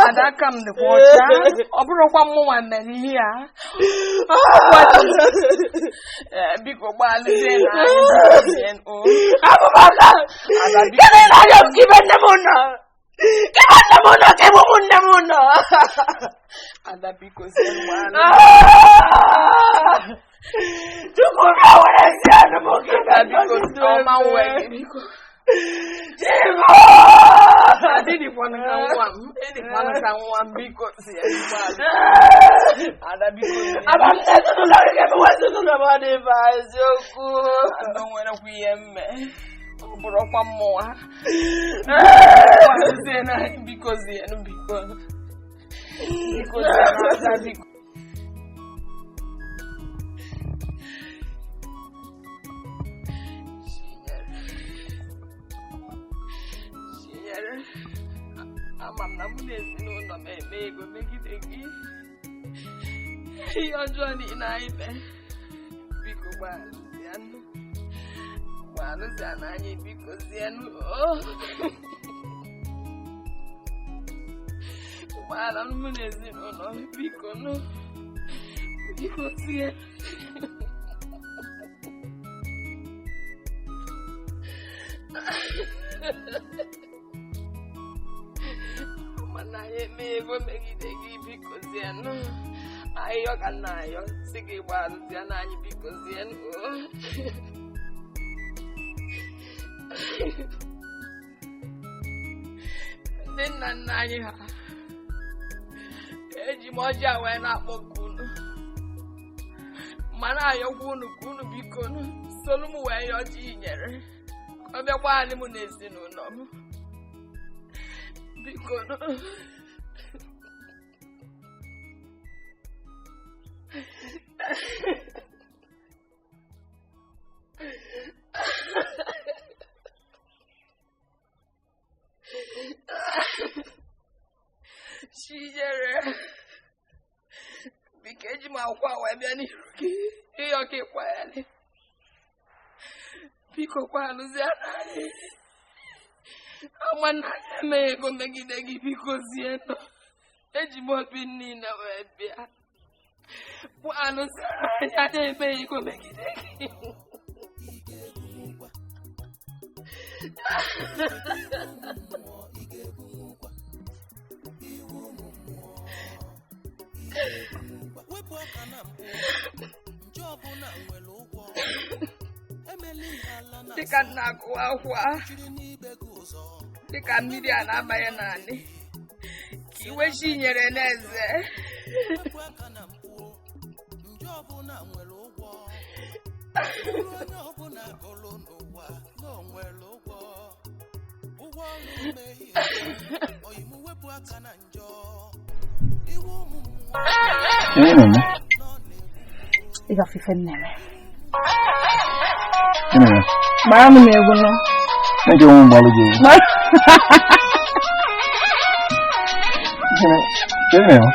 Ada aka m dịkwa ọcha. Ọ bụrụkwa mụnwa mere ihe a. Biko gbalịzie na anyị. Abubakar! Ada biko. Gịnị na-arịọ m ka ibe nne m nọ? Ka ibe nne m nọ ka igbu m nne m nọ? Ada biko zie mgbalị. Chukwu bịa were ezi anụ m ka ibe Ada nne biko m zie ọma nwe gị biko. Chimo! Ada ịdịkwanụ ka nwa m, ịdịkwanụ ka nwa m biko zie mgbalị. Ada biko zie. Aba m na ezinụlọ gị ga-emewe ezinụlọ m ọ dị mba eziokwu. Ada o nwerekwa ihe mme. Ọ bụrụkwa mmụọ. Gbalịzie na anyị biko zienụ biko. Biko zienụ Ada biko. Chinyere, ama m na mụ na ezinụlọ m eme ego megide gị. Ihe ọjọọ niile anyị mee. Biko gbalịzienụ. Gbalịzienụ anyị biko zienụ. Gbaghara mụ na ezinụlọ m biko nụ. Biko zie. Mana anyị eme ego megide gị biko zienụ. Ayọ ka nna ayọ si gị gbalịzienụ anyị biko zienụ. Ndị nna nna anyị ha eji m ọjị a wee na-akpọku unu ma na-ayọkwa unu ka unu biko unu solu m wee yọọ Chinyere ka ọ bịa gbaghalị m na ezinụlọ m biko nụ. Chinyere biko eji m akwa wee bịa n'iru gị ịyọ ka ịkwaghalị biko kwalụziere anyị. Ama na anyị emeghị ego megide gị biko zienụ. Eji m obi niile wee bịa. Bụ anụ anya na-eme igwe megide gị. Wepụ aka na mpụ, njọ ọbụla nwere ụgwọ. Emela ihe ala na Dịka m na-agụ akwa, jiri n'ibe gị ụzọ. Dịka mmiri a na-abanye n'anị, ka iwe chi nyere n'eze. Wepụ aka na mpụ, njọ ọbụla nwere ụgwọ. Bụrụ onye ọbụla gụrụ n'ụwa na o nwere ụgwọ. Ụgwọ ọrụ mmehie, oyimu wepụ aka na njọ. Iwu ụmụ mmụọ. Ihe na-eme? Ị gafe ife m na-eme. Gịnị mere? Gbara m egwu nọ. Nke nwe mgbalụ gị egwu. Gịnị na-eme?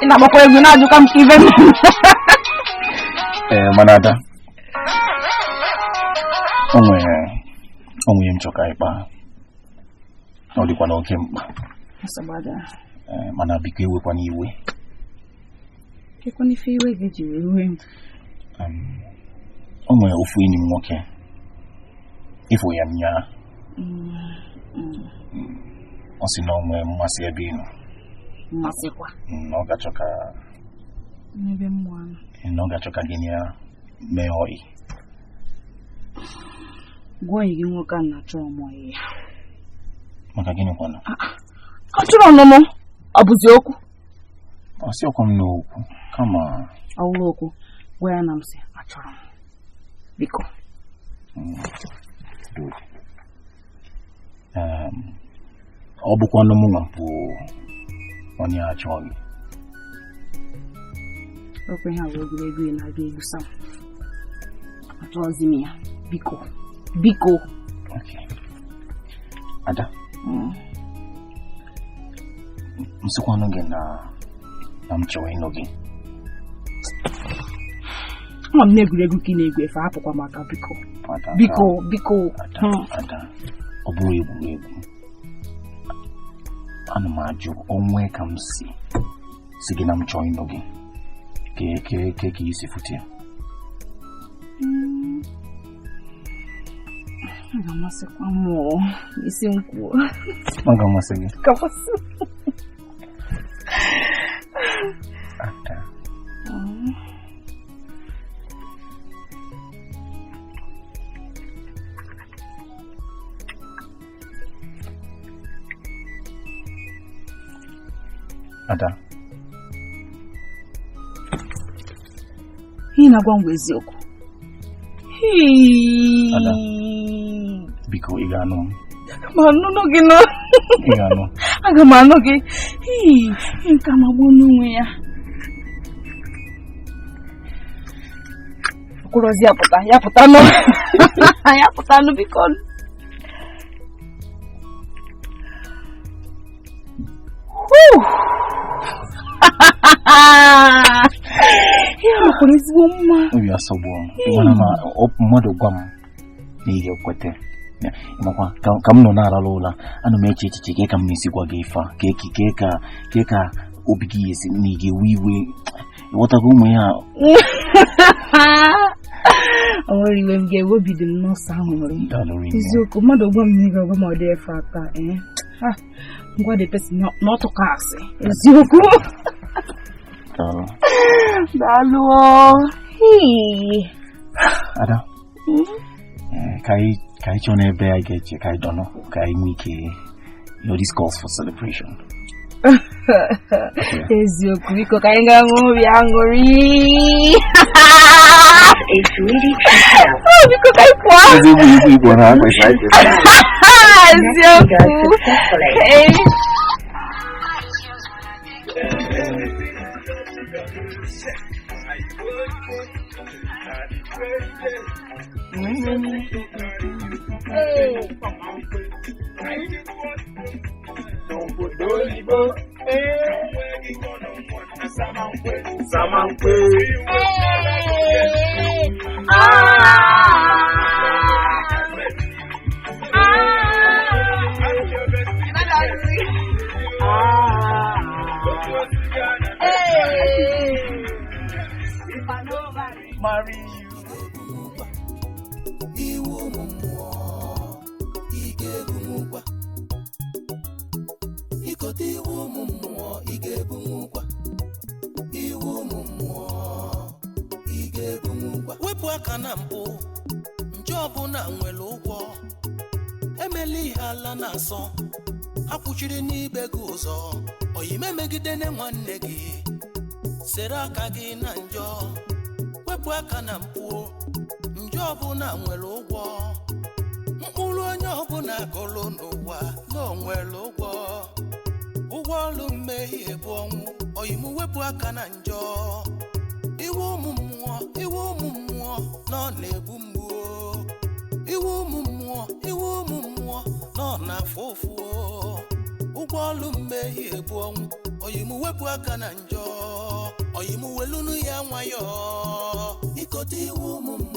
Ị na-agbakwa egwu na-ajụkwa m ka ife m na-eme. Ee, mana Ada, o nwere ihe m chọrọ ka anyị kpaa. Ọ dịkwa n'oke mkpa. Nsogbu adịghị. Ee, mana biko ewekwana iwe. Kekwana ife iwe gị ji wee wee m. O nwere ofu enyi m nwoke ịfụ ya nnyaa. Ọ sị na o nwee mmasị ebe ị nọ. Mmasịkwa. Na ọ ga-achọ ka N'ebe mmụọ nọ. na ọ ga-achọ ka gị na ya mee ọyị. Gwa enyi gị nwoke a na-achọ ọmụ ya. Maka gịnị kwanụ? Ọ chọrọ ọnụnụ, ọ bụzi okwu? Ọ sị ọkwa m n'okwu kama Ọ wụrụ okwu, gwa ya na m sị achọrọ m. Biko. Good. Ọ bụkwanụ mụnwa bụ onye achọghị. Okwu ihe a bụ egwuregwu ị na-abịa egwusa m. Achọghịzi m ya. Biko. Biko. Ada, m sịkwanụ gị na m chọrọ ịnụ gị. Ama m na egwuregwu ka ị na-egwu efe, hapụkwa m aka biko. Ada, Biko, biko. Ada, ọ bụrụ egwuregwu. Ana m ajụ onwe ka m si gị na m chọrọ ịnụ gị. Ke ka isi fute ya. Ọ ga-amasịkwa m isi m kwuo. Ọ ga-amasị gị. Ga-amasị m. Ada. Ada. Ihe na-agwa m bụ eziokwu. Ada. Biko ị ga-anụ m. Aga m anụnụ gị nọ. Ị ga-anụ. Aga m anụ gị. Nke a magbuo n'onwe ya. Okwuruozi ya pụta, ya pụta nụ. Ya pụta nụ biko. Ya makwara ezigbo mma. Obi asọgbuo m. Ịmara ma mmadụ gwa m na ihe kwete. Ịmakwa ka m nọ na-arara ụra, ana m eche echiche ka m na-esi gwa gị ife a, ka ka obi gị esi na ị ga-ewe iwe. Ịghọtago ụmụ ya. O nwere iwe m ga-ewe, obi dị m n'ọsọ ahụ nwere. Eziokwu, mmadụ gwa m na ị ga-agwa m ọ dị efe aka. Ngwa dị pesi n'ọtụkọ asị. Eziokwu. Daalụ. Ada, ka anyị chọọ n'ebe anyị ga-eche ka anyị dọnọ ka anyị nwee ike, you know, this calls for celebration. Eziokwu, biko ka anyị gaa ṅụọ obi aṅụrị. Biko ka anyị pụọ. Ezigbo igbo na akpịsị. Eziokwu. Hey! Ikote iwu ụmụ mmụọ, ị ga-ebunwukwa iwu ụmụ mmụọ, ị ga-ebunwukwa. Wepụ aka na mpụ, njọ ọbụla nwere ụgwọ. Emela ihe ala na-asọ, akwụchiri n'ibe gị ụzọ. Oyime megidene nwanne gị, sere aka gị na njọ. Wepụ aka na mpụ, njọ ọbụla nwere ụgwọ. Mkpụrụ onye ọbụla gụrụ n'ụwa na o nwere ụgwọ. Ụgwọ ọrụ mmehie bụ ọnwụ. Oyimu wepụ aka na njọ. Iwe ụmụ mmụọ, iwe ụmụ mmụọ nọ na-egbu mgbu. Iwe ụmụ mmụọ, iwe ụmụ mmụọ nọ na-afụ ụfụ. Ụgwọ ọrụ mmehie bụ ọnwụ. Oyimu wepụ aka na njọ. Oyimu welunu ya nwayọọ. Ikote iwe ụmụ mmụọ.